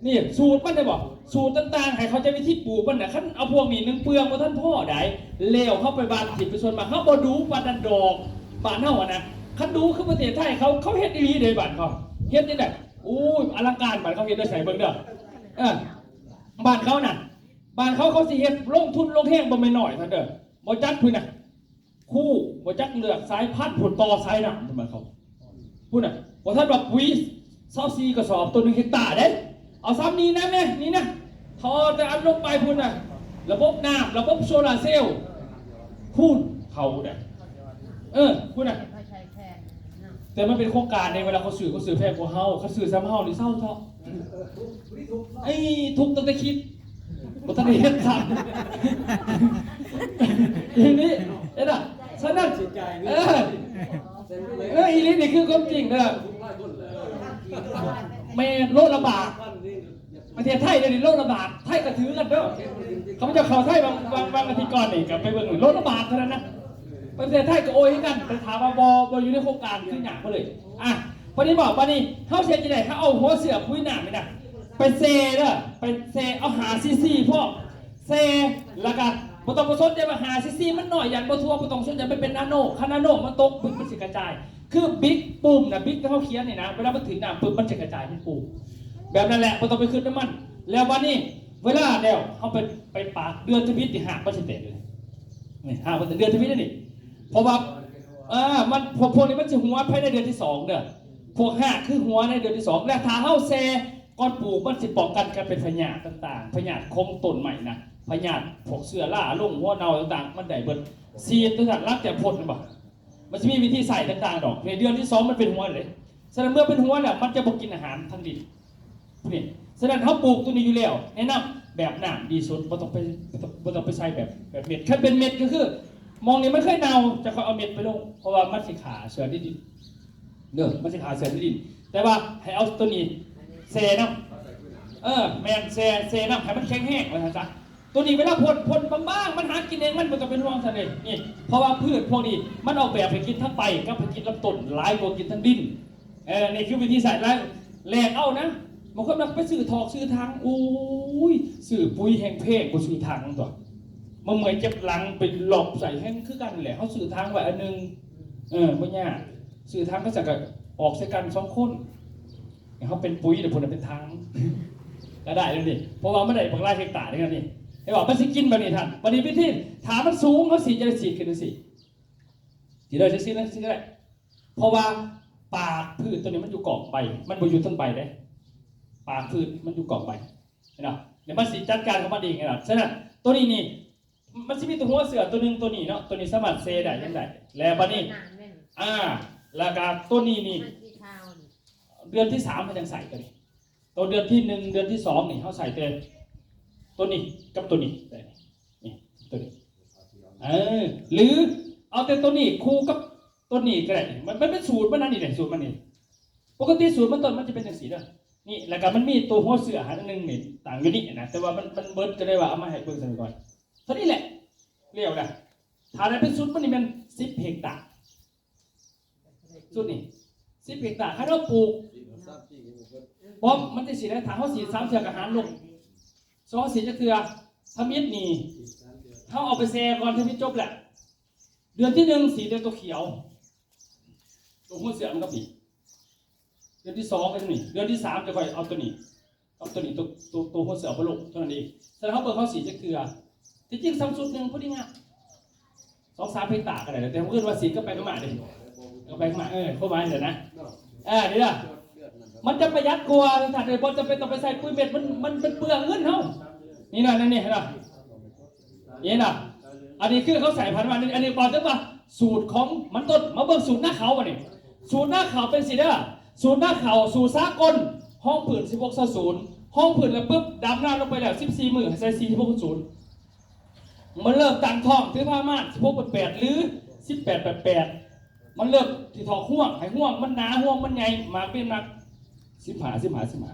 ນີ້ສູດມັນໄດ້ບໍ່? ສູດຕ່າງໆ ໃຫ້ເຂົ້າໃຈວິທີປູກມັນນະ. ຄັນເອົາພວກນີ້ໜຶ່ງເປືອງບໍ່ທັນພໍໃດ໋ ແລ້ວເຮົາໄປຫວ່ານຖິ້ມ. ເປັນສ່ວນມາກເຮົາບໍ່ດູປານນັ້ນດອກ ບ້ານເຮົາຫັ້ນນະ. ຄັນດູຄືປະເທດໄທເຂົາ ເຂົາເຮັດອີ່ຫຼີເດ້ ບ້ານເຂົາເຮັດຈັ່ງໃດ? ໂອ້ຍ ອະລັງການ ບ້ານເຂົາເຮັດໄດ້ໃສເບິ່ງເດີ. ເອີ ບ້ານເຂົານະ ບ້ານເຂົາ ເຂົາຊິເຮັດລົງທຶນລົງແຮງບໍ່ແມ່ນໜ້ອຍທ່ານເດີ. ບໍ່ຈັກພຸ້ນນະ ຄູບໍ່ຈັກເລືອກສາຍພັນ ພຸ້ນ ຕໍ່ສາຍນ້ຳ ບ້ານເຂົາພຸ້ນນະ. ບໍ່ທັນວ່າປຸ໋ຍຊາວສີ່ກະສອບຕໍ່ໜຶ່ງເຮັກຕາເດ້ ເອົາສ່ຳນີ້ນະແມ່ ນີ້ນະ ທໍ່ແຕ່ອັນລົງໄປພຸ້ນນະ ລະບົບນ້ຳ ລະບົບໂຊລາເຊວ ພຸ້ນເຂົານະ. ເອີ ພຸ້ນນະ ແຕ່ມັນເປັນໂຄງການເດ້ ເວລາເຂົາຊື້ ເຂົາຊື້ແພງກວ່າເຮົາ. ຄັນຊື້ສ່ຳເຮົານີ້ເຊົາເທາະ ໄອ້ທຸກຕັ້ງແຕ່ຄິດ ບໍ່ທັນໄດ້ເຮັດຊ້ຳ ອີ່ຫຼີ ເຫັນບໍ່? ສະນັ້ນ ເອີ ເອີ ອີ່ຫຼີ ນີ້ຄືຄວາມຈິງເດີ. ແມ່ນ ໂລລະບາດ ປະເທດໄທດຽວນີ້ໂລລະບາດ ໄທກໍຖືກັນເດີ. ຂ້າພະເຈົ້າເຂົ້າໄທບາງ ບາງ ບາງອາທິດກ່ອນນີ້ ກໍໄປເບິ່ງໂລລະບາດເທົ່ານັ້ນນະ. ປະເທດໄທກໍໂອຍຄືກັນ ແຕ່ຖາມວ່າບໍ່ ບໍ່ຢູ່ໃນໂຄງການ ຄືຍາກເລີຍ. ອ່ະ ບັດນີ້ບໍ ບັດນີ້ເຮົາຊິເຮັດຈັ່ງໃດ? ເຮົາເອົາຫົວເຊື້ອປຸ໋ຍນ້ຳນີ້ນະ ໄປແຊ່ເດີ ໄປແຊ່ ເອົາຫ້າຊີຊີພໍ ແຊ່ ແລ້ວກໍບໍ່ຕ້ອງໄປສົນໃຈວ່າຫ້າຊີຊີມັນໜ້ອຍ ຢ້ານບໍ່ທົ່ວ ບໍ່ຕ້ອງສົນໃຈ ມັນເປັນນາໂນ ຄັນນາໂນມັນຕົກ ບຶກມັນຊິກະຈາຍ. ຄືບິກປຸ່ມນະ ບິກທີ່ເຮົາຂຽນນີ້ນະ ເວລາມັນຖືກນ້ຳປຶບ ມັນຊິກະຈາຍ ມັນປູແບບນັ້ນແຫຼະ ບໍ່ຕ້ອງໄປຄຶດນຳມັນ. ແລ້ວບັດນີ້ເວລາແລ້ວ ເຮົາໄປ ໄປປາກເດືອນທຳອິດນີ້ ຮາກມັນຊິແຕກເລີຍ. ນີ້ຮາກມັນເດືອນທຳອິດນີ້ ເພາະວ່າ ເອີ ມັນ ພວກ ພວກນີ້ມັນຊິຫົວພາຍໃນເດືອນທີສອງເດີ. ພວກຮາກຄືຫົວໃນເດືອນທີສອງ ແລະ ຖ້າເຮົາແຊ່ກ່ອນປູກ ມັນຊິປ້ອງກັນການເປັນພະຍາດຕ່າງໆ ພະຍາດຂອງຕົ້ນໄມ້ນະ ພະຍາດພວກເຊື້ອລາລົງ ຫົວເນົ່າຕ່າງໆ ມັນໄດ້ເບິດ. ສີດຈັ່ງຊັ້ນ ຫຼັງຈາກພົ່ນແມ່ນບໍ່? ມັນຊິມີວິທີໃຊ້ຕ່າງໆດອກ. ໃນເດືອນທີສອງມັນເປັນຫົວເດ້. ສະນັ້ນເມື່ອເປັນຫົວແລ້ວ ມັນຈະບໍ່ກິນອາຫານທາງດິນນີ້. ສະນັ້ນເຮົາປູກຕົວນີ້ຢູ່ແລ້ວ ແນະນຳແບບນ້ຳດີສຸດ ບໍ່ຕ້ອງໄປ ບໍ່ຕ້ອງ ບໍ່ຕ້ອງໄປໃສ່ແບບ ແບບເມັດ. ຄັນເປັນເມັດກໍຄື ໝ່ອງນີ້ມັນເຄີຍເນົ່າ ຈະຄ່ອຍເອົາເມັດໄປລົງ ເພາະວ່າມັນຊິຂ້າເຊື້ອໃນດິນເດີ ມັນຊິຂ້າເຊື້ອໃນດິນ. ແຕ່ວ່າໃຫ້ເອົາຕົວນີ້ແຊ່ນຳ ເອີ ແມ່ນ ແຊ່ ແຊ່ນຳໃຫ້ມັນແຂງແຮງ ວ່າຊັ້ນຊະ. ຕົວນີ້ເວລາພົ່ນ ພົ່ນບາງໆ ມັນຫາກິນເອງ ມັນບໍ່ຕ້ອງເປັນຫ່ວງຊັ້ນເດ້. ນີ້ ເພາະວ່າພືດພວກນີ້ມັນອອກແບບໃຫ້ກິນທັງໃບກັບໃຫ້ກິນລຳຕົ້ນ ຫຼາຍກວ່າກິນທັງດິນ. ເອີ ນີ້ຄືວິທີໃຊ້ ແລກ ແລກເອົານະ. ບາງຄົນມັກໄປຊື້ຖອກຊື້ຖັງ ໂອ້ຍ ຊື້ປຸ໋ຍແຮງແພງກວ່າຊື້ຖັງຕົວະ ມາເມື່ອຍເຈັບຫຼັງ ໄປຫຼອບໃສ່ແຮງຄືກັນແຫຼະ. ເຮົາຊື້ຖັງໄວ້ອັນໜຶ່ງ ເອີ ບໍ່ຍາກ ຊື້ຖັງກໍຊັ້ນ ກໍອອກໃສ່ກັນສອງຄົນ. ເຮົາເປັນປຸ໋ຍ ແລ້ວເພິ່ນເປັນຖັງ ກໍໄດ້ແລ້ວນີ້ ເພາະວ່າມັນໄດ້ບັກຫຼາຍເຮັກຕາເດ້ນີ້. ເຫັນບໍ່? ມັນຊິກິນແບບນີ້ທ່ານ. ບັດນີ້ວິທີ ຖ້າມັນສູງ ເຮົາສີດ ຈະໄດ້ສີດຂຶ້ນຈັ່ງຊີ້ ສີດໄດ້ຈັ່ງຊີ້ ຈັ່ງຊີ້ກໍໄດ້. ເພາະວ່າປາກພືດຕົວນີ້ມັນຢູ່ກ້ອງໃບ ມັນບໍ່ຢູ່ເທິງໃບເດ້. ປາກພືດມັນຢູ່ກ້ອງໃບ ເຫັນບໍ່? ແລ້ວມັນຊິຈັດການຂອງມັນເອງ ເຫັນບໍ່? ສະນັ້ນ ຕົວນີ້ນີ້ ມັນຊິມີຕົວຫົວເຊື້ອຕົວໜຶ່ງ ຕົວນີ້ເນາະ ຕົວນີ້ສາມາດແຊ່ໄດ້ ຍັງໄດ້. ແລ້ວບັດນີ້ ອ່າ ແລ້ວກໍຕົວນີ້ນີ້ ເດືອນທີສາມເຮົາຈັ່ງໃສ່ຕົວນີ້. ຕົວເດືອນທີໜຶ່ງ ເດືອນທີສອງນີ້ ເຮົາໃສ່ແຕ່ຕົວນີ້ກັບຕົວນີ້ ນີ້ ຕົວນີ້ ເອີ ຫຼືເອົາແຕ່ຕົວນີ້ຄູ່ກັບຕົວນີ້ກໍໄດ້. ມັນ ມັນເປັນສູດມັນ ອັນນີ້ແຫຼະ ສູດມັນນີ້. ປົກກະຕິສູດມັນຕົ້ນມັນຈະເປັນຈັ່ງຊີ້ເດີ ນີ້ ແລ້ວກໍມັນມີຕົວຫົວເຊື້ອອັນໜຶ່ງນີ້ ຕັ້ງຢູ່ນີ້ນະ ແຕ່ວ່າມັນ ມັນເບິດ ກໍເລີຍວ່າເອົາມາໃຫ້ເບິ່ງຊະກ່ອນ. ເທົ່ານີ້ແຫຼະ ແລ້ວນະ. ຖ້າໄດ້ເປັນຊຸດມັນນີ້ແມ່ນສິບເຮັກຕາ ຊຸດນີ້ສິບເຮັກຕາ. ຄັນເຮົາປູກ ບໍ່ ມັນຈັ່ງຊີ້ນະ ຖ້າເຮົາສີດສາມເທື່ອກໍຫານລົງ ສອງ ສີຈັກເທື່ອ ທຳອິດນີ້ ເຮົາເອົາໄປແຊ່ກ່ອນ ທຳອິດຈົບແລ້ວ ເດືອນທີໜຶ່ງສີແຕ່ຕົວຂຽວ ຕົວຫົວເສື້ອມັນກໍມີ ເດືອນທີສອງກໍຕົວນີ້ ເດືອນທີສາມຈະຄ່ອຍເອົາຕົວນີ້ກັບຕົວນີ້ ຕົວ ຕົວ ຕົວຫົວເສື້ອບໍ່ລົງເທົ່ານັ້ນເອງ. ສະນັ້ນເຮົາເບິ່ງເຮົາສີຈັກເທື່ອ ທີ່ຈິງຊ້ຳຊຸດໜຶ່ງພໍດີງາມ ສອງສາມເຮັກຕາກໍໄດ້ ແຕ່ເອີ້ນວ່າສີກັບໄປກັບມາເດ້ ກັບໄປກັບມາ ເອີ ຄວາມໝາຍນັ້ນນະ ເອີ ນີ້ລະ ມັນຈະປະຢັດກວ່າ ທ່ານເອີຍ ບໍ່ຈຳເປັນຕ້ອງໄປໃສ່ປຸ໋ຍເມັດ ມັນ ມັນ ມັນເປືອງເງິນເຮົາ ນີ້ນະ ນັ້ນນີ້ ເຫັນບໍ່ ເຫັນບໍ່ ອັນນີ້ຄືເຂົາໃສ່ພັນວ່າ ອັນນີ້ບອກເຖິງວ່າສູດຂອງມັນຕົ້ນ ມາເບິ່ງສູດນາເຂົາບັດນີ້ ສູດນາເຂົາເປັນຊີ້ເດີ ສູດນາເຂົາ ສູດສາກົນ ຮອງພື້ນສິບຫົກຊາວສູນ ຮອງພື້ນແລ້ວປຶບ ດຳນາລົງໄປແລ້ວສິບສີ່ມື້ ໃຫ້ໃສ່ສີ່ສິບຫົກສູນ ມັນເລີ່ມຕັ້ງທ້ອງ ຖືພາມານສິບຫົກແປດແປດ ຫຼື ສິບແປດແປດແປດ ມັນເລີ່ມທີ່ຖອກຮວງ ໃຫ້ຮວງມັນໜາ ຮວງມັນໃຫຍ່ ໝາກເປັນໝາກ ສິບຫ້າ ສິບຫ້າ ສິບຫ້າ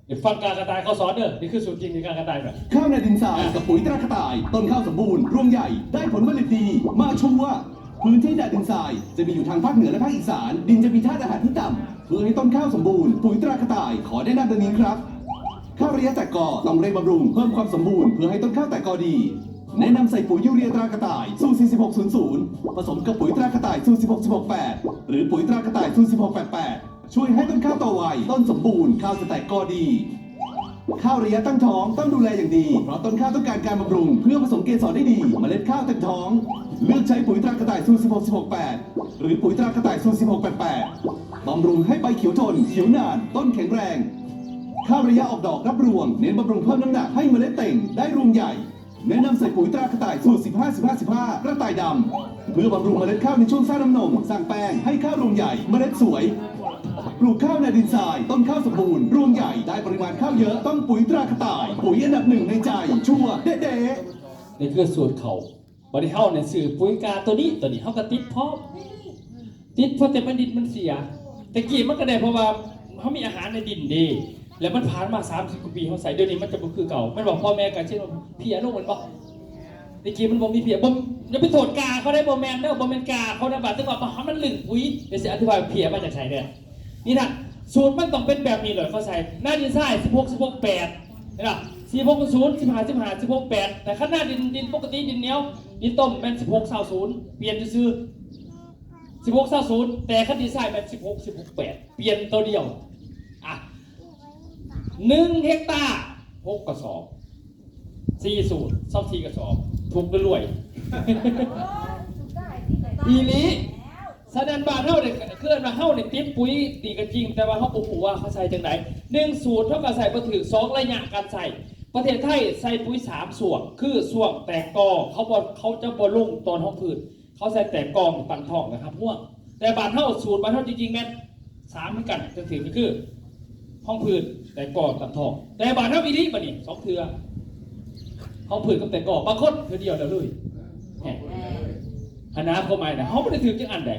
ໄດ້ຟັງກາກະຕ່າຍເຂົາສອນເດີ ນີ້ຄືສູດຈິງ ນີ້ກາກະຕ່າຍແບບ ข้าวนาดินทรายกับปุ๋ยตรากระต่าย ต้นข้าวสมบูรณ์ รวงใหญ่ ได้ผลผลิตดี มาชัวร์ พื้นที่นาดินทรายจะมีอยู่ทางภาคเหนือและภาคอีสาน ดินจะมีธาตุอาหารที่ต่ำ เพื่อให้ต้นข้าวสมบูรณ์ ปุ๋ยตรากระต่าย ขอแนะนำดังนี้ครับ ข้าวระยะแตกกอต้องเร่งบำรุง เพิ่มความสมบูรณ์ เพื่อให้ต้นข้าวแตกกอดี แนะนำใส่ปุ๋ยยูเรียตรากระต่าย สูตร สี่สิบหก ศูนย์ ศูนย์ ผสมกับปุ๋ยตรากระต่าย สูตร สิบหก สิบหก แปด หรือปุ๋ยตรากระต่าย สูตร สิบหก แปด แปด ช่วยให้ต้นข้าวโตไว ต้นสมบูรณ์ ข้าวจะแตกกอดี ข้าวระยะตั้งท้องต้องดูแลอย่างดี เพราะต้นข้าวต้องการการบำรุง เพื่อผสมเกสรได้ดี เมล็ดข้าวเต็มท้อง เลือกใช้ปุ๋ยตรากระต่าย สูตร สิบหก สิบหก แปด หรือปุ๋ยตรากระต่าย สูตร สิบหก แปด แปด บำรุงให้ใบเขียวทน เขียวนาน ต้นแข็งแรง ข้าวระยะออกดอกรับรวง เน้นบำรุงเพิ่มน้ำหนักให้เมล็ดเต่ง ได้รวงใหญ่ แนะนำใส่ปุ๋ยตรากระต่าย สูตร สิบห้า สิบห้า สิบห้า กระต่ายดำ เพื่อบำรุงเมล็ดข้าวในช่วงสร้างน้ำนม สร้างแป้ง ให้ข้าวรวงใหญ่ เมล็ดสวย ปลูกข้าวในดินทราย ต้นข้าวสมบูรณ์ รวงใหญ่ ได้ปริมาณข้าวเยอะ ต้องปุ๋ยตรากระต่าย ปุ๋ยอันดับหนึ่งในใจ ชัวร์เด๊ะๆ ນີ້ຄືສູດເຂົາ ບັດນີ້ເຮົານີ້ຊື້ປຸ໋ຍກາຕົວນີ້ ຕົວນີ້ເຮົາກໍຕິດພ້ອມ ຕິດ ເພາະແຕ່ມັນດິນມັນເສຍ ແຕ່ກີ້ມັນກໍໄດ້ ເພາະວ່າເຮົາມີອາຫານໃນດິນເດ້ ແລ້ວມັນຜ່ານມາສາມສິບກວ່າປີເຮົາໃຊ້ ດຽວນີ້ມັນຈະບໍ່ຄືເກົ່າ ແມ່ນບໍ່? ພໍ່ແມ່ກໍເຊັ່ນວ່າເພຍລົງ ແມ່ນບໍ່? ແຕ່ກີ້ມັນບໍ່ມີເພຍ ບໍ່ ຢ່າໄປໂທດກາເຂົາໄດ໋ ບໍ່ແມ່ນເດີ ບໍ່ແມ່ນກາເຂົານະ ບາດແຕ່ວ່າມັນລຶ້ງປຸ໋ຍ ດຽວຊິອະທິບາຍເພຍມາຈາກໃສເດີ. ນີ້ນະ ສູດມັນຕ້ອງເປັນແບບນີ້ເລີຍ ເຂົາໃສ່ນາດິນຊາຍ ສິບຫົກ ສິບຫົກ ແປດ ເຫັນບໍ່? ສິບຫົກ ສູນ ສິບຫ້າ ສິບຫ້າ ສິບຫົກ ແປດ ແຕ່ຄັນນາດິນ ດິນປົກກະຕິ ດິນໜຽວ ດິນຕົ້ມ ແມ່ນ ສິບຫົກ ຊາວ ສູນ ປ່ຽນຊື່ໆ ສິບຫົກ ຊາວ ສູນ ແຕ່ຄັນດິນຊາຍແມ່ນ ສິບຫົກ ສິບຫົກ ແປດ ປ່ຽນໂຕດຽວ ອ່ະ ໜຶ່ງເຮັກຕາ ຫົກກະສອບ ສີ່ສູດ ຊາວສີ່ກະສອບ ຖືກລວຍ ອີ່ຫຼີ. ສະນັ້ນບ້ານເຮົານີ້ ຄືເອີ້ນວ່າເຮົານີ້ຕິດປຸ໋ຍດີກໍຈິງ ແຕ່ວ່າເຮົາບໍ່ຮູ້ວ່າເຂົາໃສ່ຈັ່ງໃດ ໜຶ່ງ ສູດເຮົາກໍໃສ່ບໍ່ຖືກ ສອງ ໄລຍະການໃຊ້ ປະເທດໄທໃສ່ປຸ໋ຍສາມຊ່ວງ ຄືຊ່ວງແຕກກໍ ເຂົາບໍ່ ເຂົາຈະບໍ່ລົງຕອນຮອງພືດ ເຂົາໃສ່ແຕກກໍ ຕັ້ງທ້ອງ ແລ້ວຮັບຮວງ ແຕ່ບ້ານເຮົາ ສູດບ້ານເຮົາຈິງໆ ແມ່ນ ສາມຄືກັນ ຈັ່ງຊີ້ກໍຄືຮອງພືດ ແຕກກໍ ຕັ້ງທ້ອງ ແຕ່ບ້ານເຮົາອີ່ຫຼີບັດນີ້ ສອງເທື່ອ ຮອງພືດກັບແຕກກໍ ບາງຄົນເທື່ອດຽວແລ້ວເລີຍ ແຮະ ຫັ້ນນະ ຄວາມໝາຍນະ ເຮົາບໍ່ໄດ້ຖືກຈັກອັນໃດ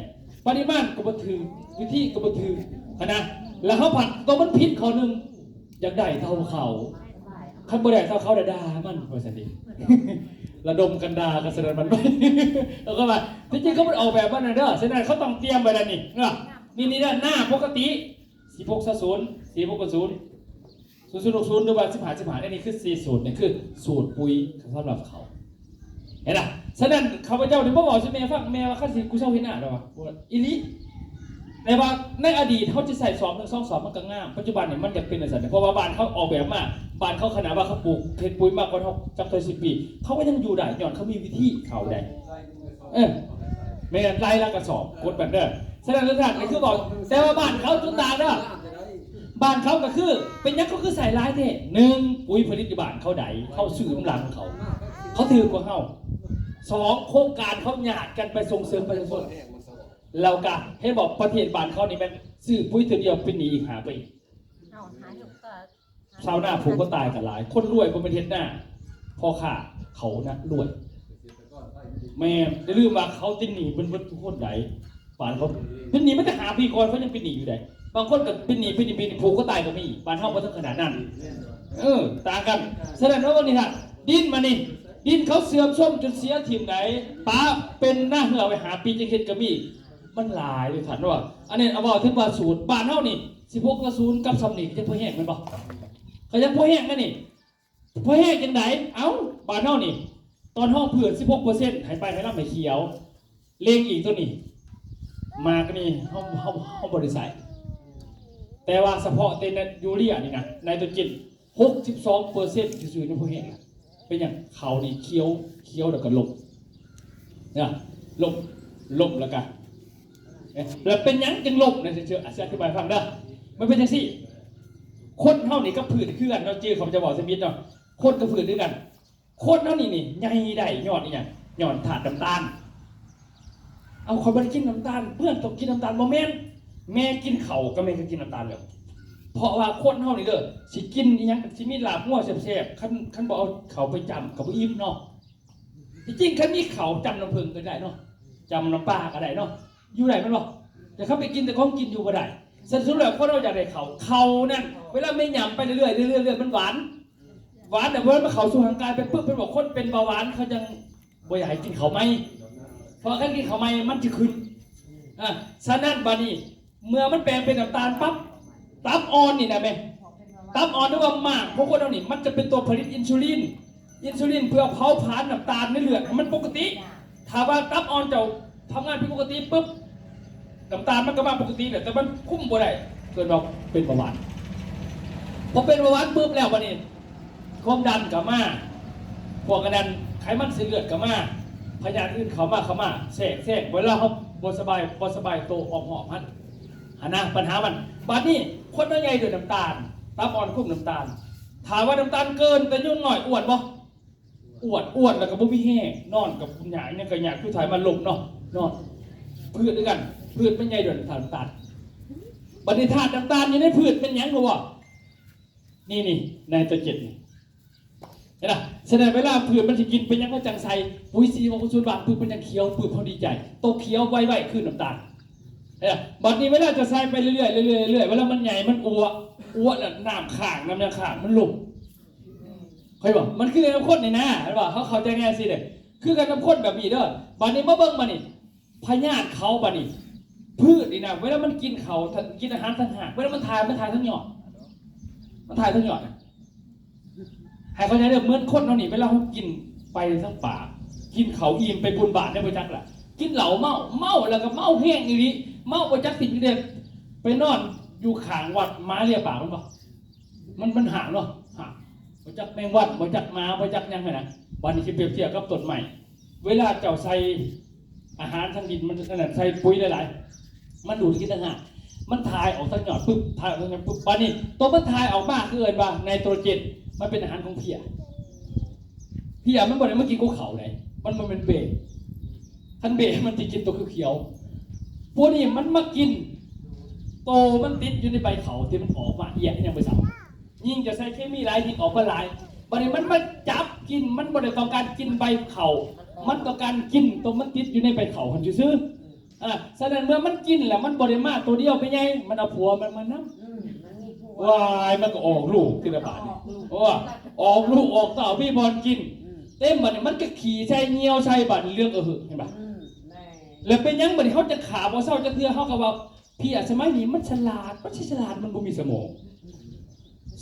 ປະລິມານກໍບໍ່ຖືກ ວິທີກໍບໍ່ຖືກ ຫັ້ນນະ ແລ້ວເຮົາພັດ ໂຕມັນຜິດຂໍ້ໜຶ່ງ ຢາກໄດ້ເທົ່າເຂົາ ຄັນບໍ່ໄດ້ເທົ່າເຂົາ ດາມັນ ວ່າຊັ້ນເດ ລະດົມກັນດ່າກັນສະນັ້ນມັນໄປ ເຂົາກໍວ່າ ທີ່ຈິງເຂົາບໍ່ໄດ້ອອກແບບມານັ້ນເດີ ສະນັ້ນເຂົາຕ້ອງຕຽມໄວ້ແລ້ວນີ້ ເນາະ ນີ້ ນີ້ນະ ໜ້າປົກກະຕິ ສິບຫົກ ຊາວ ສູນ ສີ່ຫົກ ສູນ ສູນ ສູນ ຫົກ ສູນ ຫຼືວ່າ ສິບຫ້າ ສິບຫ້າ ນີ້ຄືສີ່ສູດ ນີ້ຄືສູດປຸ໋ຍສຳລັບເຂົາ ເຫັນລະ ສະນັ້ນຂ້າພະເຈົ້ານີ້ມາເວົ້າສູ່ແມ່ຟັງ ແມ່ວ່າ ຄັນຊິກູເຊົາເຮັດນາແລ້ວວ່າ ອີ່ຫຼີ ແຕ່ວ່າໃນອະດີດເຮົາຈະໃຊ້ສອບໜຶ່ງ ສອງສອບ ມັນກໍງາມ ປັດຈຸບັນນີ້ມັນຢາກເປັນຈັ່ງຊັ້ນ ເພາະວ່າບ້ານເຂົາອອກແບບມາ ບ້ານເຂົາຂະໜາດວ່າເຂົາປູກ ເຮັດປຸ໋ຍມາກ່ອນເຮົາຈັກເທົ່າສິບປີ ເຂົາກໍຍັງຢູ່ໄດ້ ຍ້ອນເຂົາມີວິທີເຂົາໄດ໋ ເອີ ແມ່ນ ໄລ່ລະກະສອບ ກົດແບບເດີ ສະນັ້ນ ທ່ານກໍຄືເວົ້າ ແຕ່ວ່າບ້ານເຂົາຈຸດຕ່າງເດີ ບ້ານເຂົາກໍຄື ເປັນຫຍັງເຂົາຄືໃສ່ຫຼາຍແທ້? ໜຶ່ງ ປຸ໋ຍຜະລິດຢູ່ບ້ານເຂົາໃດ ເຮົາຊື້ນຳຫຼັງເຂົາ ເຂົາຖືກກວ່າເຮົາ. ສອງ ໂຄງການເຂົາຍາດກັນໄປສົ່ງເສີມປະຊາຊົນ ແລ້ວກະເຫັນບໍ່ ປະເທດບ້ານເຂົານີ້ແມ່ນຊື້ປຸ໋ຍເທື່ອດຽວເປັນໜີ້ອີກຫ້າປີ. ຊາວນາຜູກຄວາມຕາຍກໍຫຼາຍ ຄົນລວຍບໍ່ແມ່ນເຮັດນາ ພໍ່ຄ້າເຂົານະລວຍ. ແມ່ນ ຢ່າລືມວ່າເຂົາຕິດໜີ້ເພິ່ນເບິດທຸກຄົນໃດ໋ ປານເຂົາເປັນໜີ້ມາແຕ່ຫ້າປີກ່ອນ ເຂົາຍັງເປັນໜີ້ຢູ່ໃດ໋ ບາງຄົນກໍເປັນໜີ້ ເປັນໜີ້ ເປັນໜີ້ ຜູກຄວາມຕາຍກໍມີ ບ້ານເຮົາບໍ່ເຖິງຂະໜາດນັ້ນ. ເອີ ຕ່າງກັນ. ສະນັ້ນແລ້ວນີ້ນະ ດິນມານີ້ ດິນເຂົາເສື່ອມໂຊມຈົນເສຍຖິ້ມໃດ໋ ປະເປັນນາເຫື່ອໄວ້ຫ້າປີຈຶ່ງເຮັດກໍມີ ມັນຫຼາຍເລີຍທ່ານວ່າ. ອັນນີ້ເວົ້າເຖິງວ່າສູດ ບ້ານເຮົານີ້ ສິບຫົກ ສູນ ກັບຊ່ຳນີ້ກໍຍັງພໍແຮງແມ່ນບໍ່? ກໍຍັງພໍແຮງນະນີ້. ພໍແຫ້ງຈັ່ງໃດ? ເອົ້າ ບາດເຮົານີ້ ຕອນເຮົາພືດສິບຫົກເປີເຊັນ ໃຫ້ໄປໃຫ້ລຳໃຫ້ຂຽວ ເລັ່ງອີກໂຕນີ້ ໝາກນີ້ເຮົາ ເຮົາ ເຮົາບໍ່ໄດ້ໃສ່ ແຕ່ວ່າສະເພາະແຕ່ຢູເຣຍນີ້ນະ ໄນໂຕຣເຈນ ຫົກສິບສອງເປີເຊັນຊື່ໆ ໃນພໍແຫ້ງນະ. ເປັນຫຍັງ? ເຂົານີ້ຂຽວ ຂຽວແລ້ວກໍລົ້ມນະ ລົ້ມ ລົ້ມແລ້ວກໍ ແລ້ວເປັນຫຍັງຈຶ່ງລົ້ມນະ? ຊິ ຊິອະທິບາຍໃຫ້ຟັງເດີ. ມັນເປັນຈັ່ງຊີ້ ຄົນເຮົານີ້ກັບພືດຄືກັນເນາະ ຈື່ຂ້າພະເຈົ້າເວົ້າທຳອິດເນາະ ຄົນກັບພືດຄືກັນ. ຄົນເຮົານີ້ນີ້ໃຫຍ່ໄດ້ຍ້ອນອີ່ຫຍັງ? ຍ້ອນທາດນ້ຳຕານ. ເອົາ ຂ້ອຍບໍ່ໄດ້ກິນນ້ຳຕານ ເພື່ອນຕ້ອງກິນນ້ຳຕານ. ບໍ່ແມ່ນ, ແມ່ກິນເຂົ້າກໍແມ່ກໍກິນນ້ຳຕານແລ້ວ. ເພາະວ່າຄົນເຮົານີ້ເດີ ຊິກິນອີ່ຫຍັງ ຊິມີລາບງົວແຊບໆ ຄັນ ຄັນບໍ່ເອົາເຂົ້າໄປຈ້ຳກໍບໍ່ອີ່ມເນາະ. ທີ່ຈິງຄັນມີເຂົ້າຈ້ຳນ້ຳເຜິ້ງກໍໄດ້ເນາະ ຈ້ຳນ້ຳປາກໍໄດ້ເນາະ ຢູ່ໄດ້ແມ່ນບໍ່? ແຕ່ຄັນໄປກິນແຕ່ຂອງກິນຢູ່ບໍ່ໄດ້. ສະຫຼຸບແລ້ວຄົນເຮົາຢາກໄດ້ເຂົ້າ ເຂົ້ານັ້ນ ເວລາແມ່ຫຍ້ຳໄປເລື້ອຍໆ ເລື້ອຍໆ ເລື້ອຍໆ ມັນຫວານ ຫວານແລ້ວເວລາມັນເຂົ້າສູ່ຮ່າງກາຍໄປປຶບ ເພິ່ນບອກຄົນເປັນເບົາຫວານເຂົາຈັ່ງບໍ່ຢາກໃຫ້ກິນເຂົ້າໃໝ່ ເພາະຄັນກິນເຂົ້າໃໝ່ມັນຈະຂຶ້ນ. ອາ ສະນັ້ນບາດນີ້ ເມື່ອມັນແປງເປັນນ້ຳຕານປັບ ຕັບອ່ອນນີ້ນະແມ່ ຕັບອ່ອນ ຫຼືວ່າໝາກຂອງຄົນເຮົານີ້ ມັນຈະເປັນຕົວຜະລິດອິນຊູລິນ ອິນຊູລິນເພື່ອເຜົາຜານນ້ຳຕານໃນເລືອດໃຫ້ມັນປົກກະຕິ. ຖ້າວ່າຕັບອ່ອນເຈົ້າທຳງານຜິດປົກກະຕິປຶບ ນ້ຳຕານມັນກໍມາປົກກະຕິແຫຼະ ແຕ່ມັນຄຸມບໍ່ໄດ້ ເອີ້ນວ່າເປັນເບົາຫວານ. ພໍເປັນເບົາຫວານປຶບແລ້ວ ບາດນີ້ ຄວາມດັນກໍມາ ພວກອັນນັ້ນ ໄຂມັນເສັ້ນເລືອດກໍມາ ພະຍາດອື່ນເຂົ້າມາ ເຂົ້າມາແຊກແຊງ ເວລາເຮົາບໍ່ສະບາຍ ບໍ່ສະບາຍໂຕອ້ອມຮອບຫັ້ນ ຫັ້ນນະ ບັນຫາມັນ. ບາດນີ້ຄົນເຮົາໃຫຍ່ດ້ວຍນ້ຳຕານ ຕັບອ່ອນຄຸມນ້ຳຕານ ຖ້າວ່ານ້ຳຕານເກີນ ແຕ່ຍັງນ້ອຍ ອ້ວນບໍ່? ອ້ວນ ອ້ວນແລ້ວກໍບໍ່ມີແຮງ ນອນກໍຍາກ ຫຍັງກໍຍາກ ສຸດທ້າຍມາລົ້ມເນາະ ນອນ. ພືດຄືກັນ ພືດມັນໃຫຍ່ດ້ວຍທາດນ້ຳຕານ. ບັດນີ້ທາດນ້ຳຕານຢູ່ໃນພືດແມ່ນຫຍັງຮູ້ບໍ່? ນີ້ ນີ້ ໄນໂຕຣເຈນນີ້ ເຫັນນະ? ສະນັ້ນເວລາພືດມັນຊິກິນ ເປັນຫຍັງເຮົາຈັ່ງໃສ່ປຸ໋ຍຊີວະຄຸນສູດບ້ານປຶບ ມັນຈັ່ງຂຽວປຶບ ເຮົາດີໃຈ ໂຕຂຽວໄວໆ ຄືນ້ຳຕານ. ເຫັນນະ? ບັດນີ້ເວລາຈະໃສ່ໄປເລື້ອຍໆ ເລື້ອຍໆ ເລື້ອຍໆ ເວລາມັນໃຫຍ່ ມັນອ້ວນ ອ້ວນແລ້ວນ້ຳຄ້າງ ນ້ຳຫຍັງຄ້າງ ມັນລົງ. ເຫັນບໍ່? ມັນຄືກັນກັບຄົນນີ້ນະ ເຫັນບໍ່? ເຮົາເຂົ້າໃຈງ່າຍຊີ້ເດ້ ຄືກັນກັບຄົນແບບນີ້ເດີ. ບັດນີ້ມາເບິ່ງ ບັດນີ້ ພະຍາດເຂົາ ບັດນີ້ ພືດນີ້ນະ ເວລາມັນກິນເຂົ້າ ກິນອາຫານທາງຮາກ ເວລາມັນຖ່າຍ ມັນຖ່າຍທາງຍອດ ມັນຖ່າຍທາງຍອດນະ. ໃຫ້ເຂົ້າໃຈເດີ ເໝືອນຄົນເຮົານີ້ ເວລາເຮົາກິນໄປທາງປາກ ກິນເຂົ້າອີ່ມໄປບຸນບາດໄດ້ບໍ່ຈັກລະ ກິນເຫຼົ້າເມົາ ເມົາແລ້ວກໍເມົາແຮງອີ່ຫຼີ ເມົາບໍ່ຈັກສິເຮັດ ໄປນອນຢູ່ຂ້າງວັດ ໝາເລຍປາກມັນບໍ່? ມັນ ມັນຫາກເນາະ ຫາກ ບໍ່ຈັກແມງວັນ ບໍ່ຈັກໝາ ບໍ່ຈັກຫຍັງຫັ້ນນະ. ບັດນີ້ຊິປຽບທຽບກັບຕົ້ນໄມ້ ເວລາເຈົ້າໃສ່ອາຫານທາງດິນ ມັນ ອັນນັ້ນ ໃສ່ປຸ໋ຍຫຼາຍໆ ມັນດູດກິນທາງຮາກ ມັນຖ່າຍອອກທາງຍອດປຶບ ຖ່າຍອອກທາງຍອດປຶບ ບາດນີ້ໂຕມັນຖ່າຍອອກມາ ຄືເອີ້ນວ່າໄນໂຕຣເຈນ ມັນເປັນອາຫານຂອງເພຍ. ເພຍມັນບໍ່ໄດ້ມາກິນກັບເຂົ້າໃດ ມັນບໍ່ແມ່ນເບ ຄັນເບມັນຊິກິນໂຕຂຽວໆ ພວກນີ້ມັນມາກິນໂຕມັນຕິດຢູ່ໃນໃບເຂົ້າທີ່ມັນອອກມາ ເອຍ ຍັງບໍ່ເຊົາ. ຍິ່ງຈະໃສ່ເຄມີຫຼາຍ ຍິ່ງອອກມາຫຼາຍ. ບາດນີ້ມັນມາຈັບກິນ ມັນບໍ່ໄດ້ຕ້ອງການກິນໃບເຂົ້າ ມັນຕ້ອງການກິນຕົວມັນຕິດຢູ່ໃນໃບເຂົ້າຫັ້ນຊື່ໆ. ອາ ສະນັ້ນເມື່ອມັນກິນແລ້ວ ມັນບໍ່ໄດ້ມາຕົວດຽວ ແມ່ໃຫຍ່ ມັນເອົາຜົວມັນມານຳ. ອືມ ມັນມີຜົວ ວ້າຍ ມັນກໍອອກລູກຕິລະບາດນີ້. ອອກລູກ ໂອ້ ອອກລູກອອກເຕົ້າ ມີບ່ອນກິນ. ອືມ ເຕັມບາດນີ້ ມັນກໍຂີ້ໃສ່ ຍ່ຽວໃສ່ ບາດນີ້ເລື່ອງເອີເຫີ ເຫັນບໍ່? ອືມ ແມ່ນ. ແລ້ວເປັນຫຍັງບາດນີ້ ເຮົາຈະຂ້າບໍ່ເຊົາຈັກເທື່ອ ເຮົາກໍວ່າ ເພຍສະໄໝນີ້ມັນສະຫຼາດ ມັນຊິສະຫຼາດ ມັນບໍ່ມີສະໝອງ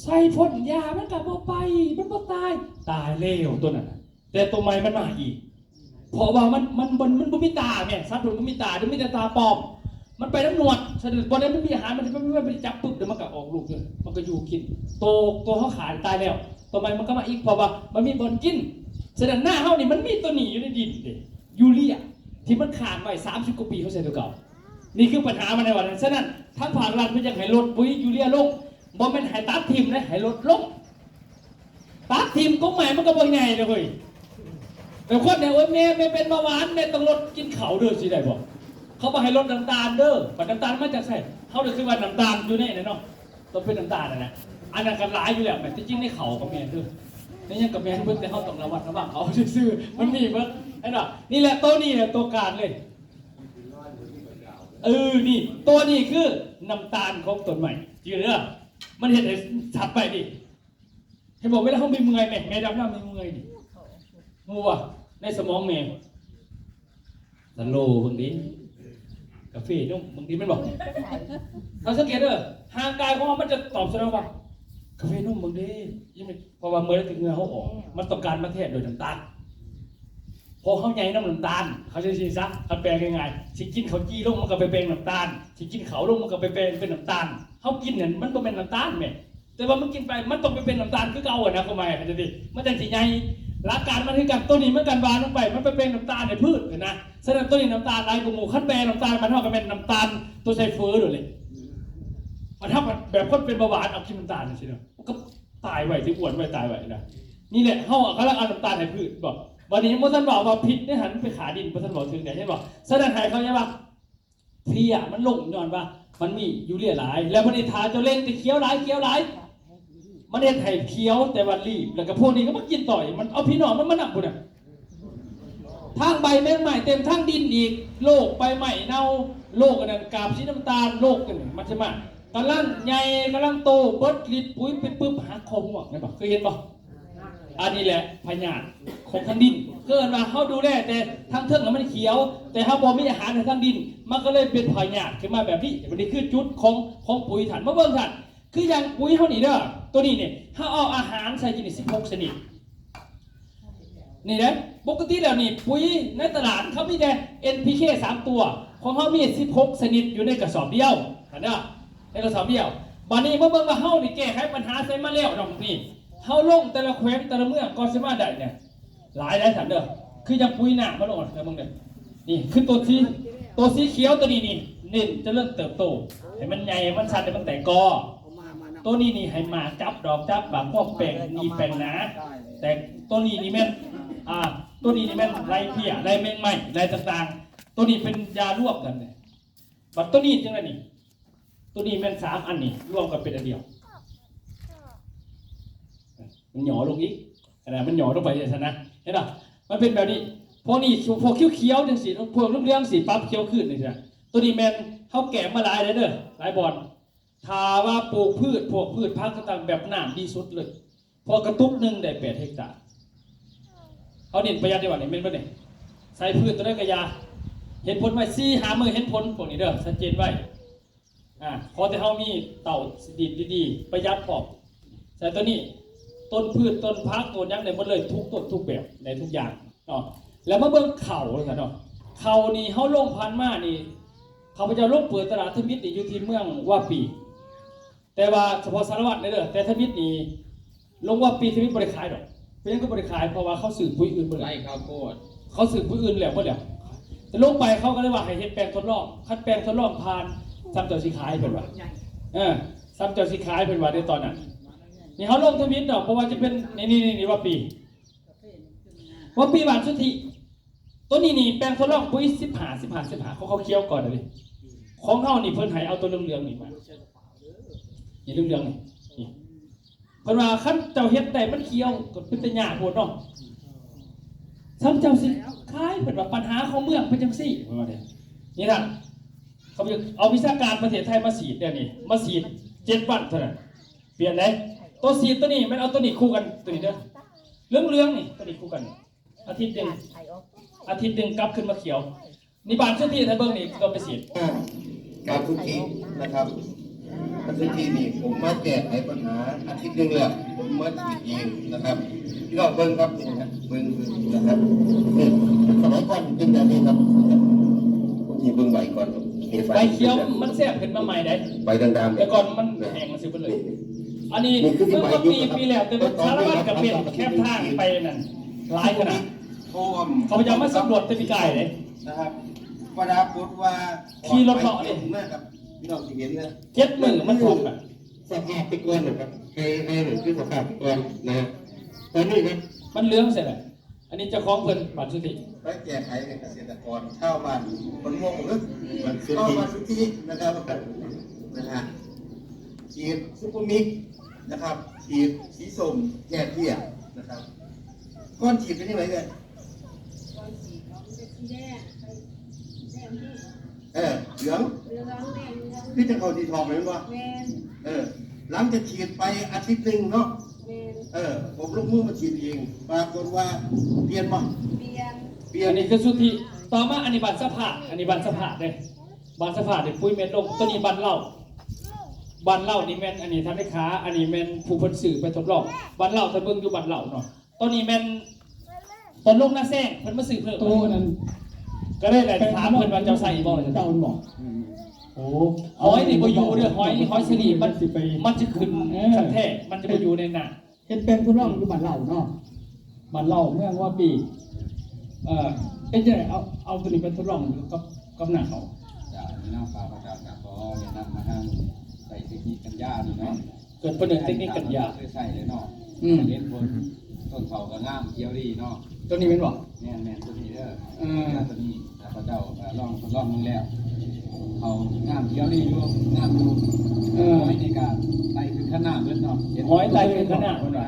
ໃສ່ພົ່ນຢາມັນກໍບໍ່ໄປ ມັນບໍ່ຕາຍ ຕາຍແລ້ວໂຕນັ້ນນະ ແຕ່ໂຕໃໝ່ມັນມາອີກ ເພາະວ່າມັນ ມັນ ມັນ ມັນບໍ່ມີຕາແມ່ ສັດມັນບໍ່ມີຕາ ມັນມີແຕ່ຕາປອມ ມັນໄປນຳໜວດ ສະນັ້ນບໍ່ໄດ້ ມັນມີອາຫານ ມັນ ມັນ ມັນໄປຈັບປຶບ ແລ້ວມັນກໍອອກລູກເລີຍ ມັນກໍຢູ່ກິນ ໂຕ ໂຕເຮົາຂ້າຕາຍແລ້ວ ໂຕໃໝ່ມັນກໍມາອີກ ເພາະວ່າມັນມີບ່ອນກິນ. ສະນັ້ນນາເຮົານີ້ມັນມີໂຕນີ້ຢູ່ໃນດິນເດ້ ຢູເຣຍທີ່ມັນຄ້າງໄວ້ສາມສິບກວ່າປີ ເຮົາໃສ່ໂຕເກົ່າ. ນີ້ຄືບັນຫາມັນໃນວັນນັ້ນ. ສະນັ້ນ ທາງພາກລັດເພິ່ນຢາກໃຫ້ລົດປຸ໋ຍຢູເຣຍລົງ ບໍ່ແມ່ນໃຫ້ຕັດຖິ້ມເດ້ ໃຫ້ລົດລົງ. ຕັດຖິ້ມກົກໄມ້ມັນກໍບໍ່ໃຫຍ່ເດ້ເຮີ້ຍ. ແຕ່ຄົນນີ້ ໂອ້ຍ ແມ່ ແມ່ເປັນເບົາຫວານ ແມ່ຕ້ອງລົດກິນເຂົ້າເດີ ຊິໄດ້ບໍ່? ເຂົາບໍ່ໃຫ້ລົດນ້ຳຕານເດີ. ບັດນ້ຳຕານມາຈາກໃສ? ເຮົາໄດ້ຄືວ່ານ້ຳຕານຢູ່ໃນນັ້ນເນາະ ຕ້ອງເປັນນ້ຳຕານຫັ້ນນະ. ອັນນັ້ນກໍຫຼາຍຢູ່ແລ້ວ ແມ່ນ ທີ່ຈິງໃນເຂົ້າກໍແມ່ນເດີ ໃນຫຍັງກໍແມ່ນເບິດ ແຕ່ເຮົາຕ້ອງລະມັດລະວັງເອົາຊື່ໆ ມັນມີເບິດ ເຫັນບໍ່? ນີ້ແຫຼະ ໂຕນີ້ແຫຼະຕົວການເລີຍ. ເອີ ນີ້ ຕົວນີ້ຄືນ້ຳຕານຂອງຕົ້ນໄມ້ ຈື່ເດີ ມັນເຮັດໃຫ້ຊັດໄປນີ້ ເຫັນບໍ່? ເວລາເຮົາເມື່ອຍໆ ແມ່ ແມ່ດຳນ້ຳເມື່ອຍໆ ນີ້ ຮູ້ບໍ່? ໃນສະໝອງແມ່ ສະໂລເບິ່ງເດ້ ກາເຟນົມເບິ່ງເດ້ ແມ່ນບໍ່? ເຮົາສັງເກດເດີ ຮ່າງກາຍຂອງເຮົາມັນຈະຕອບສະໜອງວ່າ ກາເຟນົມເບິ່ງເດ້ ຍັງແມ່ນ ເພາະວ່າເມື່ອໃດທີ່ເຫື່ອເຮົາອອກ ມັນຕ້ອງການມາແທນໂດຍນ້ຳຕານ. ເພາະເຮົາໃຫຍ່ນຳນ້ຳຕານ ເຮົາຊິ ຊິຊະ ຄັນແປງງ່າຍໆ ຊິກິນເຂົ້າຈີ່ລົງ ມັນກໍໄປແປງນ້ຳຕານ, ຊິກິນເຂົ້າລົງ ມັນກໍໄປແປງເປັນນ້ຳຕານ. ເຮົາກິນນັ້ນມັນບໍ່ແມ່ນນ້ຳຕານແໝ່ ແຕ່ວ່າມັນກິນໄປ ມັນຕ້ອງໄປເປັນນ້ຳຕານຄືເກົ່າຫັ້ນນະ ຄວາມໝາຍ ເຂົ້າໃຈຕິ? ມັນຈັ່ງຊິໃຫຍ່. ຫຼັກການມັນຄືກັນ ໂຕນີ້ມັນກັນຫວານລົງໄປ ມັນໄປແປງນ້ຳຕານໃຫ້ພືດຫັ້ນນະ. ສະນັ້ນ ໂຕນີ້ນ້ຳຕານຫຼາຍກວ່າໝູ່. ຄັນແປງນ້ຳຕານ ມັນເທົ່າກັບແມ່ນນ້ຳຕານໂຕໃສ່ເຝີໂດດເລີຍ. ມັນເທົ່າກັບແບບຄົນເປັນເບົາຫວານ ເອົາກິນນ້ຳຕານຈັ່ງຊີ້ນະ ມັນກໍຕາຍໄວ ຊິອ້ວນໄວ ຕາຍໄວນະ. ນີ້ແຫຼະ ເຮົາກຳລັງເອົານ້ຳຕານໃຫ້ພືດບໍ? ບັດນີ້ຍັງບໍ່ທັນເວົ້າວ່າພິດໃນຫັ້ນໄປຂ້າດິນ ບໍ່ທັນເວົ້າເຖິງໃດ ເຫັນບໍ່? ສະນັ້ນໃຫ້ເຂົາໃຈວ່າ ເພຍມັນລົງຍ້ອນວ່າມັນມີຢູເຣຍຫຼາຍ ແລ້ວບັດນີ້ຖ້າເຈົ້າເລັ່ງແຕ່ຂຽວຫຼາຍ ຂຽວຫຼາຍ ມັນເຮັດໃຫ້ຂຽວແຕ່ວ່າລີບ ແລ້ວກໍພວກນີ້ກໍມາກິນຕໍ່ອີກ ມັນເອົາພີ່ນ້ອງມັນມານຳພຸ້ນນະ. ທາງໃບແມງໄມ້ເຕັມ ທາງດິນອີກ ໂລກໃບໄມ້ເນົ່າ ໂລກອັນນັ້ນ ກາບສີນ້ຳຕານ ໂລກອັນນັ້ນ ມັນຈະມາ ກຳລັງໃຫຍ່ ກຳລັງໂຕ ເບິດລິດປຸ໋ຍ ປຶບໆ ຫັກຂໍ້ຮ່ວງ ເຫັນບໍ່? ເຄີຍເຫັນບໍ່? ອັນນີ້ແຫຼະພະຍາດຂອງທາງດິນ ເອີ້ນວ່າເຮົາດູແລແຕ່ທາງເທິງໃຫ້ມັນຂຽວ ແຕ່ເຮົາບໍ່ມີອາຫານໃຫ້ທາງດິນ ມັນກໍເລີຍເປັນພະຍາດຂຶ້ນມາແບບນີ້. ອັນນີ້ຄືຈຸດຂອງ ຂອງປຸ໋ຍທ່ານ ມາເບິ່ງທ່ານ ຄືຢ່າງປຸ໋ຍເຮົານີ້ເດີ ໂຕນີ້ນີ້ ເຮົາເອົາອາຫານໃສ່ຢູ່ນີ້ສິບຫົກຊະນິດ ນີ້ເດ້. ປົກກະຕິແລ້ວນີ້ ປຸ໋ຍໃນຕະຫຼາດເຂົາມີແຕ່ ເອັນ ພີ ເຄ ສາມຕົວ ຂອງເຮົາມີສິບຫົກຊະນິດຢູ່ໃນກະສອບດຽວ ຫັ້ນເດີ ໃນກະສອບດຽວ. ບາດນີ້ມາເບິ່ງວ່າເຮົານີ້ແກ້ໄຂບັນຫາໃສ່ມາແລ້ວເນາະ ນີ້ ເຮົາລົງແຕ່ລະແຂວງແຕ່ລະເມືອງ ກ່ອນຊິມາໄດ້ນີ້ ຫຼາຍຫຼາຍທ່ານເດີ ຄືຢ່າງປຸ໋ຍນ້ຳມາລົງ ເບິ່ງເດີ ນີ້ຄືໂຕສີ ໂຕສີຂຽວໂຕນີ້ນີ້ ເນັ້ນຈະເລີນເຕີບໂຕ ໃຫ້ມັນໃຫຍ່ ໃຫ້ມັນຊັດ ໃຫ້ມັນແຕກກໍ. ໂຕນີ້ນີ້ໃຫ້ໝາກຈັບ ດອກຈັບ ບາງພວກແປງໜີບແປງໜາ ແຕ່ໂຕນີ້ນີ້ແມ່ນ ອ່າ ໂຕນີ້ນີ້ແມ່ນໄລ່ເພຍ ໄລ່ແມງໄມ້ ໄລ່ຕ່າງໆ ໂຕນີ້ເປັນຢາລວມກັນເດ້. ບັດໂຕນີ້ຈັ່ງໃດນີ້ ໂຕນີ້ແມ່ນສາມອັນນີ້ລວມກັນເປັນອັນດຽວ ມັນຫຍໍ້ລົງອີກ ອັນນັ້ນມັນຫຍໍ້ລົງໄປຈັ່ງຊັ້ນນະ ເຫັນບໍ່? ມັນເປັນແບບນີ້ ພວກນີ້ ພວກຂຽວໆ ຈັ່ງຊີ້ ພວກເຫຼືອງໆ ຊິປັບຂຽວຄືນຈັ່ງຊີ້ນະ. ໂຕນີ້ແມ່ນເຮົາແກະມາຫຼາຍແລ້ວເດີ ຫຼາຍບ່ອນ ຖ້າວ່າປູກພືດ ພວກພືດຜັກຕ່າງໆ ແບບນ້ຳດີສຸດເລີຍ ເພາະກະຕຸກໜຶ່ງໄດ້ແປດເຮັກຕາ. ເຮົາເນັ້ນປະຢັດດີກວ່ານີ້ ແມ່ນບໍ່ນີ້? ໃສ່ພືດຕົວໃດກະຢ່າ ເຫັນຜົນໄວ ສີ່ຫ້າມື້ເຫັນຜົນ ພວກນີ້ເດີ ຊັດເຈນໄວ. ອ່າ ຂໍແຕ່ເຮົາມີເຕົາດີໆ ປະຢັດພ້ອມ ໃສ່ໂຕນີ້ ຕົ້ນພືດ ຕົ້ນຜັກ ຕົ້ນຫຍັງໄດ້ໝົດເລີຍ ທຸກຕົ້ນທຸກແບບ ໄດ້ທຸກຢ່າງເນາະ. ແລ້ວມາເບິ່ງເຂົ້າຊັ້ນເນາະ ເຂົ້ານີ້ເຮົາລົງຜ່ານມານີ້ ຂ້າພະເຈົ້າລົງເປີດຕະຫຼາດທຳອິດນີ້ຢູ່ທີ່ເມືອງວາປີ ແຕ່ວ່າສະເພາະສາລະວັນເດີ ແຕ່ທຳອິດນີ້ ລົງວ່າປີທຳອິດບໍ່ໄດ້ຂາຍດອກ. ເປັນຫຍັງຄືບໍ່ໄດ້ຂາຍ? ເພາະວ່າເຂົາຊື້ປຸ໋ຍອື່ນເບິດແລ້ວ ໄລ່ເຂົ້າໂພດ ເຂົາຊື້ປຸ໋ຍອື່ນແລ້ວເບິດແລ້ວ. ແຕ່ລົງໄປເຂົາກໍເລີຍວ່າໃຫ້ເຮັດແປງທົດລອງ ຄັນແປງທົດລອງຜ່ານ ສ່ຳເຈົ້າຊິຂາຍ ເພິ່ນວ່າ ເອີ ສ່ຳເຈົ້າຊິຂາຍ ເພິ່ນວ່າໃນຕອນນັ້ນ. ນີ້ເຮົາລົງທຳອິດເນາະ ບໍ່ວ່າຈະເປັນ ນີ້ໆໆ ວ່າປີ ວ່າປີບ້ານສຸດທິ ໂຕນີ້ນີ້ແປງທົດລອງປຸ໋ຍສິບຫ້າ ສິບຫ້າ ສິບຫ້າ ຂອງເຂົາຂຽວກ່ອນເດ້. ຂອງເຮົານີ້ເພິ່ນໃຫ້ເອົາໂຕເຫຼືອງໆນີ້ມາ ນີ້ເຫຼືອງໆນີ້ ນີ້ ເພິ່ນວ່າຄັນເຈົ້າເຮັດໄດ້ມັນຂຽວກໍເປັນຕາຍາກໂພດເນາະ ສ່ຳເຈົ້າຊິຂາຍ. ເພິ່ນວ່າບັນຫາຂອງເມືອງເປັນຈັ່ງຊີ້ ເພິ່ນວ່າເດ້. ນີ້ນະ ເຂົາເອົາວິຊາການປະເທດໄທມາສີດແນວນີ້ ມາສີດເຈັດວັນເທົ່ານັ້ນ ປ່ຽນເດ້. ໂຕສີດໂຕນີ້ແມ່ນເອົາໂຕນີ້ຄູ່ກັນ ໂຕນີ້ເດີ ເຫຼືອງໆນີ້ ໂຕນີ້ຄູ່ກັນ ອາທິດໜຶ່ງ ອາທິດໜຶ່ງກັບຄືນມາຂຽວ. ນີ້ບ້ານສຸທິ ຖ້າເບິ່ງນີ້ກໍໄປສີດ ບ້ານສຸທິນະຄັບ ບ້ານສຸທິນີ້ ຜົມມາແກ້ໄຂບັນຫາອາທິດໜຶ່ງແລ້ວ ຜົມມາສີດເອງນະຄັບ. ພີ່ນ້ອງເບິ່ງຄັບ ນີ້ນະ ເບິ່ງນະຄັບ ນີ້ ສະໄໝກ່ອນເປັນແບບນີ້ຄັບ. ນີ້ເບິ່ງໃບກ່ອນ ໃບຂຽວມັນແຊບຂຶ້ນມາໃໝ່ໄດ໋ ໃບດ່າງໆ ແຕ່ກ່ອນມັນແຫ້ງຊື່ເບິດເລີຍ. ອັນນີ້ເມື່ອປີ ປີແລ້ວ ແຕ່ສາລະວັນກໍເປັນແຄມທາງໄປນັ້ນຫຼາຍຂະໜາດ. ຂ້າພະເຈົ້າມາສຳຫຼວດແຕ່ປີກາຍເດ້ ນະຄັບ ປະດາກົດວ່າ ຂີ່ລົດເລາະເດ້ ມາກັບ ພີ່ນ້ອງຊິເຫັນນະ ເຈັດມື້ມັນທົ່ວນະ ສະພາບແຕ່ກ່ອນນະຄັບ ໃຫ້ ໃຫ້ ໃຫ້ ຄືສະພາບແຕ່ກ່ອນນະ ຕອນນີ້ນະ ມັນເຫຼືອງໃສ່ລະ. ອັນນີ້ເຈົ້າຂອງເພິ່ນ ບ້ານສຸທິ ໄປແກ້ໄຂໃຫ້ກະເສດຕະກອນຊາວບ້ານ ເພິ່ນງງເດີ ບ້ານສຸທິ ຊາວບ້ານສຸທິນະຄັບ ນະຮະ ສີດຊຸບເປີມິກນະຄັບ ສີດສີສົ້ມແກ້ເພຍນະຄັບ. ກ່ອນສີດເປັນຈັ່ງໃດເອີຍ? ກ່ອນສີດເນາະ ມັນຈະສີແດງ ແດງນີ້ ເອີ ເຫຼືອງ ເຫຼືອງ ແດງ ເຫຼືອງ ຄືຈັ່ງເຂົ້າສີທອງແມ່ນບໍ່? ແມ່ນ ເອີ ຫຼັງຈາກສີດໄປອາທິດໜຶ່ງເນາະ ແມ່ນ ເອີ ຜົມລົງມືມາສີດເອງ ປາກົດວ່າປ່ຽນບໍ່? ປ່ຽນ ປ່ຽນ. ອັນນີ້ຄືສຸທິ ຕໍ່ມາອັນນີ້ບ້ານສະພາດ ອັນນີ້ບ້ານສະພາດເດ້ ບ້ານສະພາດນີ້ປຸ໋ຍເມັດລົງ ໂຕນີ້ບ້ານເລົ່າ ບ້ານເລົ່ານີ້ແມ່ນ ອັນນີ້ທ່ານເລຂາ ອັນນີ້ແມ່ນຜູ້ເພິ່ນຊື້ໄປທົດລອງ. ບ້ານເລົ່າ ຖ້າເບິ່ງຢູ່ບ້ານເລົ່າເນາະ. ຕອນນີ້ແມ່ນ ຕອນລົງນາແຊງ ເພິ່ນມາຊື້ເພີ່ມ. ໂຕນັ້ນ ກໍເລີຍໄດ້ຖາມເພິ່ນວ່າ ເຈົ້າໃຊ້ບໍ່? ເຈົ້າແມ່ນບໍ່? ອືມ ໂອ້ ຫອຍນີ້ບໍ່ຢູ່ເດີ ຫອຍ ຫອຍສາລີ ມັນ ມັນຊິຂຶ້ນ ເອີ ຄັນແທ້ ມັນຈະບໍ່ຢູ່ໃນໜ້າ. ເຮັດແປງທົດລອງຢູ່ບ້ານເລົ່າເນາະ ບ້ານເລົ່າເມືອງວາປີ. ເອີ ເຮັດຈັ່ງໃດ ເອົາ ເອົາໂຕນີ້ໄປທົດລອງຢູ່ກັບ ກັບນາເຂົ້າ. ເຈົ້າ ນີ້ເນາະ ຂ້າພະເຈົ້າກໍຂໍແນະນຳມາທາງໃຊ້ເຕັກນິກກັນຢານີ້ເນາະ. ເກີດເພິ່ນເອີ້ນເຕັກນິກກັນຢາ ເຄີຍໃຊ້ແລ້ວເນາະ. ອືມ ເຫັນຜົນ ຕົ້ນເຂົ້າກໍງາມຂຽວດີເນາະ. ໂຕນີ້ແມ່ນບໍ່? ແມ່ນໆ ໂຕນີ້ເດີ. ເອີ ໂຕນີ້ ຂ້າພະເຈົ້າກໍລອງທົດລອງເບິ່ງແລ້ວ ເຂົ້າງາມຂຽວດີຢູ່ ງາມຢູ່. ເອີ ຫອຍນີ້ກໍໄຕ່ຂຶ້ນຄັນນາເບິດເນາະ. ຫອຍໄຕ່ຂຶ້ນຄັນນາ ເພິ່ນວ່າ.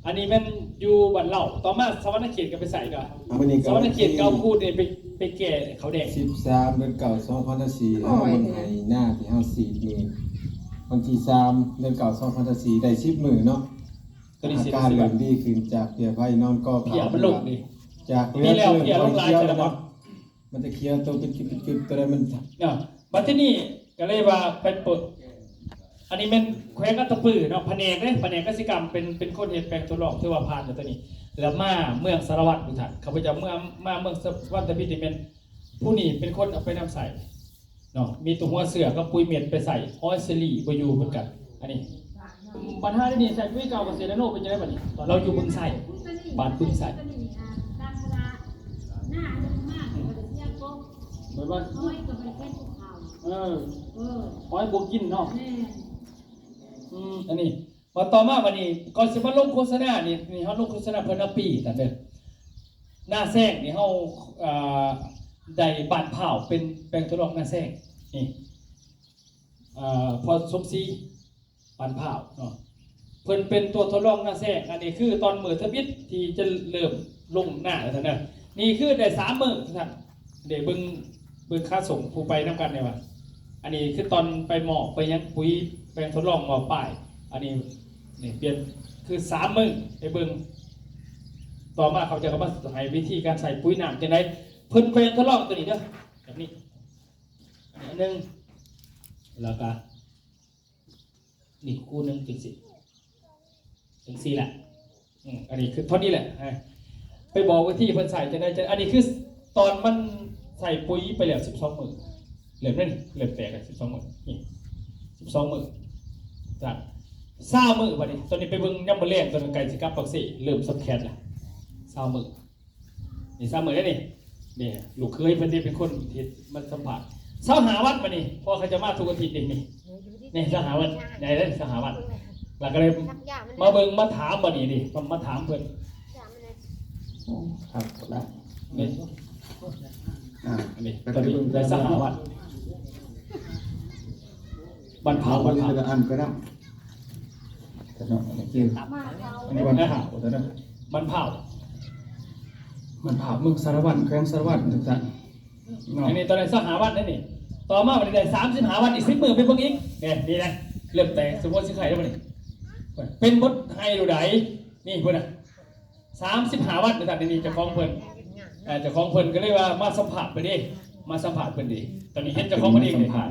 ອັນນີ້ແມ່ນຢູ່ບ້ານເລົ່າ. ຕໍ່ມາສະຫວັນນະເຂດກໍໄປໃສ່ດອກ. ມື້ນີ້ກໍ ສະຫວັນນະເຂດ ວັນທີ ເກົ້າຄູນນີ້ໄປ ໄປແກ່ເຂົ້າແດງ. ສິບສາມ ເດືອນເກົ້າ ສອງພັນຊາວສີ່ ໂອ້ຍ ເຮົາເບິ່ງໄຮ່ນາທີ່ເຮົາສີດມື້ວັນທີສາມ ເດືອນເກົ້າ ສອງພັນຊາວສີ່ ໄດ້ສິບມື້ເນາະ. ຕອນນີ້ ອາການເລີ່ມດີຂຶ້ນຈາກເພຍໄຟນອນກໍ ເພຍມັນລົງນີ້ ຈາກເຫຼືອ ເພຍລົງຫຼາຍແລ້ວເນາະ. ມັນຈະຂຽວໂຕເປັນຈຸດໆ ໂຕໃດມັນ ເນາະ. ບັດທີນີ້ກໍເລີຍວ່າໄປເປີດ ອັນນີ້ແມ່ນແຂວງອັດຕະປືເນາະ ພະແນກເດ້ ພະແນກກະສິກຳ ເປັນ ເປັນຄົນເຮັດແປງທົດລອງ ຖືວ່າຜ່ານແລ້ວໂຕນີ້. ແລ້ວມາເມືອງສາລະວັນ ທຸກທ່ານ ຂ້າພະເຈົ້າເມືອງ ມາເມືອງສາລະວັນ ຕະບິດນີ້ແມ່ນ ຜູ້ນີ້ເປັນຄົນເອົາໄປນຳໃຊ້ເນາະ ມີແຕ່ຫົວເຊື້ອກັບປຸ໋ຍເມັດໄປໃສ່ ຫອຍສາລີບໍ່ຢູ່ຄືກັນ. ອັນນີ້ ບັນຫາດຽວນີ້ໃສ່ປຸ໋ຍເກົ່າກະເສດນາໂນ ເປັນຈັ່ງໃດບັດນີ້? ລາວຢູ່ບຶງໄຊ ບ້ານບຶງໄຊ ແບບວ່າ ເອີ ຫອຍບໍ່ກິນເນາະ. ອືມ ອັນນີ້ ມາຕໍ່ມາບັດນີ້ ກ່ອນຊິມາລົງໂຄສະນານີ້ ນີ້ເຮົາລົງໂຄສະນາເພິ່ນນະປີນັ້ນເດີ ນາແຊງນີ້ ເຮົາ ເອີ ໄດ້ບ້ານພ້າວເປັນແປງທົດລອງນາແຊງ ນີ້ ເອີ ພໍ່ສົມສີ ບ້ານພ້າວເນາະ ເພິ່ນເປັນຕົວທົດລອງນາແຊງ. ອັນນີ້ຄືຕອນມື້ທຳອິດທີ່ຈະເລີ່ມລົງນາວ່າຊັ້ນເດີ. ນີ້ຄືໄດ້ສາມມື້ທ່ານ ເດ້ເບິ່ງ ເບິ່ງຄາສົງຜູ້ໄປນຳກັນນີ້ວ່າ ອັນນີ້ຄືຕອນໄປມອບໄປຫຍັງ ປຸ໋ຍແປງທົດລອງມອບປ້າຍ. ອັນນີ້ ນີ້ປ່ຽນຄືສາມມື້ໄດ້ເບິ່ງ. ຕໍ່ມາເຂົາເຈົ້າກໍມາໃຫ້ວິທີການໃສ່ປຸ໋ຍນ້ຳຈັ່ງໃດ ເພິ່ນແປງທົດລອງຕົວນີ້ເດີ ແບບນີ້ ອັນໜຶ່ງ ແລ້ວກໍ ນີ້ຄູ່ໜຶ່ງຈັ່ງຊີ້ ຈັ່ງຊີ້ແຫຼະ. ອືມ ອັນນີ້ຄືເທົ່ານີ້ແຫຼະ ໄປບອກວິທີເພິ່ນໃສ່ຈັ່ງໃດ. ອັນນີ້ຄືຕອນມັນໃສ່ປຸ໋ຍໄປແລ້ວສິບສອງມື້ ເລີ່ມນັ້ນ ເລີ່ມແຕກແລ້ວສິບສອງມື້ ນີ້ສິບສອງມື້ ຊາວມື້ບັດນີ້. ຕອນນີ້ໄປເບິ່ງຍາມມື້ແລງ ຕອນໃກ້ຊິກັບປາກເຊ ເລີ່ມສຳແຄດແລ້ວ ຊາວມື້. ນີ້ຊາວມື້ເດ້ນີ້ ນີ້ລູກເຂີຍເພິ່ນເດ້ເປັນຄົນເຮັດມາສຳພາດ. ຊາວຫ້າວັນບັດນີ້ ເພາະເຂົາຈະມາທຸກອາທິດເດ້ນີ້ ນີ້ຊາວຫ້າວັນ ໃຫຍ່ເດ້ຊາວຫ້າວັນ. ແລ້ວກໍເລີຍມາເບິ່ງມາຖາມບັດນີ້ນີ້ ມາຖາມເພິ່ນ. ໂອ້ ຄັກຫຼາຍ ນີ້ ອ່າ ອັນນີ້ ຕອນນີ້ໄດ້ຊາວຫ້າວັນ ບ້ານພ້າວ ບ້ານພ້າວ ອັນນີ້ເນາະ ອັນນີ້ບ້ານພ້າວເນາະ ບ້ານພ້າວ ບ້ານພ້າວ ເມືອງສາລະວັນ ແຂວງສາລະວັນ ທຸກທ່ານເນາະ. ອັນນີ້ຕອນແລກຊາວຫ້າວັນເດ້ນີ້ ຕໍ່ມາບັດນີ້ໄດ້ສາມສິບຫ້າວັນ ອີກສິບມື້ໄປເບິ່ງອີກ ນີ້ ນີ້ນະ ເລີ່ມແຕກ ສົມມຸດຊິໄຂ່ແລ້ວບັດນີ້ ເປັນໝົດໄຮ່ໂລດໃດ ນີ້ພຸ້ນນະ ສາມສິບຫ້າວັນ ວ່າຊັ້ນ. ນີ້ເຈົ້າຂອງເພິ່ນ ເອີ ເຈົ້າຂອງເພິ່ນກໍເລີຍວ່າມາສຳພາດເພິ່ນເດ້ ມາສຳພາດເພິ່ນເດ້. ຕອນນີ້ເຫັນເຈົ້າຂອງເພິ່ນເອງເດ້ ມາສຳພາດ